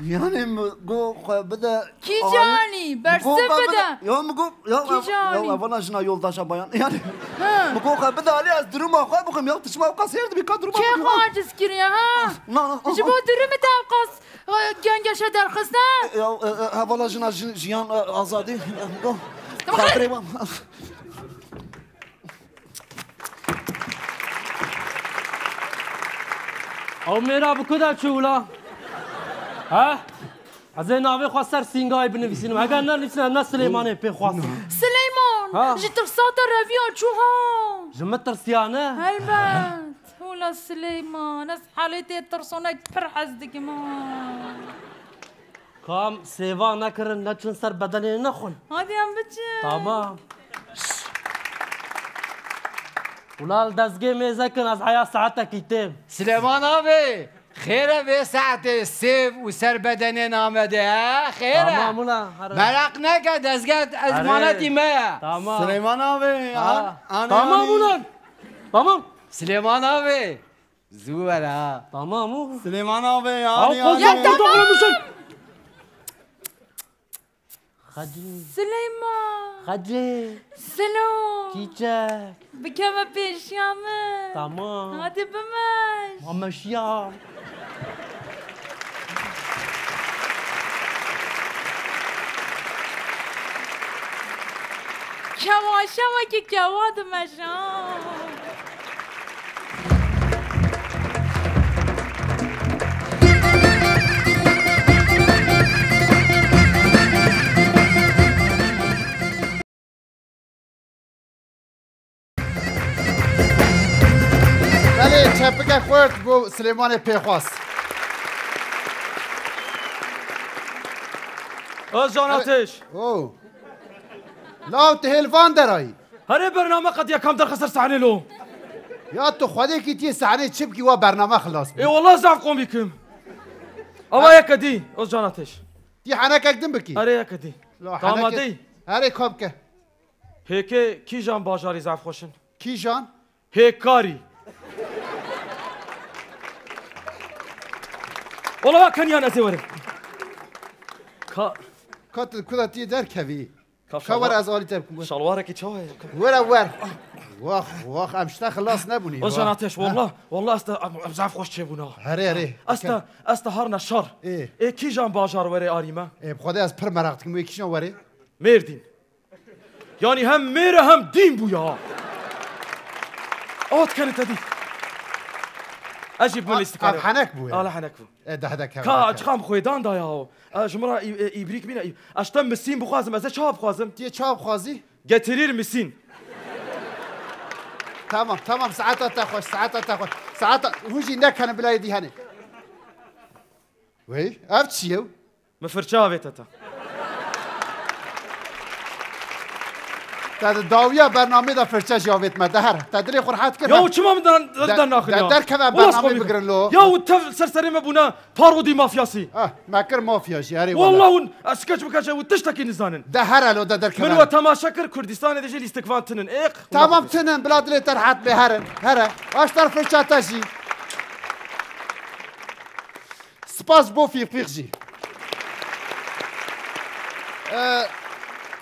Yani mi go xwe bide Kîja alî? Bersiv bide. Ya mi go, ya, Kîja ya, alî? Ev vana jina yoldaşa bayan. Yani Ha. mi go xwe bide alî, ez duruma xwe bixim ya, tişma ew qas hêr dibi ka duruma Kê xwe aciz kiriye ha? Na, na, Ji bo durumê te ew qas, e, gengeşe derxiste? Ya, e, e, hevala jina ji-, jiyan, e, azadî. Xatirê wan. Ew mêra bi ku de çû wila? He? Ez ê navê xwe ser sîngayê binivîsînim. Heger nenivîsînim, ne Silêmanê pê xwest. Silêman, Ha? ji tirsa te reviya çû ha. Ji min tirsiya ne? Helbet. Hûla Silêman, ez halê tê tirsonek pir hez dikim ha. Kam sêva nekirin, neçin ser bedenê nexwin. Hadi em biçin. Tamam. Wila li dezgê mêze kin, ez heya saetekî têm. Silêman abi, xêr e vê saetê sêv û ser bedenê namede, he? Xêr e. Tamam ulan, here. Meraq neke, dezgeh ez Here. manetî me ye. Tamam. Silêman abi, Ha. an-, anê Tamam anî. ulan. Tamam. Silêman abi, zû were ha. Tamam o. Silêman abi, Al anî, kızım, anî. Tamam. Xeclî. Sileyman. Xeclî. Silo. Çîçek. Bikeve pêşiya min. Tamam. Hadi bimeş. Ma meşiya. Kewa şewekî kewa dimeşa. Belê, çepike xurt bo Silêmanê Pêxwas. Özcan Ateş. Oh. Law, tu hêl van derayî. Herê bername qediya kam derxe ser sahnê lo. Ya tu xwedêkî tiyê sahnê çi bikî wa bername xilas bî. Ê wallah zaf komîk im. Ava yeke dî, Özcan Ateş. Tî henekek din bikî. Erê yeke dî. Lo, Tu henekê-, amadeyî? Erê ka bike. Hêkê kîjan bajarî zaf xweş in? Kîjan? Hêkarî. Wala va keniyan ez ê werim. Ka Ka tu kuda tiyê derkevî. Ka Ka şalwar-, were ez alî te bikim. Şalwarekî çawa ye? Were wer. Wax, wax, em ji te xilas nebûnî. Özcan Ateş, Ha. wallah, wallah ez te, em, em zaf xweş çêbûna. Herê, herê. Ez te, ez te harna şar. Ê. Ê kîjan bajar were arî me? Ê, bi Xwedê ez pir meraq dikim, wê kîjan were? Mêrdîn. Yani hem mêr e hem dîn bû ya. Awa dikene te dî. Ez jî bi min A-, lîstikane. Ev henek bû ya. Ala henek bû. E, deh deh keve Ka deh keve. Çiqam xwêdan da ya. E, ji min re î-, e, îbrîk bîne. Î-, ez te misîn bixwazim, ez ê çawa bixwazim? Tiyê çawa bixwazî? Getirir misin. Tamam, tamam, saeta te xweş, saeta te xweş. Saeta, hûn jî nekene bila yê dî henê. Wey, ev çi ye? Min firçe avête te. Te di dawiya bernamê de firçe jî avêt me. De here. Te dilê xwe rehet kir. Ya çima min de, de, de naxin de, ya? Derkeve em bernamê bigirin lo. Ya û tev ser serê me bûne parodî mafyasî. Ah, me kir mafya jî, erê Wallah wala. Hûn, ez skeç bikeçe û tiştekî nizanin. De here lo de derkeve. Min we temaşe kir, Kurdistanê de jî lîstikvan tinin. Êq. Tamam tinin, bila dilê te rehet bê, herin. Here. Aştar firça te jî. Spas ji bo Fîqfîq jî. Ee,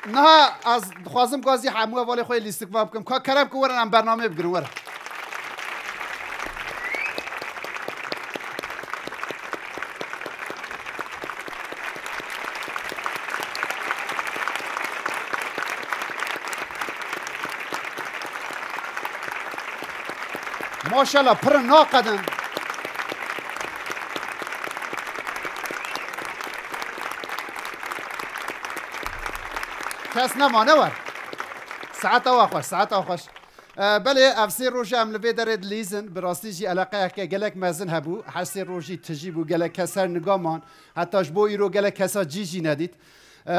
niha ez dixwazim gazî hemû hevalê xwe yê lîstikvan bikim. Ka kerem ku werin em bernameyê bigirin, werin. Maşallah, pir in, naqedin. Kes nemane wer. Saeta wa xweş, saeta wa xweş. E, belê, ev sê roj em li vê derê dilîzin. Bi rastî jî eleqeyeke gelek mezin hebû. Her sê rojî tijî bû, gelek kes ser niga man. Heta ji bo îro gelek kesa cî jî nedît. E,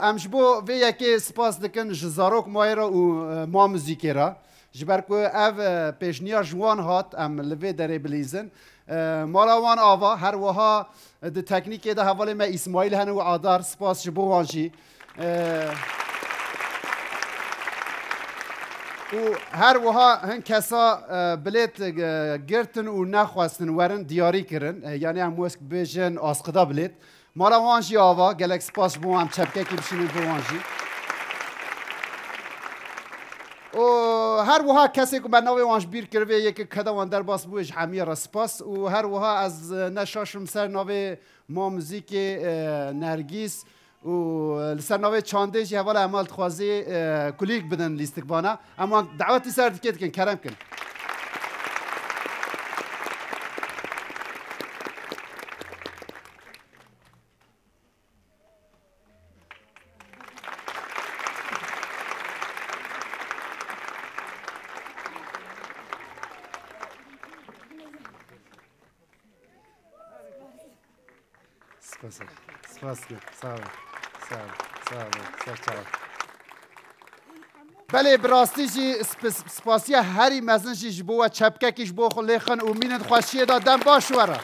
em ji bo vê yekê spas dikin ji Zarok Mayê re û, e, Ma Muzîkê re. Ji ber ku ev, e, pêşniyar ji wan hat, em li vê derê bilîzin. E, mala wan ava, her wiha di teknîkê de hevalê me Îsmaîl hene û Adar, spas ji bo wan jî. E, Û her wiha hin kesa, e, bilêt, e, girtin û nexwestin werin diyarî kirin. E, yanî em wek bêjin askida bilêt. Mala wan jî ava, gelek spas ji bo wan, em çepkekî bişînin bo wan jî. Û her wiha kesê ku me navê wan ji bîr kiribe, yê ke keda wan derbas bûye, ji hemiyê re spas. Û her wiha ez, e, ne şaş im ser navê ma muzîkê, e, Nergîs û, e, li ser navê çandê jî hevala Emal dixwazî, e, kulîlk bidin lîstikvana. Em wan dawetî ser dikê dikin, kerem kin. Spas. Spas. Sağ ol. Sağ ol. Sağ ol. Ser çawa. Belê, bi rastî jî sp-, spasiya herî mezin jî ji bo we çepkekî ji bo xwe lêxin û mînin xweşiyê de dem baş were.